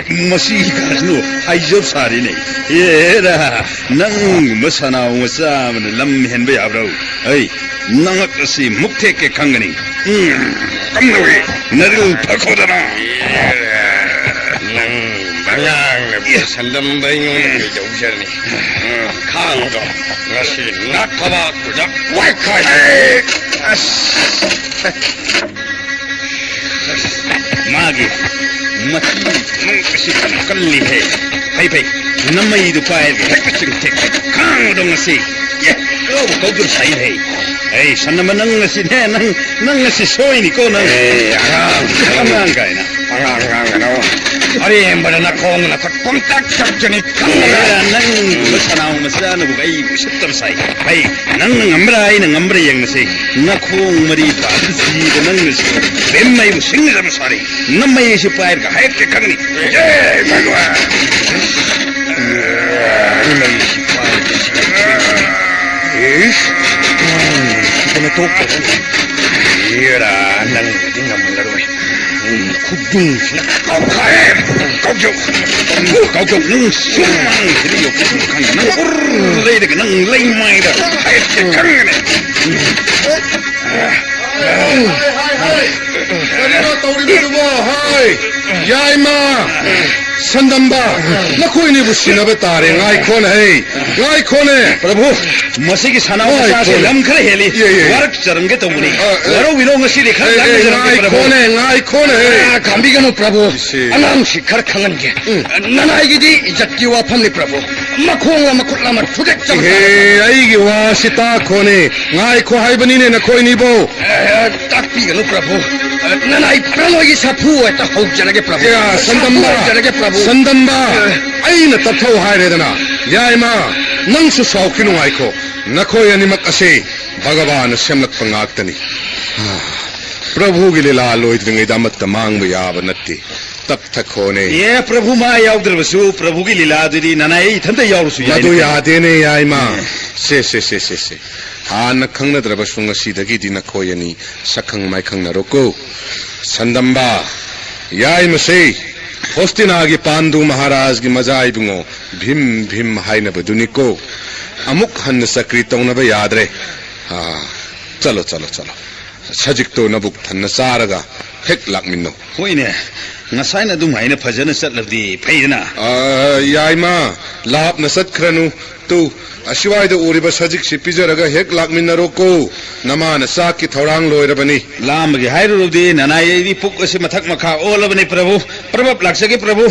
ꯎꯝ꯫ ꯃꯁꯤ ꯀꯥꯁꯤꯅꯣ ꯍꯥꯏꯖꯕ ꯁꯥꯔꯤꯅꯦ꯫ ꯍꯦꯔꯥ, ꯅꯪꯒꯨꯝꯕ ꯁꯅꯥꯎ ꯃꯆꯥ ꯑꯃꯅ ꯂꯝ ꯍꯦꯟꯕ ꯌꯥꯕ꯭ꯔꯣ? ꯑꯩ ꯅꯉꯛ ꯑꯁꯤ ꯃꯨꯛ ꯊꯦꯛꯀꯦ ꯈꯪꯒꯅꯤ꯫ ꯎꯝ, ꯀꯝꯗꯧꯏ? ꯅꯔꯤꯜ ꯐꯈꯣꯗꯅ꯫ ꯅꯪ ꯑꯉꯥꯡꯅꯕꯨ ꯁꯟꯗꯝꯕ ꯑꯩꯉꯣꯟꯗ ꯀꯩꯗꯧꯖꯔꯅꯤ? ꯎꯝ, ꯈꯥꯡꯉꯨꯗꯣ, ꯉꯁꯤ ꯅꯥꯛ ꯊꯕꯥꯛꯇꯨꯗ ꯋꯥꯏꯈꯥꯏ꯫ ꯑꯁ! ꯃꯥꯒꯤ ꯃꯆꯤ ꯅꯨꯡ ꯑꯁꯤ ꯀꯜꯂꯤꯍꯦ꯫ ꯐꯩ, ꯐꯩ, ꯅꯃꯩꯗꯨ ꯄꯥꯏꯔꯒ ꯍꯦꯛꯇ ꯆꯤꯡꯊꯦꯛꯀꯦ꯫ ꯈꯥꯡꯉꯨꯗꯣ ꯉꯁꯤ꯫ ꯑꯦ, ꯀꯧꯕ ꯀꯧꯗꯨꯅ ꯁꯥꯏꯅꯦ꯫ ꯑꯩ ꯁꯟꯅꯕ ꯅꯪ ꯉꯁꯤꯅꯦ, ꯅꯪ, ꯅꯪ ꯉꯁꯤ ꯁꯣꯏꯅꯤꯀꯣ ꯅꯪ꯫ ꯑꯦ, ꯑꯉꯥꯡ, ꯑꯉꯥꯡ ꯀꯥꯏꯅ꯫ ꯑꯉꯥꯡ, ꯑꯉꯥꯡ ꯀꯥꯏꯅ꯫ ꯑꯔꯦꯝꯕꯗ ꯅꯈꯣꯡ ꯅꯈꯨꯠ ꯄꯪꯇꯛ ꯇꯛꯆꯅꯤ ꯈꯪꯕ꯭ꯔꯥ? ꯑꯦ, ꯅꯪ ꯁꯅꯥꯎ ꯃꯆꯥꯅꯕꯨ ꯑꯩ ꯎꯁꯤꯠꯇꯕ ꯁꯥꯏ꯫ ꯑꯩ ꯅꯪꯅ ꯉꯝꯕ꯭ꯔꯥ ꯑꯩꯅ ꯉꯝꯕ꯭ꯔꯥ ꯌꯦꯡꯅꯁꯤ꯫ ꯅꯈꯣꯡ ꯃꯔꯤ ꯄꯥꯟꯕꯁꯤꯗ ꯅꯪꯅꯁꯨ ꯕꯦꯝꯃ ꯑꯩꯕꯨ ꯁꯤꯡꯅꯖꯕ ꯁꯥꯔꯤ꯫ ꯅꯃꯩ ꯑꯁꯤ ꯄꯥꯏꯔꯒ ꯍꯥꯏꯔꯛꯀꯦ ꯈꯪꯅꯤ꯫ ꯖꯦ ꯚꯒꯋꯥꯟ! ꯅꯃꯩ ꯑꯁꯤ ꯄꯥꯏꯔꯒ ꯁꯤꯗꯅ ꯇꯣꯛꯇꯔꯅꯤ꯫ ꯌꯦꯔꯥ, ꯅꯪꯅꯗꯤ ꯉꯝꯂꯔꯣꯏ꯫ ꯎꯝ, ꯈꯨꯗꯨꯝꯁꯤꯅ ꯀꯥꯎꯈꯥꯏ! ꯀꯥꯎꯖꯧ! ꯀꯥꯎꯖꯧ! ꯅꯪ ꯁꯨꯃꯥꯡꯁꯤꯗ ꯌꯧꯈꯤꯁꯅꯨ ꯈꯪꯗꯦ꯫ ꯅꯪ ꯎꯔ ꯂꯩꯔꯒ ꯅꯪ ꯂꯩꯃꯥꯏꯗ ꯍꯥꯏꯔꯛꯀꯦ ꯈꯪꯒꯅꯤ꯫ ꯀꯔꯤꯅꯣ ꯇꯧꯔꯤꯕꯗꯨꯕꯣ? ꯍꯥꯏ! ꯌꯥꯏꯃ! ꯁꯟꯗꯝꯕ! ꯅꯈꯣꯏꯅꯤꯕꯨ ꯁꯤꯟꯅꯕ ꯇꯥꯔꯦ꯫ ꯉꯥꯏꯈꯣꯅꯦ, ꯍꯩ! ꯉꯥꯏꯈꯣꯅꯦ! ꯄ꯭ꯔꯚꯨ, ꯃꯁꯤꯒꯤ ꯁꯅꯥ ꯃꯆꯥꯁꯦ ꯉꯥꯏꯈꯣꯅꯦ꯫ ꯂꯝ ꯈꯔ ꯍꯦꯜꯂꯤ꯫ ꯌꯦ, ꯌꯦ, ꯌꯦ꯫ ꯋꯥꯔꯛꯆꯔꯝꯒꯦ ꯇꯧꯕꯅꯤ꯫ ꯑ, ꯑ, ꯋꯥꯔꯧꯕꯤꯔꯣ, ꯉꯁꯤꯗꯤ ꯈꯔ ꯑꯦ, ꯑꯦ, ꯉꯥꯡꯅꯖꯔꯝꯒꯦ, ꯄ꯭ꯔꯚꯨ꯫ ꯉꯥꯏꯈꯣꯅꯦ, ꯉꯥꯏꯈꯣꯅꯦ, ꯍꯩ! ꯑ, ꯈꯥꯝꯕꯤꯒꯅꯨ, ꯄ꯭ꯔꯚꯨ꯫ ꯁꯤ꯫ ꯑꯉꯥꯡꯁꯤ ꯈꯔ ꯈꯪꯍꯟꯒꯦ꯫ ꯎꯝ꯫ ꯅꯅꯥꯏꯒꯤꯗꯤ ꯏꯖꯠꯀꯤ ꯋꯥꯐꯝꯅꯤ, ꯄ꯭ꯔꯚꯨ꯫ ꯃꯈꯣꯡꯂ ꯃꯈꯨꯠꯂ ꯑꯃ ꯊꯨꯗꯦꯛꯆꯕ ꯏꯍꯦ, ꯇꯥꯔꯦ꯫ ꯑꯩꯒꯤ ꯋꯥꯁꯤ ꯇꯥꯈꯣꯅꯦ꯫ ꯉꯥꯏꯈꯣ ꯍꯥꯏꯕꯅꯤꯅꯦ ꯅꯈꯣꯏꯅꯤꯕꯨ꯫ ꯑ, ꯇꯥꯛꯄꯤꯒꯅꯨ, ꯄ꯭ꯔꯚꯨ꯫ ꯑ, ꯅꯅꯥꯏ ꯄ꯭ꯔꯂꯣꯏꯒꯤ ꯁꯥꯐꯨ ꯍꯦꯛꯇ ꯍꯧꯖꯔꯒꯦ, ꯄ꯭ꯔꯚꯨ꯫ ꯌꯥ, ꯁꯥꯐꯨ ꯁꯟꯗꯝꯕ, ꯍꯧꯖꯔꯒꯦ, ꯄ꯭ꯔꯚꯨ꯫ ꯁꯟꯗꯝꯕ, ꯑ꯫ ꯑꯩꯅ ꯇꯞꯊꯧ ꯍꯥꯏꯔꯦꯗꯅ꯫ ꯌꯥꯏꯃ, ꯅꯪꯁꯨ ꯁꯥꯎꯈꯤꯅꯨ, ꯉꯥꯏꯈꯣ꯫ ꯅꯈꯣꯏ ꯑꯅꯤꯃꯛ ꯑꯁꯤ ꯚꯒꯕꯥꯟꯅ ꯁꯦꯝꯂꯛꯄ ꯉꯥꯛꯇꯅꯤ꯫ ꯄ꯭ꯔꯚꯨꯒꯤ ꯂꯤꯂꯥ ꯂꯣꯏꯗ꯭ꯔꯤꯉꯩꯗ ꯑꯃꯠꯇ ꯃꯥꯡꯕ ꯌꯥꯕ ꯅꯠꯇꯦ꯫ ꯇꯞ ꯊꯛꯈꯣꯅꯦ꯫ ꯑꯦ, ꯄ꯭ꯔꯚꯨ ꯃꯥ ꯌꯥꯎꯗ꯭ꯔꯕꯁꯨ ꯄ꯭ꯔꯚꯨꯒꯤ ꯂꯤꯂꯥꯗꯨꯗꯤ ꯅꯅꯥꯏ ꯑꯩ ꯏꯊꯟꯇ ꯌꯥꯎꯔꯁꯨ ꯌꯥꯏꯅꯦ ꯃꯗꯨ ꯀꯩꯅꯣ꯫ ꯌꯥꯗꯦꯅꯦ, ꯌꯥꯏꯃ꯫ ꯎꯝ꯫ ꯁꯦ, ꯁꯦ, ꯁꯦ, ꯁꯦ, ꯁꯦ꯫ ꯍꯥꯟꯅ ꯈꯪꯅꯗ꯭ꯔꯕꯁꯨ ꯉꯁꯤꯗꯒꯤꯗꯤ ꯅꯈꯣꯏ ꯑꯅꯤ ꯁꯛꯈꯪ ꯃꯥꯏꯈꯪꯅꯔꯣꯀꯣ꯫ ꯁꯟꯗꯝꯕ, ꯌꯥꯏꯃꯁꯦ ꯐꯣꯁꯇꯤꯅꯥꯒꯤ ꯄꯥꯟꯗꯨ ꯃꯍꯥꯔꯥꯖꯒꯤ ꯃꯖꯥ ꯏꯕꯨꯡꯉꯣ ꯚꯤꯝ ꯚꯤꯝ ꯍꯥꯏꯅꯕꯗꯨꯅꯤꯀꯣ꯫ ꯑꯃꯨꯛ ꯍꯟꯅ ꯆꯀ꯭ꯔꯤ ꯇꯧꯅꯕ ꯌꯥꯗ꯭ꯔꯦ꯫ ꯑꯥ, ꯆꯠꯂꯣ, ꯆꯠꯂꯣ, ꯆꯠꯂꯣ꯫ ꯁꯖꯤꯛꯇꯣ ꯅꯕꯨꯛ ꯊꯟꯅ ꯆꯥꯔꯒ ꯍꯦꯛ ꯂꯥꯛꯃꯤꯟꯅꯧ꯫ ꯍꯣꯏꯅꯦ, ꯉꯁꯥꯏꯅ ꯑꯗꯨꯝ ꯍꯥꯏꯅ ꯐꯖꯅ ꯆꯠꯂꯕꯗꯤ ꯐꯩꯗꯅ꯫ ꯑ, ꯌꯥꯏꯃ, ꯂꯥꯞꯅ ꯆꯠꯈ꯭ꯔꯅꯨ꯫ ꯇꯨ, ꯑꯁꯤꯋꯥꯏꯗ ꯎꯔꯤꯕ ꯁꯖꯤꯛꯁꯤ ꯄꯤꯖꯔꯒ ꯍꯦꯛ ꯂꯥꯛꯃꯤꯟꯅꯔꯣꯀꯣ꯫ ꯅꯃꯥꯅ ꯆꯥꯛꯀꯤ ꯊꯧꯔꯥꯡ ꯂꯣꯏꯔꯕꯅꯤ꯫ ꯂꯥꯝꯕꯒꯤ ꯍꯥꯏꯔꯨꯔꯕꯗꯤ ꯅꯅꯥꯏ ꯑꯩꯗꯤ ꯄꯨꯛ ꯑꯁꯤ ꯃꯊꯛ ꯃꯈꯥ ꯑꯣꯜꯂꯕꯅꯤ ꯄ꯭ꯔꯚꯨ꯫ ꯄ꯭ꯔꯚꯞ ꯂꯥꯛꯆꯒꯦ ꯄ꯭ꯔꯚꯨ꯫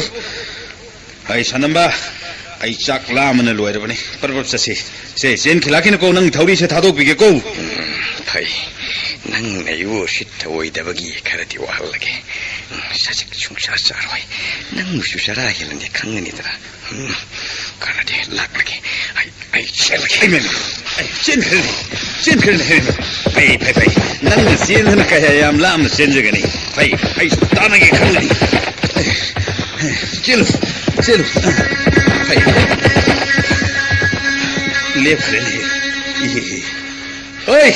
ꯑꯩ ꯁꯅꯝꯕ, ꯑꯩ ꯆꯥꯛ ꯂꯥꯝꯃꯅ ꯂꯣꯏꯔꯕꯅꯤ꯫ ꯄ꯭ꯔꯚꯞ ꯆꯠꯁꯤ꯫ ꯁꯦ, ꯆꯦꯟꯈꯤꯂꯥꯛꯈꯤꯅꯨꯀꯣ, ꯅꯪ ꯊꯧꯔꯤꯁꯦ ꯊꯥꯗꯣꯛꯄꯤꯒꯦꯀꯣ꯫ ꯎꯝ, ꯐꯩ꯫ ꯅꯪꯅ ꯑꯩꯕꯨ ꯎꯁꯤꯠ ꯊꯑꯣꯏꯗꯕꯒꯤ ꯈꯔꯗꯤ ꯋꯥꯍꯜꯂꯒꯦ꯫ ꯎꯝ, ꯁꯖꯤꯛ ꯁꯨꯡꯆꯥ ꯆꯥꯔꯣꯏ꯫ ꯅꯪꯕꯨꯁꯨ ꯆꯔꯥ ꯍꯦꯜꯂꯅꯤ ꯈꯪꯒꯅꯤꯗꯅ꯫ ꯎꯝ, ꯈꯔꯗꯤ ꯂꯥꯛꯂꯒꯦ꯫ ꯑꯩ, ꯑꯩ ꯆꯦꯜꯂꯒꯦ꯫ ꯏꯃꯥ, ꯏꯃꯥ, ꯑꯩ ꯆꯦꯟꯈ꯭ꯔꯅꯤ, ꯆꯦꯟꯈ꯭ꯔꯅꯤ, ꯍꯦ, ꯏꯃꯥ꯫ ꯐꯩ, ꯐꯩ, ꯐꯩ꯫ ꯅꯪꯅ ꯆꯦꯟꯗꯅ ꯀꯌꯥ ꯌꯥꯝ ꯂꯥꯞꯅ ꯆꯦꯟꯖꯒꯅꯤ꯫ ꯐꯩ, ꯑꯩ ꯇꯥꯟꯅꯒꯦ ꯈꯪꯒꯅꯤ꯫ ꯆꯦꯜꯂꯨ, ꯆꯦꯜꯂꯨ꯫ ꯐꯩ꯫ ꯂꯦꯞꯈ꯭ꯔꯦꯅꯦ꯫ ꯏꯍꯦ, ꯏꯍꯦ꯫ ꯍꯣꯏ,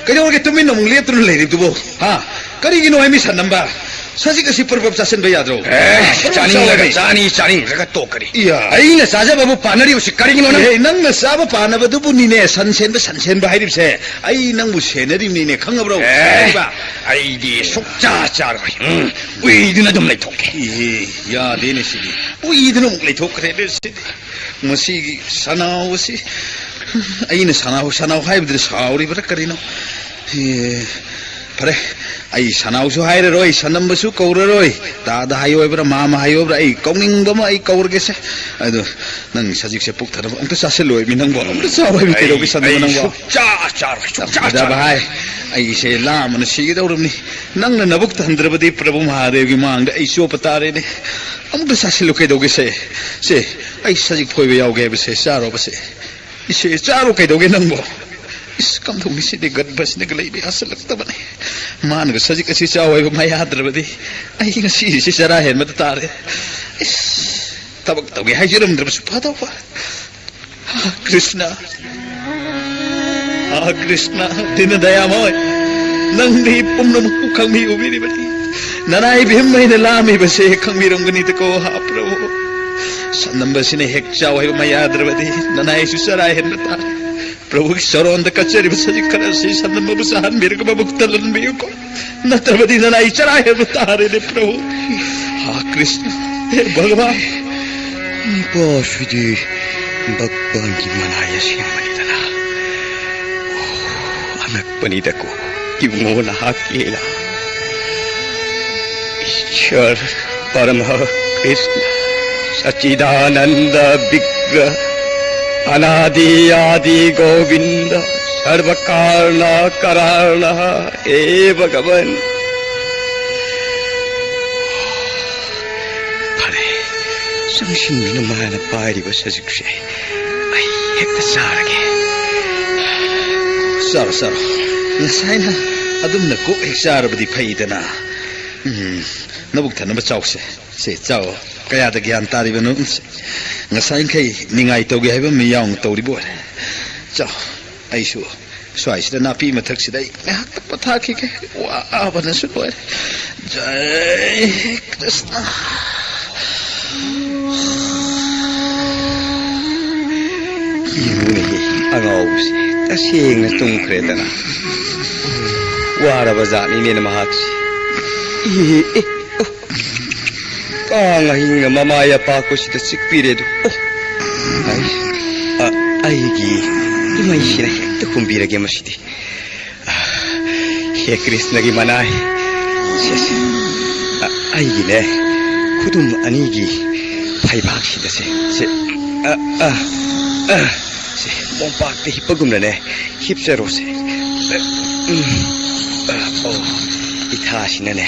ꯀꯩꯗꯧꯔꯒꯦ ꯇꯨꯃꯤꯟꯅ ꯑꯃꯨꯛ ꯂꯦꯞꯇꯨꯅ ꯂꯩꯔꯤꯕꯗꯨꯕꯣ? ꯍꯥ? ꯀꯔꯤꯒꯤꯅꯣ ꯍꯥꯏ ꯃꯤ ꯁꯟꯅꯝꯕ? ꯁꯖꯤꯛ ꯑꯁꯤ ꯄ꯭ꯔꯞ ꯄ꯭ꯔꯞ ꯆꯥꯁꯤꯟꯕ ꯌꯥꯗ꯭ꯔꯣ? ꯑꯦ, ꯄ꯭ꯔꯞ ꯄ꯭ꯔꯞ ꯆꯥꯅꯤꯡꯂꯒ ꯆꯥꯎ ꯍꯥꯏꯕꯅꯤ꯫ ꯆꯥꯅꯤ, ꯆꯥꯅꯤꯡꯗ꯭ꯔꯒ ꯇꯣꯛꯀꯅꯤ꯫ ꯏꯌꯥ꯫ ꯑꯩꯅ ꯆꯥꯖꯕꯕꯨ ꯄꯥꯟꯅꯔꯤꯕꯁꯤ ꯀꯔꯤꯒꯤꯅꯣ ꯅꯪ? ꯑꯦ, ꯅꯪꯅ ꯆꯥꯕ ꯄꯥꯟꯅꯕꯗꯨꯕꯨꯅꯤꯅꯦ ꯁꯟ ꯁꯦꯟꯕ, ꯁꯟ ꯁꯦꯟꯕ ꯍꯥꯏꯔꯤꯕꯁꯦ꯫ ꯑꯩ ꯅꯪꯕꯨ ꯁꯦꯟꯅꯔꯤꯕꯅꯤꯅꯦ, ꯈꯪꯉꯕ꯭ꯔꯣ? ꯑꯦ, ꯍꯥꯏꯔꯤꯕ? ꯑꯩꯗꯤ ꯁꯨꯛꯆꯥ ꯆꯥꯔꯣꯏ꯫ ꯎꯝ, ꯎꯏꯗꯨꯅ ꯑꯗꯨꯝ ꯂꯩꯊꯣꯛꯀꯦ꯫ ꯏꯍꯦ, ꯌꯥꯗꯦꯅꯦ ꯁꯤꯗꯤ꯫ ꯎꯏꯗꯨꯅ ꯑꯃꯨꯛ ꯂꯩꯊꯣꯛꯈ꯭ꯔꯦꯅꯦ ꯁꯤꯗꯤ꯫ ꯃꯁꯤꯒꯤ ꯁꯅꯥꯎ ꯑꯁꯤ, ꯑꯩꯅ ꯁꯅꯥꯎ, ꯁꯅꯥꯎ ꯍꯥꯏꯕꯗꯨꯗ ꯁꯥꯎꯔꯤꯕ꯭ꯔꯥ ꯀꯔꯤꯅꯣ? ꯑꯦ, ꯐꯔꯦ, ꯑꯩ ꯁꯅꯥꯎꯁꯨ ꯍꯥꯏꯔꯔꯣꯏ, ꯁꯅꯝꯕꯁꯨ ꯀꯧꯔꯔꯣꯏ꯫ ꯇꯥꯗ ꯍꯥꯏꯌꯣ ꯍꯥꯏꯕ꯭ꯔꯥ, ꯃꯥꯃ ꯍꯥꯏꯌꯣ ꯍꯥꯏꯕ꯭ꯔꯥ, ꯑꯩ ꯀꯧꯅꯤꯡꯕ ꯑꯃ ꯑꯩ ꯀꯧꯔꯒꯦꯁꯦ꯫ ꯑꯗꯣ ꯅꯪ ꯁꯖꯤꯛꯁꯦ ꯄꯨꯛ ꯊꯟꯅꯕ ꯑꯝꯇ ꯆꯥꯁꯤꯜꯂꯣ ꯍꯥꯏꯕꯅꯤ ꯅꯪꯕꯣ꯫ ꯑꯝꯇ ꯆꯥꯎ ꯍꯥꯏꯕꯅꯤ, ꯀꯩꯗꯧꯒꯦ ꯑꯩ, ꯁꯟꯗꯝꯕ ꯑꯩ ꯅꯪꯕꯣ? ꯁꯨꯛꯆꯥ ꯆꯥꯔꯣꯏ, ꯁꯨꯛꯆꯥ ꯇꯥꯗ ꯆꯥꯔꯣꯏ꯫ ꯚꯥꯏ, ꯑꯩꯁꯦ ꯂꯥꯝꯕꯅ ꯁꯤꯒꯗꯧꯔꯕꯅꯤ꯫ ꯅꯪꯅ ꯅꯕꯨꯛ ꯊꯟꯗ꯭ꯔꯕꯗꯤ ꯄ꯭ꯔꯚꯨ ꯃꯍꯥꯗꯦꯕꯒꯤ ꯃꯥꯡꯗ ꯑꯩ ꯆꯣꯞꯄ ꯇꯥꯔꯦꯅꯦ꯫ ꯑꯃꯨꯛꯇ ꯆꯥꯁꯤꯜꯂꯨ, ꯀꯩꯗꯧꯒꯦꯁꯦ? ꯁꯦ, ꯑꯩ ꯁꯖꯤꯛ ꯐꯣꯏꯕ ꯌꯥꯎꯒꯦ ꯍꯥꯏꯕꯁꯦ, ꯆꯥꯔꯣꯕꯁꯦ꯫ ꯏꯁꯦ, ꯆꯥꯔꯣ, ꯀꯩꯗꯧꯒꯦ ꯅꯪꯕꯣ? ꯏꯁ, ꯀꯝꯗꯧꯅꯤ ꯁꯤꯗꯤ? ꯒꯔꯚꯁꯤꯅꯒ ꯂꯩꯕ ꯌꯥꯁꯤꯜꯂꯛꯇꯕꯅꯤ꯫ ꯃꯥꯅꯒ ꯁꯖꯤꯛ ꯑꯁꯤ ꯆꯥꯎ ꯍꯥꯏꯕ ꯃꯥ ꯌꯥꯗ꯭ꯔꯕꯗꯤ ꯑꯩ ꯉꯁꯤꯁꯤ ꯆꯔꯥ ꯍꯦꯟꯕꯗ ꯇꯥꯔꯦ꯫ ꯏꯁ, ꯊꯕꯛ ꯇꯧꯒꯦ ꯍꯥꯏꯖꯔꯝꯗ꯭ꯔꯕꯁꯨ ꯐꯗꯧꯕ꯫ ꯍꯥ, ꯀ꯭ꯔꯤꯁꯅ, ꯍꯥ, ꯀ꯭ꯔꯤꯁꯅ, ꯗꯤꯅ ꯗꯌꯥꯃꯣꯏ, ꯅꯪꯗꯤ ꯄꯨꯝꯅꯃꯛꯄꯨ ꯈꯪꯕꯤ ꯎꯕꯤꯔꯤꯕꯅꯤ꯫ ꯅꯅꯥꯏ ꯚꯤꯝ ꯑꯩꯅ ꯂꯥꯝꯃꯤꯕꯁꯦ ꯈꯪꯕꯤꯔꯝꯒꯅꯤꯗꯀꯣ, ꯍꯥ ꯄ꯭ꯔꯚꯨ꯫ ꯁꯟꯅꯝꯕꯁꯤꯅ ꯍꯦꯛ ꯆꯥꯎ ꯍꯥꯏꯕ ꯃꯥ ꯌꯥꯗ꯭ꯔꯕꯗꯤ ꯅꯅꯥꯏꯁꯨ ꯆꯔꯥ ꯍꯦꯟꯕ ꯇꯥꯔꯦ꯫ ꯄ꯭ꯔꯚꯨꯒꯤ ꯆꯔꯣꯟꯗ ꯀꯠꯆꯔꯤꯕ ꯁꯖꯤꯛ ꯈꯔ ꯑꯁꯤ ꯁꯟꯅꯝꯕꯕꯨ ꯆꯥꯍꯟꯕꯤꯔꯒ ꯃꯕꯨꯛ ꯊꯜꯍꯟꯕꯤꯌꯨꯀꯣ꯫ ꯅꯠꯇ꯭ꯔꯕꯗꯤ ꯅꯅꯥꯏ ꯆꯔꯥ ꯍꯦꯟꯕ ꯇꯥꯔꯦꯅꯦ ꯄ꯭ꯔꯚꯨ꯫ ꯍꯥ ꯀ꯭ꯔꯤꯁꯅ, ꯍꯦ ꯚꯒꯋꯥꯟ꯫ ꯃꯄꯥꯁꯤꯗꯤ ꯚꯒꯋꯥꯟꯒꯤ ꯃꯅꯥꯏ ꯑꯁꯦꯡꯕꯅꯤꯗꯅ꯫ ꯑꯣ, ꯑꯉꯛꯄꯅꯤꯗꯀꯣ ꯏꯕꯨꯡꯉꯣ ꯅꯍꯥꯛꯀꯤ ꯂꯤꯂꯥ꯫ ꯏꯁ꯭ꯋꯔ ꯄꯔꯃ ꯀ꯭ꯔꯤꯁꯅ ꯁꯆꯤꯗꯥꯅꯟꯗ ꯕꯤꯒ꯭ꯔꯍ ꯑꯅꯥꯗꯤ ꯑꯥꯗꯤ ꯒꯣꯕꯤꯟꯗ ꯁꯔꯕ ꯀꯥꯔꯅ ꯀꯔꯥꯔꯅ꯫ ꯍꯦ ꯚꯒꯋꯟ꯫ ꯐꯔꯦ, ꯆꯪꯁꯤꯟꯗꯨꯅ ꯃꯥꯅ ꯄꯥꯏꯔꯤꯕ ꯁꯖꯤꯛꯁꯦ ꯑꯩ ꯍꯦꯛꯇ ꯆꯥꯔꯒꯦ꯫ ꯆꯥꯔꯣ, ꯆꯥꯔꯣ꯫ ꯉꯁꯥꯏꯅ ꯑꯗꯨꯝꯅ ꯀꯣꯛ ꯍꯦꯛ ꯆꯥꯔꯕꯗꯤ ꯐꯩꯗꯅ꯫ ꯎꯝ, ꯅꯕꯨꯛ ꯊꯟꯅꯕ ꯆꯥꯎꯁꯦ꯫ ꯁꯦ, ꯆꯥꯎ꯫ ꯀꯌꯥꯗ ꯒ꯭ꯌꯥꯟ ꯇꯥꯔꯤꯕꯅꯣ? ꯉꯁꯥꯏꯈꯩ ꯅꯤꯡꯉꯥꯏ ꯇꯧꯒꯦ ꯍꯥꯏꯕ ꯑꯃ ꯌꯥꯎꯅ ꯇꯧꯔꯤꯕ ꯑꯣꯏꯔꯦ꯫ ꯆꯥꯎ, ꯑꯩꯁꯨ ꯁ꯭ꯋꯥꯏꯁꯤꯗ ꯅꯥꯄꯤ ꯃꯊꯛꯁꯤꯗ ꯑꯩ ꯉꯥꯏꯍꯥꯛꯇ ꯄꯣꯊꯥꯈꯤꯒꯦ꯫ ꯋꯥꯕꯅꯁꯨ ꯂꯣꯏꯔꯦ꯫ ꯖꯥꯏ ꯀ꯭ꯔꯤꯁꯅ꯫ ꯌꯦꯡꯉꯨꯅꯦꯍꯦ, ꯑꯉꯥꯎꯕꯁꯤ ꯇꯁꯦꯡꯅ ꯇꯨꯝꯈ꯭ꯔꯦꯗꯅ꯫ ꯋꯥꯔꯕ ꯖꯥꯠꯅꯤꯅꯦ ꯃꯍꯥꯛꯁꯤ꯫ ꯏꯍꯦ, ꯑꯦ, ꯑꯣ꯫ ꯀꯥꯡ ꯑꯍꯤꯡꯅ ꯃꯃꯥꯏ ꯑꯄꯥꯛꯄꯁꯤꯗ ꯆꯤꯛꯄꯤꯔꯦ ꯑꯗꯨ꯫ ꯑꯣ! ꯑꯩ, ꯑ, ꯑꯩꯒꯤ ꯏꯃꯩꯁꯤꯅ ꯍꯦꯛꯇ ꯍꯨꯝꯕꯤꯔꯒꯦ ꯃꯁꯤꯗꯤ꯫ ꯑ, ꯍꯦ ꯀ꯭ꯔꯤꯁꯅꯒꯤ ꯃꯅꯥꯏ, ꯁꯦ, ꯁꯦ꯫ ꯑ, ꯑꯩꯒꯤꯅꯦ, ꯈꯨꯗꯨꯝ ꯑꯅꯤꯒꯤ ꯐꯩꯕꯥꯛꯁꯤꯗ ꯁꯦ, ꯁꯦ, ꯑ, ꯑ, ꯑ, ꯁꯦ, ꯃꯣꯝꯄꯥꯛꯇ ꯍꯤꯞꯄꯒꯨꯝꯅꯅꯦ, ꯍꯤꯞꯆꯔꯣꯁꯦ꯫ ꯎꯝ꯫ ꯑ, ꯑꯣ, ꯏꯊꯥꯁꯤꯅꯅꯦ,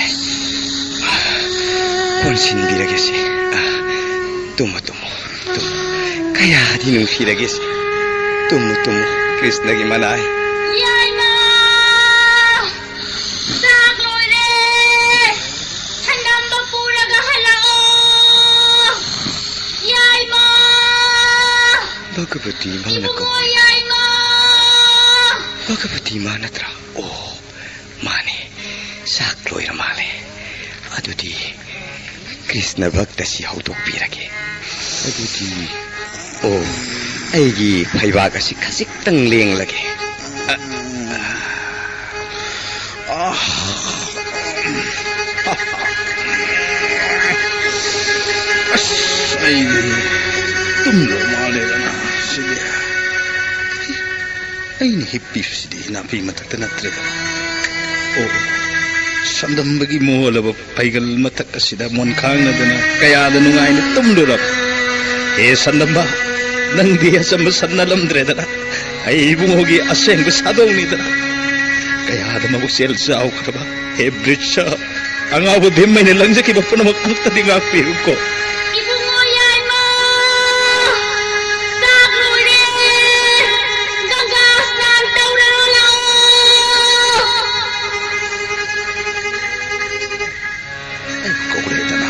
ꯀꯣꯟꯁꯤꯟꯕꯤꯔꯒꯦꯁꯦ꯫ ꯑ, ꯇꯨꯝꯃꯣ, ꯇꯨꯝꯃꯣ, ꯇꯨꯝꯃꯣ꯫ ꯀꯌꯥꯗꯤ ꯅꯨꯡꯁꯤꯔꯒꯦꯁꯦ꯫ ꯇꯨꯝꯃꯣ, ꯇꯨꯝꯃꯣ꯫ ꯀ꯭ꯔꯤꯁꯅꯒꯤ ꯃꯅꯥꯏ꯫ ꯌꯥꯏꯃ! ꯆꯥꯛ ꯂꯣꯏꯔꯦ! ꯁꯪꯒꯝꯕ ꯄꯨꯔꯒ ꯍꯜꯂꯛꯑꯣ! ꯌꯥꯏꯃ! ꯚꯒꯕꯇꯤ ꯃꯥꯅꯀꯣ꯫ ꯏꯕꯨꯡꯉꯣ ꯌꯥꯏꯃ! ꯚꯒꯕꯇꯤ ꯃꯥ ꯅꯠꯇ꯭ꯔꯥ? ꯑꯣ, ꯃꯥꯅꯦ꯫ ꯆꯥꯛ ꯂꯣꯏꯔ ꯃꯥꯜꯂꯦ꯫ ꯑꯗꯨꯗꯤ ꯀ꯭ꯔꯤꯁꯅ ꯚꯛꯇꯁꯤ ꯍꯧꯗꯣꯛꯄꯤꯔꯒꯦ꯫ ꯑꯗꯨꯗꯤ, ꯑꯣ, ꯑꯩꯒꯤ ꯐꯩꯕꯥꯛ ꯑꯁꯤ ꯈꯖꯤꯛꯇꯪ ꯂꯦꯡꯂꯒꯦ꯫ ꯑ, ꯑ, ꯑ, ꯑꯁ, ꯑꯩ ꯇꯨꯝꯗꯧ ꯃꯥꯜꯂꯦꯗꯅ ꯁꯤꯗꯤ꯫ ꯑꯩꯅ ꯍꯤꯞꯄꯤꯕꯁꯤꯗꯤ ꯅꯥꯄꯤ ꯃꯊꯛꯇ ꯅꯠꯇ꯭ꯔꯦꯗꯅ꯫ ꯑꯣ, ꯁꯟꯗꯝꯕꯒꯤ ꯃꯣꯜꯂꯕ ꯐꯩꯒꯜ ꯃꯊꯛ ꯑꯁꯤꯗ ꯃꯣꯟ ꯈꯥꯡꯅꯗꯅ ꯀꯌꯥꯗ ꯅꯨꯡꯉꯥꯏꯅ ꯇꯨꯝꯂꯨꯔꯕ꯫ ꯍꯦ ꯁꯟꯗꯝꯕ, ꯅꯪꯗꯤ ꯑꯆꯝꯕ ꯁꯟ ꯅꯠꯂꯝꯗ꯭ꯔꯦꯗꯅ꯫ ꯑꯩ ꯏꯕꯨꯡꯉꯣꯒꯤ ꯑꯁꯦꯡꯕ ꯁꯥꯗꯣꯡꯅꯤꯗꯅ꯫ ꯀꯌꯥꯗ ꯃꯕꯨꯛꯆꯦꯜ ꯆꯥꯎꯈ꯭ꯔꯕ꯫ ꯍꯦ ꯕ꯭ꯔꯤꯠꯁ, ꯑꯉꯥꯎꯕ ꯚꯤꯝ ꯑꯩꯅ ꯂꯪꯖꯈꯤꯕ ꯄꯨꯝꯅꯃꯛ ꯑꯃꯨꯛꯇꯗꯤ ꯉꯥꯛꯄꯤꯌꯨꯀꯣ꯫ ꯏꯕꯨꯡꯉꯣ ꯌꯥꯏꯃ! ꯆꯥꯛ ꯂꯣꯏꯔꯦ! ꯒꯪꯒꯥ ꯁ꯭ꯅꯥꯟ ꯇꯧꯔꯔꯣ ꯂꯥꯛꯑꯣ! ꯑꯩ ꯀꯧꯔꯦꯗꯅ꯫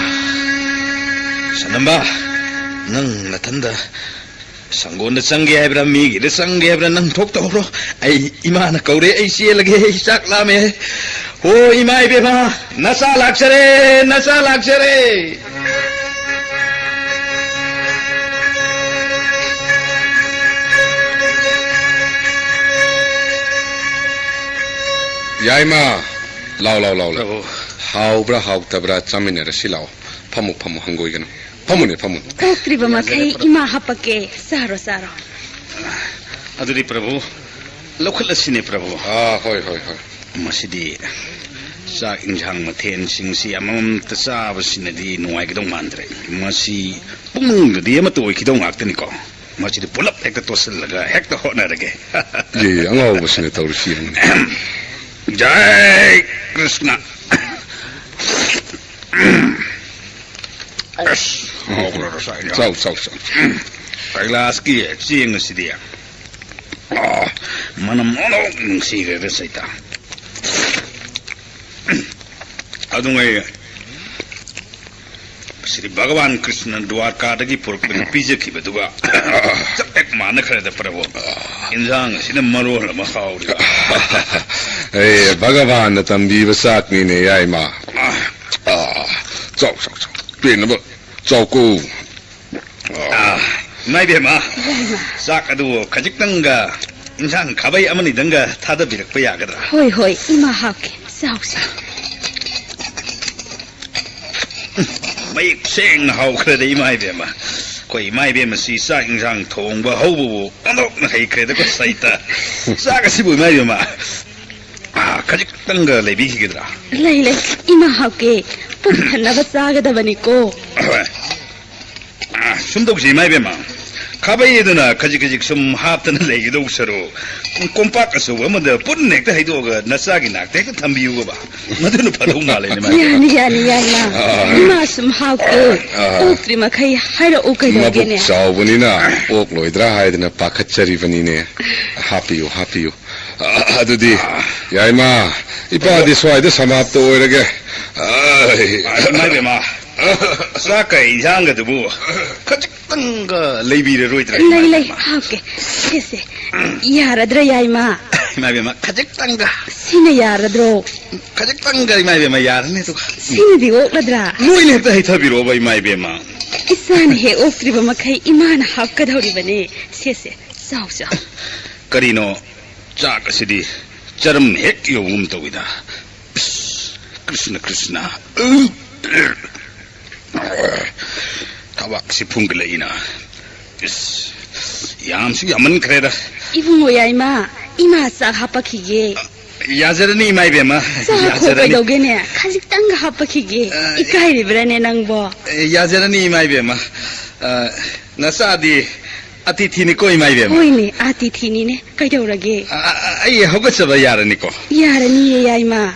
ꯁꯅꯝꯕ, ꯅꯪ ꯅꯊꯟꯗ ꯁꯪꯒꯣꯟꯗ ꯆꯪꯒꯦ ꯍꯥꯏꯕ꯭ꯔꯥ, ꯃꯤꯒꯤꯗ ꯆꯪꯒꯦ ꯍꯥꯏꯕ꯭ꯔꯥ, ꯅꯪ ꯊꯣꯛ ꯇꯧꯍꯧꯔꯣ꯫ ꯑꯩ, ꯏꯃꯥꯅ ꯀꯧꯔꯦ, ꯑꯩ ꯆꯦꯜꯂꯒꯦ, ꯑꯩ ꯆꯥꯛ ꯂꯥꯝꯃꯦ꯫ ꯑꯣ, ꯏꯃꯥ ꯏꯕꯦꯝꯃ, ꯅꯆꯥ ꯂꯥꯛꯆꯔꯦ, ꯅꯆꯥ ꯂꯥꯛꯆꯔꯦ꯫ ꯌꯥꯏꯃ, ꯂꯥꯎ, ꯂꯥꯎ, ꯂꯥꯎ, ꯂꯥꯎ꯫ ꯄ꯭ꯔꯚꯨ꯫ ꯍꯥꯎꯕ꯭ꯔꯥ ꯍꯥꯎꯇꯕ꯭ꯔꯥ ꯆꯥꯃꯤꯟꯅꯔꯁꯤ ꯂꯥꯎ꯫ ꯐꯝꯃꯨ, ꯐꯝꯃꯨ, ꯍꯪꯒꯣꯏꯒꯅꯨ꯫ ꯐꯝꯃꯨꯅꯦ, ꯐꯝꯃꯨꯅꯦ꯫ ꯄꯣꯛꯇ꯭ꯔꯤꯕ ꯃꯈꯩ ꯏꯃꯥ ꯍꯥꯄꯛꯀꯦ꯫ ꯆꯥꯔꯣ, ꯆꯥꯔꯣ꯫ ꯑꯗꯨꯗꯤ ꯄ꯭ꯔꯚꯨ, ꯂꯧꯈꯠꯂꯁꯤꯅꯦ ꯄ꯭ꯔꯚꯨ꯫ ꯑꯥ, ꯍꯣꯏ, ꯍꯣꯏ, ꯍꯣꯏ꯫ ꯃꯁꯤꯗꯤ ꯆꯥꯛ ꯏꯟꯁꯥꯡ ꯃꯊꯦꯜꯁꯤꯡꯁꯤ ꯑꯃꯃꯝꯇ ꯆꯥꯕꯁꯤꯅꯗꯤ ꯅꯨꯡꯉꯥꯏꯒꯗꯧ ꯃꯥꯟꯗ꯭ꯔꯦ꯫ ꯃꯁꯤ ꯄꯨꯡꯗꯗꯤ ꯑꯃꯠꯇ ꯑꯣꯏꯈꯤꯗꯧ ꯉꯥꯛꯇꯅꯤꯀꯣ꯫ ꯃꯁꯤꯗꯤ ꯄꯨꯂꯞ ꯍꯦꯛꯇ ꯇꯣꯠꯁꯤꯜꯂꯒ ꯍꯦꯛꯇ ꯍꯣꯠꯅꯔꯒꯦ꯫ ꯌꯦ, ꯑꯉꯥꯎꯕꯁꯤꯅ ꯇꯧꯔꯤꯁꯤ ꯌꯦꯡꯉꯨꯅꯦ꯫ ꯖꯥꯏ ꯀ꯭ꯔꯤꯁꯅ꯫ ꯑꯁ, ꯍꯥꯎꯈ꯭ꯔꯕ ꯆꯥꯛ ꯏꯟꯖꯥꯡ꯫ ꯆꯥꯎ, ꯆꯥꯎ, ꯆꯥꯎ꯫ ꯀꯩꯂꯥꯁꯀꯤ ꯆꯦꯡ ꯑꯁꯤꯗꯤ ꯑꯥ, ꯃꯅꯝ ꯑꯣꯟꯊꯣꯛ ꯅꯨꯡꯁꯤꯈ꯭ꯔꯦꯗ ꯁꯩꯇꯥ꯫ ꯑꯗꯨꯉꯩ ꯁ꯭ꯔꯤ ꯚꯒꯋꯥꯟ ꯀ꯭ꯔꯤꯁꯅ ꯗ꯭ꯋꯥꯔꯀꯥꯗꯒꯤ ꯄꯨꯔꯛꯄꯗ ꯄꯤꯖꯈꯤꯕꯗꯨꯒ ꯆꯞ ꯍꯦꯛ ꯃꯥꯟꯅꯈ꯭ꯔꯦꯗ ꯄ꯭ꯔꯚꯨ꯫ ꯏꯟꯖꯥꯡ ꯑꯁꯤꯅ ꯃꯔꯣꯜ ꯑꯃ ꯍꯥꯎꯔꯤꯕ꯫ ꯑꯦ, ꯚꯒꯋꯥꯟꯅ ꯇꯝꯕꯤꯕ ꯆꯥꯛꯅꯤꯅꯦ, ꯌꯥꯏꯃ꯫ ꯑꯥ, ꯆꯥꯎ, ꯆꯥꯎ, ꯆꯥꯎ꯫ ꯄꯦꯟꯅꯕ ꯆꯥꯎꯀꯣ꯫ ꯑꯥ, ꯏꯃꯥ ꯏꯕꯦꯝꯃ, ꯆꯥꯛ ꯑꯗꯨ ꯈꯖꯤꯛꯇꯪꯒ, ꯏꯟꯁꯥꯡ ꯈꯥꯕꯩ ꯑꯃꯅꯤꯗꯪꯒ ꯊꯥꯗꯕꯤꯔꯛꯄ ꯌꯥꯒꯗ꯭ꯔꯥ? ꯍꯣꯏ, ꯍꯣꯏ, ꯏꯃꯥ ꯍꯥꯞꯀꯦ, ꯆꯥꯎꯁꯦ꯫ ꯃꯌꯦꯛ ꯁꯦꯡꯅ ꯍꯥꯎꯈ꯭ꯔꯦꯗ, ꯏꯃꯥ ꯏꯕꯦꯝꯃ꯫ ꯑꯩꯈꯣꯏ ꯏꯃꯥ ꯏꯕꯦꯝꯃꯁꯤ ꯆꯥꯛ ꯏꯟꯁꯥꯡ ꯊꯣꯡꯕ ꯍꯧꯕꯕꯨ ꯑꯣꯟꯊꯣꯛꯅ ꯍꯩꯈ꯭ꯔꯦꯗꯀꯣ, ꯁꯩꯇ꯫ ꯆꯥꯛ ꯑꯁꯤꯕꯨ, ꯏꯃꯥ ꯏꯕꯦꯝꯃ, ꯑꯥ, ꯈꯖꯤꯛꯇꯪꯒ ꯂꯩꯕꯤꯈꯤꯒꯗ꯭ꯔꯥ? ꯂꯩ, ꯂꯩ, ꯏꯃꯥ ꯍꯥꯞꯀꯦ꯫ ꯄꯨꯛ ꯊꯟꯅꯕ ꯆꯥꯒꯗꯕꯅꯤꯀꯣ꯫ ꯑꯍꯣꯏ꯫ ꯑꯥ, ꯁꯨꯝ ꯇꯧꯁꯤ, ꯏꯃꯥ ꯏꯕꯦꯝꯃ꯫ ꯈꯥꯕꯩ ꯑꯗꯨꯅ ꯈꯖꯤꯛ ꯈꯖꯤꯛ ꯁꯨꯝ ꯍꯥꯞꯇꯅ ꯂꯩꯒꯗꯧ ꯁꯔꯨꯛ, ꯀꯣꯝꯄꯥꯛ ꯑꯆꯧꯕ ꯑꯃꯗ ꯄꯨꯟꯅ ꯍꯦꯛꯇ ꯍꯩꯗꯣꯛꯑꯒ ꯅꯆꯥꯒꯤ ꯅꯥꯛꯇ ꯍꯦꯛꯇ ꯊꯝꯕꯤꯌꯨꯕ꯫ ꯃꯗꯨꯅ ꯐꯗꯧ ꯃꯥꯜꯂꯦꯅꯦ, ꯏꯃꯥ ꯏꯕꯦꯝꯃ꯫ ꯌꯥꯅꯤ, ꯌꯥꯅꯤ, ꯌꯥꯅꯤ, ꯏꯃꯥ꯫ ꯑꯥ꯫ ꯏꯃꯥ ꯁꯨꯝ ꯍꯥꯞꯀꯦ꯫ ꯑꯥ꯫ ꯑꯣꯛꯇ꯭ꯔꯤ ꯃꯈꯩ ꯍꯥꯏꯔꯛꯎ ꯀꯩꯗꯧꯒꯦꯅꯦ? ꯃꯕꯨꯛ ꯆꯥꯎꯕꯅꯤꯅ ꯑꯣꯛꯂꯣꯏꯗ꯭ꯔꯥ ꯍꯥꯏꯗꯅ ꯄꯥꯈꯠꯆꯔꯤꯕꯅꯤꯅꯦ꯫ ꯍꯥꯞꯄꯤꯌꯨ, ꯍꯥꯞꯄꯤꯌꯨ꯫ ꯑ, ꯑꯗꯨꯗꯤ, ꯌꯥꯏꯃ, ꯏꯄꯥꯗꯤ ꯁ꯭ꯋꯥꯏꯗ ꯁꯃꯥꯞꯇ ꯑꯣꯏꯔꯒꯦ꯫ ꯑꯥꯏ꯫ ꯏꯃꯥ ꯏꯕꯦꯝꯃ, ꯆꯥꯛꯀ ꯏꯟꯖꯥꯡꯒꯗꯨꯕꯨ ꯈꯖꯤꯛꯇꯪꯒ ꯂꯩꯕꯤꯔꯔꯣꯏꯗ꯭ꯔꯥ, ꯏꯃꯥ ꯂꯩ, ꯂꯩ, ꯏꯕꯦꯝꯃ? ꯍꯥꯞꯀꯦ꯫ ꯁꯦ, ꯁꯦ, ꯌꯥꯔꯗ꯭ꯔꯥ, ꯌꯥꯏꯃ? ꯏꯃꯥ ꯏꯕꯦꯝꯃ, ꯈꯖꯤꯛꯇꯪꯒ꯫ ꯁꯤꯅ ꯌꯥꯔꯗ꯭ꯔꯣ? ꯈꯖꯤꯛꯇꯪꯒ, ꯏꯃꯥ ꯏꯕꯦꯝꯃ, ꯌꯥꯔꯅꯤ ꯑꯗꯨꯒ꯫ ꯁꯤꯅꯗꯤ ꯑꯣꯛꯂꯗ꯭ꯔꯥ? ꯂꯣꯏꯅ ꯍꯦꯛꯇ ꯍꯩꯊꯕꯤꯔꯛꯑꯣꯕ, ꯏꯃꯥ ꯏꯕꯦꯝꯃ꯫ ꯏꯆꯥꯅ ꯍꯦꯛ ꯑꯣꯛꯇ꯭ꯔꯤꯕ ꯃꯈꯩ ꯏꯃꯥꯅ ꯍꯥꯞꯀꯗꯧꯔꯤꯕꯅꯦ꯫ ꯁꯦ, ꯁꯦ, ꯆꯥꯎ, ꯆꯥꯎ꯫ ꯀꯔꯤꯅꯣ? ꯆꯥꯛ ꯑꯁꯤꯗꯤ ꯆꯔꯝ ꯍꯦꯛ ꯌꯧꯕꯒꯨꯝ ꯇꯧꯏꯗ꯫ ꯏꯁ, ꯀ꯭ꯔꯤꯁꯅ, ꯀ꯭ꯔꯤꯁꯅ꯫ ꯊꯕꯥꯛꯁꯤ ꯐꯨꯝꯒꯠꯂꯛꯏꯅ꯫ ꯏꯁ, ꯌꯥꯝꯁꯨ ꯌꯥꯝꯃꯟꯈ꯭ꯔꯦꯗ꯫ ꯏꯕꯨꯡꯉꯣ ꯌꯥꯏꯃ, ꯏꯃꯥ ꯆꯥꯛ ꯍꯥꯞꯄꯛꯈꯤꯒꯦ꯫ ꯌꯥꯖꯔꯅꯤ, ꯏꯃꯥ ꯏꯕꯦꯝꯃ꯫ ꯆꯥꯛ ꯍꯥꯞꯈꯣ ꯌꯥꯖꯔꯅꯤ꯫ ꯀꯩꯗꯧꯒꯦꯅꯦ? ꯈꯖꯤꯛꯇꯪꯒ ꯍꯥꯞꯄꯛꯈꯤꯒꯦ꯫ ꯑ, ꯏꯀꯥꯏꯔꯤꯕ꯭ꯔꯥꯅꯦ ꯅꯪꯕꯣ? ꯑꯦ, ꯌꯥꯖꯔꯅꯤ, ꯏꯃꯥ ꯏꯕꯦꯝꯃ꯫ ꯑ, ꯅꯆꯥꯗꯤ ꯑꯇꯤꯊꯤꯅꯤꯀꯣ, ꯏꯃꯥ ꯏꯕꯦꯝꯃ? ꯍꯣꯏꯅꯦ, ꯑꯇꯤꯊꯤꯅꯤꯅꯦ꯫ ꯀꯩꯗꯧꯔꯒꯦ? ꯑ, ꯑ, ꯑꯩ ꯍꯧꯒꯠꯆꯕ ꯌꯥꯔꯅꯤꯀꯣ? ꯌꯥꯔꯅꯤꯌꯦ, ꯌꯥꯏꯃ꯫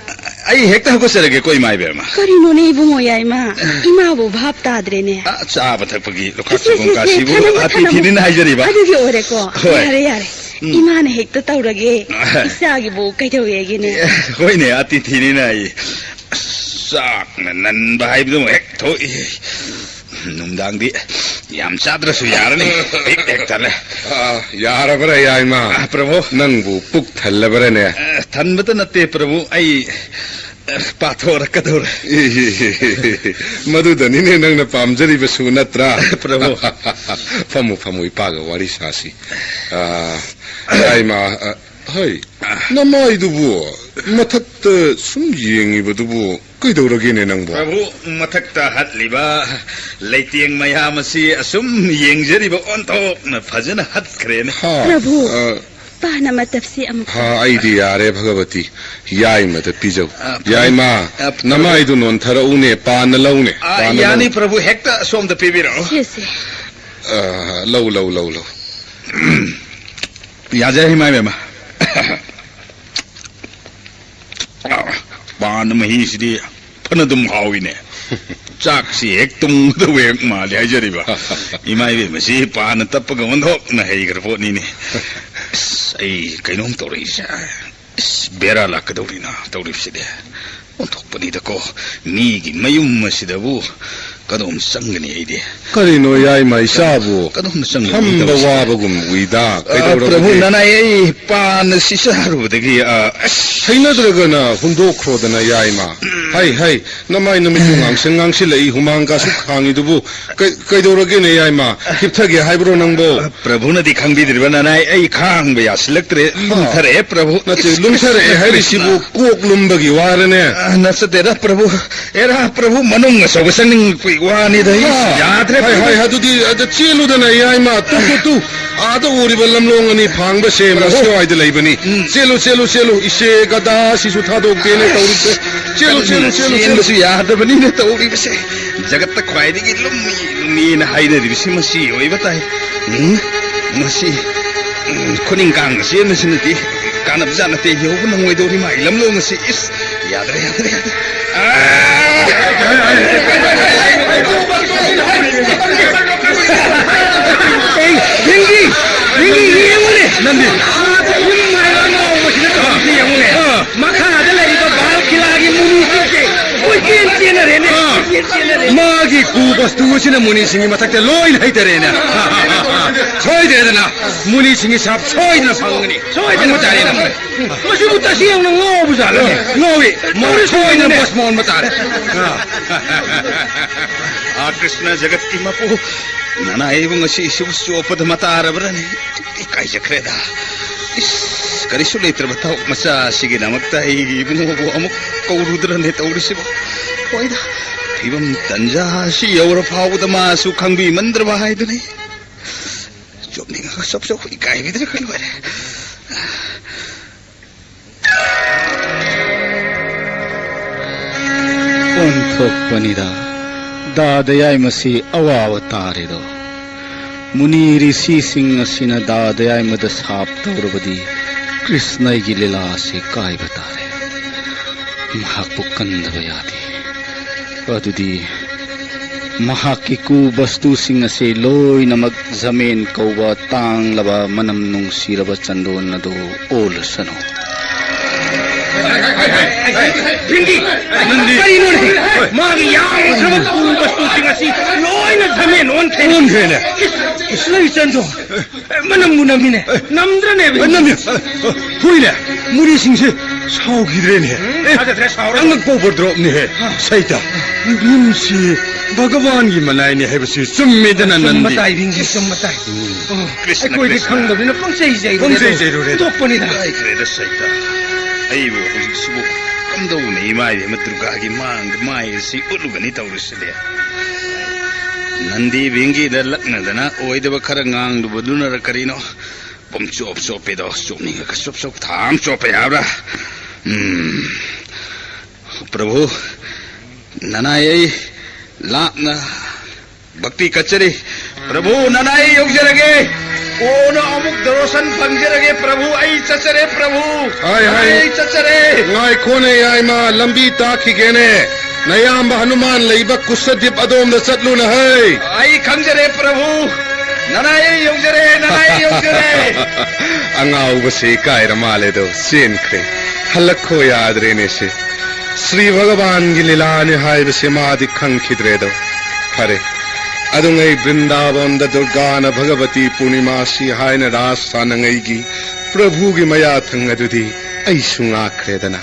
ꯑꯩ ꯍꯦꯛꯇ ꯍꯧꯒꯠꯆꯔꯒꯦꯀꯣ, ꯏꯃꯥ ꯏꯕꯦꯝꯃ꯫ ꯀꯔꯤꯅꯣꯅꯦ, ꯏꯕꯨꯡꯉꯣ ꯌꯥꯏꯃ? ꯏꯃꯥꯕꯨ ꯚꯥꯞ ꯇꯥꯗ꯭ꯔꯦꯅꯦ꯫ ꯑ, ꯆꯥꯕ ꯊꯛꯄꯒꯤ ꯂꯨꯈꯥꯛ ꯏꯁꯦ, ꯁꯤꯕꯨꯡ ꯏꯁꯦ, ꯏꯁꯦ, ꯀꯥꯁꯤꯕꯨ ꯊꯅꯝꯃꯨ, ꯊꯅꯝꯃꯨ꯫ ꯑꯇꯤꯊꯤꯅꯤꯅ ꯍꯥꯏꯖꯔꯤꯕ꯫ ꯑꯗꯨꯒꯤ ꯑꯣꯏꯔꯦꯀꯣ꯫ ꯍꯣꯏ꯫ ꯌꯥꯔꯦ, ꯌꯥꯔꯦ꯫ ꯎꯝ꯫ ꯏꯃꯥꯅ ꯍꯦꯛꯇ ꯇꯧꯔꯒꯦ꯫ ꯏꯆꯥꯒꯤꯕꯨ ꯀꯩꯗꯧꯋꯦꯒꯦꯅꯦ? ꯑꯦ, ꯍꯣꯏꯅꯦ, ꯑꯇꯤꯊꯤꯅꯤꯅ ꯑꯩ꯫ ꯑꯁ, ꯆꯥꯛꯅ ꯅꯟꯕ ꯍꯥꯏꯕꯗꯨꯃ ꯍꯦꯛ ꯊꯣꯛꯏ꯫ ꯅꯨꯡꯗꯥꯡꯗꯤ ꯌꯥꯝ ꯆꯥꯗ꯭ꯔꯁꯨ ꯌꯥꯔꯅꯤ꯫ ꯄꯤꯛ ꯍꯦꯛ ꯊꯜꯂꯦ꯫ ꯑꯥ, ꯌꯥꯔꯕ꯭ꯔꯥ, ꯌꯥꯏꯃ? ꯑꯥ, ꯄ꯭ꯔꯚꯨ꯫ ꯅꯪꯕꯨ ꯄꯨꯛ ꯊꯜꯂꯕ꯭ꯔꯥꯅꯦ? ꯑ, ꯊꯟꯕꯇ ꯅꯠꯇꯦ, ꯄ꯭ꯔꯚꯨ꯫ ꯑꯩ, ꯑ, ꯄꯥꯊꯣꯔꯛꯀꯗꯧꯔꯦ꯫ ꯃꯗꯨꯗꯅꯤꯅꯦ ꯅꯪꯅ ꯄꯥꯝꯖꯔꯤꯕꯁꯨ, ꯅꯠꯇ꯭ꯔꯥ? ꯄ꯭ꯔꯚꯨ꯫ ꯐꯝꯃꯨ, ꯐꯝꯃꯨ, ꯏꯄꯥꯒ ꯋꯥꯔꯤ ꯁꯥꯁꯤ꯫ ꯑ, ꯌꯥꯏꯃ, ꯑ, ꯍꯣꯏ, ꯅꯃꯥꯏꯗꯨꯕꯨ ꯃꯊꯛꯇ ꯁꯨꯝ ꯌꯦꯡꯉꯤꯕꯗꯨꯕꯨ ꯀꯩꯗꯧꯔꯒꯦꯅꯦ ꯅꯪꯕꯣ? ꯄ꯭ꯔꯚꯨ, ꯃꯊꯛꯇ ꯍꯠꯂꯤꯕ ꯂꯩꯇꯦꯡ ꯃꯌꯥꯝ ꯑꯁꯤ ꯑꯁꯨꯝ ꯌꯦꯡꯖꯔꯤꯕ ꯑꯣꯟꯊꯣꯛꯅ ꯐꯖꯅ ꯍꯠꯈ꯭ꯔꯦꯅꯦ꯫ ꯍꯥ, ꯄ꯭ꯔꯚꯨ, ꯑ, ꯄꯥꯅ ꯃꯇꯞꯁꯤ ꯑꯃꯨꯛ꯫ ꯍꯥ, ꯑꯩꯗꯤ ꯌꯥꯔꯦ, ꯚꯒꯕꯇꯤ꯫ ꯌꯥꯏꯃꯗ ꯄꯤꯖꯧ꯫ ꯑ, ꯄ꯭ꯔꯚꯨ꯫ ꯌꯥꯏꯃ, ꯑ, ꯄ꯭ꯔꯚꯨ꯫ ꯅꯃꯥꯏꯗꯨ ꯅꯣꯟꯊꯔꯛꯎꯅꯦ, ꯄꯥꯅ ꯂꯧꯅꯦ, ꯑ, ꯄꯥꯅ ꯌꯥꯅꯤ, ꯂꯧ꯫ ꯄ꯭ꯔꯚꯨ, ꯍꯦꯛꯇ ꯁꯣꯝꯗ ꯄꯤꯕꯤꯔꯛꯑꯣ꯫ ꯁꯦ, ꯁꯦ꯫ ꯑ, ꯂꯧ, ꯂꯧ, ꯂꯧ, ꯂꯧ꯫ ꯌꯥꯖꯔꯦ, ꯏꯃꯥ ꯏꯕꯦꯝꯃ꯫ ꯄꯥꯟ ꯃꯍꯤꯁꯤꯗꯤ ꯐꯅ ꯑꯗꯨꯝ ꯍꯥꯎꯏꯅꯦ꯫ ꯆꯥꯛꯁꯤ ꯍꯦꯛ ꯇꯨꯝꯒꯗꯧꯕ ꯍꯦꯛ ꯃꯥꯜꯂꯤ ꯍꯥꯏꯖꯔꯤꯕ꯫ ꯏꯃꯥ ꯏꯕꯦꯝꯃꯁꯤ ꯄꯥꯟꯅ ꯇꯞꯄꯒ ꯑꯣꯟꯊꯣꯛꯅ ꯍꯩꯈ꯭ꯔ ꯄꯣꯠꯅꯤꯅꯦ꯫ ꯑꯁ, ꯑꯩ ꯀꯩꯅꯣꯝ ꯇꯧꯔꯛꯏꯁꯦ꯫ ꯑꯁ, ꯕꯦꯔꯥ ꯂꯥꯛꯀꯗꯧꯔꯤꯅ ꯇꯧꯔꯤꯕꯁꯤꯗꯤ꯫ ꯑꯣꯟꯊꯣꯛꯄꯅꯤꯗꯀꯣ, ꯃꯤꯒꯤ ꯃꯌꯨꯝ ꯑꯁꯤꯗꯕꯨ ꯀꯗꯣꯝ ꯆꯪꯒꯅꯤ ꯑꯩꯗꯤ? ꯀꯔꯤꯅꯣ ꯌꯥꯏꯃ ꯏꯆꯥꯕꯨ? ꯀꯗꯣꯝꯗ ꯆꯪꯒꯅꯤ ꯐꯝꯕ ꯇꯧꯔꯤꯁꯤꯗꯤ? ꯋꯥꯕꯒꯨꯝ ꯎꯏꯗ, ꯑ, ꯀꯩꯗꯧꯔꯕꯒꯦ? ꯄ꯭ꯔꯚꯨ, ꯅꯅꯥꯏ ꯑꯩ ꯄꯥꯟ ꯑꯁꯤ ꯆꯥꯔꯨꯕꯗꯒꯤ, ꯑ, ꯑꯁ꯫ ꯍꯩꯅꯗ꯭ꯔꯒꯅ ꯍꯨꯟꯗꯣꯛꯈ꯭ꯔꯣꯗꯅ ꯌꯥꯏꯃ꯫ ꯍꯩ, ꯍꯩ, ꯅꯃꯥꯏ ꯅꯃꯤꯠꯇꯨ ꯉꯥꯡꯁꯪ ꯉꯥꯡꯁꯤꯜꯂꯛꯏ, ꯍꯨꯃꯥꯡ ꯀꯥꯁꯨ ꯈꯥꯡꯉꯤꯗꯨꯕꯨ꯫ ꯀꯩ-, ꯀꯩꯗꯧꯔꯒꯦꯅꯦ ꯌꯥꯏꯃ? ꯍꯤꯞꯊꯒꯦ ꯍꯥꯏꯕ꯭ꯔꯣ ꯅꯪꯕꯣ? ꯄ꯭ꯔꯚꯨꯅꯗꯤ ꯈꯪꯕꯤꯗ꯭ꯔꯤꯕ ꯅꯅꯥꯏ ꯑꯩ ꯈꯥꯡꯕ ꯌꯥꯁꯤꯜꯂꯛꯇ꯭ꯔꯦ꯫ ꯍꯥ꯫ ꯂꯨꯝꯊꯔꯛꯑꯦ ꯄ꯭ꯔꯚꯨ꯫ ꯅꯠꯇꯦ, ꯏꯁ, ꯂꯨꯝꯊꯔꯛꯑꯦ ꯏꯁ, ꯍꯥꯏꯔꯤꯁꯤꯕꯨ ꯏꯁ꯫ ꯀꯣꯛ ꯂꯨꯝꯕꯒꯤ ꯋꯥꯔꯅꯦ? ꯑ, ꯅꯠꯆꯗꯦꯗ ꯄ꯭ꯔꯚꯨ꯫ ꯑꯦꯔꯥ ꯄ꯭ꯔꯚꯨ, ꯃꯅꯨꯡ ꯑꯆꯧꯕ ꯆꯪꯅꯤꯡꯉꯛꯄꯒꯤ ꯋꯥꯅꯤꯗ꯫ ꯏꯁ, ꯍꯥ꯫ ꯌꯥꯗ꯭ꯔꯦ ꯍꯥꯏ, ꯄ꯭ꯔꯚꯨ꯫ ꯍꯥꯏ, ꯑꯗꯨꯗꯤ ꯑꯗ ꯆꯦꯜꯂꯨꯗꯅ ꯌꯥꯏꯃ꯫ ꯇꯨ, ꯇꯨ, ꯇꯨ꯫ ꯑꯥꯗ ꯎꯔꯤꯕ ꯂꯝꯂꯣꯡ ꯑꯅꯤ ꯐꯥꯡꯕꯁꯦ ꯄ꯭ꯔꯚꯨ꯫ ꯃꯁꯤꯋꯥꯏꯗ ꯂꯩꯕꯅꯤ꯫ ꯎꯝ꯫ ꯆꯦꯜꯂꯨ, ꯆꯦꯜꯂꯨ, ꯆꯦꯜꯂꯨ꯫ ꯏꯆꯦ ꯒꯗꯥ ꯁꯤꯁꯨ ꯊꯥꯗꯣꯛꯇꯦꯅꯦ ꯇꯧꯔꯤꯁꯦ꯫ ꯆꯦꯜꯂꯨ, ꯆꯦꯜꯂꯨ, ꯆꯦꯜꯂꯨ, ꯆꯦꯜꯂꯨ꯫ ꯆꯦꯟꯕꯁꯨ ꯌꯥꯗꯕꯅꯤꯅ ꯇꯧꯔꯤꯕꯁꯦ꯫ ꯖꯒꯠꯇ ꯈ꯭ꯋꯥꯏꯗꯒꯤ ꯂꯨꯝꯃꯤ, ꯂꯨꯝꯃꯤꯅ ꯍꯥꯏꯅꯔꯤꯕꯁꯤ ꯃꯁꯤ ꯑꯣꯏꯕ ꯇꯥꯏ꯫ ꯎꯝ, ꯃꯁꯤ, ꯎꯝ, ꯈꯨꯅꯤꯡ ꯀꯥꯡꯅ ꯆꯦꯟꯕꯁꯤꯅꯗꯤ ꯀꯥꯟꯅꯕꯖꯥꯠ ꯅꯠꯇꯦ꯫ ꯌꯧꯕ ꯅꯪꯉꯣꯏꯗꯧꯔꯤ ꯃꯥꯒꯤ ꯂꯝꯂꯣꯡ ꯑꯁꯤ꯫ ꯏꯁ, ꯌꯥꯗ꯭ꯔꯦ, ꯌꯥꯗ꯭ꯔꯦ, ꯌꯥꯗ꯭ꯔꯦ꯫ ꯑꯥ! ꯑꯦ, ꯚꯤꯝꯒꯤ, ꯚꯤꯝꯒꯤ, ꯌꯦꯡꯉꯨꯅꯦ꯫ ꯅꯪꯗꯤ, ꯁꯤꯅ ꯃꯨꯅꯤꯁꯤꯡꯒꯤ ꯃꯊꯛꯇ ꯂꯣꯏꯅ ꯍꯩꯊꯔꯦꯅꯦ꯫ ꯁꯣꯏꯗ꯭ꯔꯦꯗꯅ, ꯃꯨꯅꯤꯁꯤꯡꯒꯤ ꯁꯥꯞ ꯁꯣꯏꯗꯅ ꯐꯪꯒꯅꯤ꯫ ꯁꯣꯏꯗꯅ ꯐꯪꯕ ꯇꯥꯔꯦꯅ꯫ ꯃꯁꯤꯕꯨ ꯇꯁꯦꯡꯅ ꯉꯥꯎꯕ ꯖꯥꯠꯂꯅꯦ? ꯉꯥꯎꯏ꯫ ꯃꯥ ꯁꯣꯏꯗꯅ ꯕꯁ ꯑꯣꯟꯕ ꯇꯥꯔꯦ꯫ ꯑꯥ, ꯀ꯭ꯔꯤꯁꯅ ꯖꯒꯠꯀꯤ ꯃꯄꯨ, ꯅꯅꯥꯏꯕꯨ ꯉꯁꯤ ꯏꯁꯨ ꯆꯣꯞꯄꯗ ꯃꯇꯥꯔꯕ꯭ꯔꯅꯦ? ꯏꯀꯥꯏꯖꯈ꯭ꯔꯦꯗ꯫ ꯏꯁ, ꯀꯔꯤꯁꯨ ꯂꯩꯇ꯭ꯔꯕ ꯊꯕꯛ ꯃꯆꯥ ꯑꯁꯤꯒꯤꯗꯃꯛꯇ ꯑꯩꯒꯤ ꯏꯕꯨꯡꯉꯣꯕꯨ ꯑꯃꯨꯛ ꯀꯧꯔꯨꯗ꯭ꯔꯅꯦ ꯇꯧꯔꯤꯁꯤꯕꯨ? ꯍꯣꯏꯗ, ꯐꯤꯕꯝ ꯇꯟꯖꯥ ꯑꯁꯤ ꯌꯧꯔ ꯐꯥꯎꯕꯗ ꯃꯥꯁꯨ ꯈꯪꯕꯤꯃꯟꯗ꯭ꯔꯕ ꯍꯥꯏꯗꯨꯅꯤ꯫ ꯆꯣꯞꯅꯤꯡꯉꯒ ꯆꯣꯞ ꯆꯣꯞ, ꯏꯀꯥꯏꯕꯤꯗ꯭ꯔꯒ ꯂꯣꯏꯔꯦ꯫ ꯑꯣꯟꯊꯣꯛꯄꯅꯤꯗ, ꯗꯥ ꯗꯌꯥꯏꯃꯁꯤ ꯑꯋꯥꯕ ꯇꯥꯔꯦꯗꯣ꯫ ꯃꯨꯅꯤ ꯔꯤꯁꯤꯁꯤꯡ ꯑꯁꯤꯅ ꯗꯥ ꯗꯌꯥꯏꯃꯗ ꯁꯥꯞ ꯇꯧꯔꯕꯗꯤ ꯀ꯭ꯔꯤꯁꯅꯒꯤ ꯂꯤꯂꯥ ꯑꯁꯤ ꯀꯥꯏꯕ ꯇꯥꯔꯦ꯫ ꯃꯍꯥꯛꯄꯨ ꯀꯟꯗꯕ ꯌꯥꯗꯦ꯫ ꯑꯗꯨꯗꯤ ꯃꯍꯥꯛꯀꯤ ꯀꯨ ꯕꯁꯇꯨꯁꯤꯡ ꯑꯁꯤ ꯂꯣꯏꯅꯃꯛ ꯖꯃꯦꯟ ꯀꯧꯕ ꯇꯥꯡꯂꯕ ꯃꯅꯝ ꯅꯨꯡꯁꯤꯔꯕ ꯆꯟꯗꯣꯟ ꯑꯗꯨ ꯑꯣꯜꯂꯁꯅꯨ꯫ ꯚꯤꯡꯒꯤ! ꯅꯪꯗꯤ? ꯀꯔꯤꯅꯣꯅꯦ? ꯍꯣꯏ꯫ ꯃꯥꯒꯤ ꯌꯥꯝꯈ꯭ꯔꯕ ꯀꯨ ꯕꯁꯇꯨꯁꯤꯡ ꯑꯁꯤ ꯂꯣꯏꯅ ꯖꯃꯦꯟ ꯑꯣꯟꯈ꯭ꯔꯦ꯫ ꯑꯣꯟꯈ꯭ꯔꯦꯅꯦ꯫ ꯏꯁ, ꯏꯁ, ꯂꯩ ꯆꯟꯗꯣꯟ꯫ ꯃꯅꯝꯕꯨ ꯅꯝꯃꯤꯅꯦ꯫ ꯅꯝꯗ꯭ꯔꯅꯦ, ꯚꯤꯡꯒꯤ? ꯅꯝꯃꯤ꯫ ꯍꯨꯏꯅꯦ, ꯃꯨꯅꯤꯁꯤꯡꯁꯦ ꯁꯥꯎꯈꯤꯗ꯭ꯔꯦꯅꯦ꯫ ꯎꯝ, ꯑꯦ, ꯊꯥꯖꯗ꯭ꯔꯦ, ꯁꯥꯎꯔꯣꯏ꯫ ꯑꯉꯛꯄ ꯑꯣꯚꯔꯗ꯭ꯔꯣꯞꯅꯤꯍꯦ꯫ ꯍꯥ꯫ ꯁꯩꯇ, ꯃꯤꯝꯁꯤ ꯚꯒꯋꯥꯟꯒꯤ ꯃꯅꯥꯏꯅꯤ ꯍꯥꯏꯕꯁꯤ ꯆꯨꯝꯃꯦꯗꯅ, ꯆꯨꯝꯕ ꯅꯟꯗꯤ꯫ ꯇꯥꯏ, ꯚꯤꯡꯒꯤ, ꯆꯨꯝꯕ ꯇꯥꯏ꯫ ꯎꯝ꯫ ꯑꯣ, ꯀ꯭ꯔꯤꯁꯅ, ꯑꯩꯈꯣꯏꯗꯤ ꯀ꯭ꯔꯤꯁꯅ꯫ ꯈꯪꯗꯕꯅꯤꯅ ꯄꯪꯆꯩ ꯆꯩꯔꯨꯔꯦ꯫ ꯄꯪꯆꯩ ꯆꯩꯔꯨꯔꯦ꯫ ꯍꯨꯟꯗꯣꯛꯄꯅꯤꯗ꯫ ꯀꯥꯏꯈ꯭ꯔꯦꯗ ꯁꯩꯇ꯫ ꯑꯩꯕꯨ ꯍꯧꯖꯤꯛꯁꯤꯕꯨ ꯀꯝꯗꯧꯅ ꯏꯃꯥ ꯏꯕꯦꯝꯃ ꯗꯨꯔꯒꯥꯒꯤ ꯃꯥꯡꯗ ꯃꯥꯏ ꯑꯁꯤ ꯎꯠꯂꯨꯒꯅꯤ ꯇꯧꯔꯤꯁꯤꯗꯤ? ꯅꯟꯗꯤ ꯚꯤꯡꯒꯤꯗ ꯂꯛꯅꯗꯅ ꯑꯣꯏꯗꯕ ꯈꯔ ꯉꯥꯡꯂꯨꯕꯗꯨꯅꯔ ꯀꯔꯤꯅꯣ? ꯄꯨꯝꯆꯣꯞ ꯆꯣꯞꯄꯦꯗꯣ, ꯆꯣꯞꯅꯤꯡꯉꯒ ꯆꯣꯞ ꯆꯣꯞ ꯊꯥ ꯑꯃ ꯆꯣꯞꯄ ꯌꯥꯕ꯭ꯔꯥ? ꯎꯝ꯫ ꯄ꯭ꯔꯚꯨ, ꯅꯅꯥꯏ ꯑꯩ ꯂꯥꯞꯅ ꯚꯛꯇꯤ ꯀꯠꯆꯔꯤ꯫ ꯄ꯭ꯔꯚꯨ, ꯅꯅꯥꯏ ꯑꯩ ꯌꯧꯖꯔꯒꯦ꯫ ꯀꯣꯟꯅ ꯑꯃꯨꯛ ꯗꯔꯣꯁꯟ ꯐꯪꯖꯔꯒꯦ, ꯄ꯭ꯔꯚꯨ꯫ ꯑꯩ ꯆꯠꯆꯔꯦ, ꯄ꯭ꯔꯚꯨ꯫ ꯍꯥꯏ, ꯍꯥꯏ꯫ ꯅꯅꯥꯏ ꯑꯩ ꯆꯠꯆꯔꯦ꯫ ꯉꯥꯏꯈꯣꯅꯦ, ꯌꯥꯏꯃ, ꯂꯝꯕꯤ ꯇꯥꯛꯈꯤꯒꯦꯅꯦ꯫ ꯅꯌꯥꯝꯕ ꯍꯅꯨꯃꯥꯟ ꯂꯩꯕ ꯀꯨꯁꯗꯤꯞ ꯑꯗꯣꯝꯗ ꯆꯠꯂꯨꯅ ꯍꯩ꯫ ꯑꯩ ꯈꯪꯖꯔꯦ, ꯄ꯭ꯔꯚꯨ꯫ ꯅꯅꯥꯏ ꯑꯩ ꯌꯧꯖꯔꯦ, ꯅꯅꯥꯏ ꯑꯩ ꯌꯧꯖꯔꯦ꯫ ꯑꯉꯥꯎꯕꯁꯦ ꯏꯀꯥꯏꯔ ꯃꯥꯜꯂꯦꯗꯣ, ꯆꯦꯟꯈ꯭ꯔꯦ꯫ ꯍꯜꯂꯛꯈꯣ ꯌꯥꯗ꯭ꯔꯦꯅꯦ ꯁꯤ꯫ ꯁ꯭ꯔꯤ ꯚꯒꯋꯥꯟꯒꯤ ꯂꯤꯂꯥꯅꯤ ꯍꯥꯏꯕꯁꯦ ꯃꯥꯗꯤ ꯈꯪꯈꯤꯗ꯭ꯔꯦꯗꯣ꯫ ꯐꯔꯦ, ꯑꯗꯨꯉꯩ ꯕ꯭ꯔꯤꯟꯗꯥꯕꯟꯗ ꯗꯨꯔꯒꯥꯅ ꯚꯒꯕꯇꯤ ꯄꯨꯔꯅꯤꯃꯥꯁꯤ ꯍꯥꯏꯅ ꯔꯥꯁ ꯁꯥꯟꯅꯉꯩꯒꯤ ꯄ꯭ꯔꯚꯨꯒꯤ ꯃꯌꯥꯊꯪ ꯑꯗꯨꯗꯤ ꯑꯩꯁꯨ ꯉꯥꯛꯈ꯭ꯔꯦꯗꯅ꯫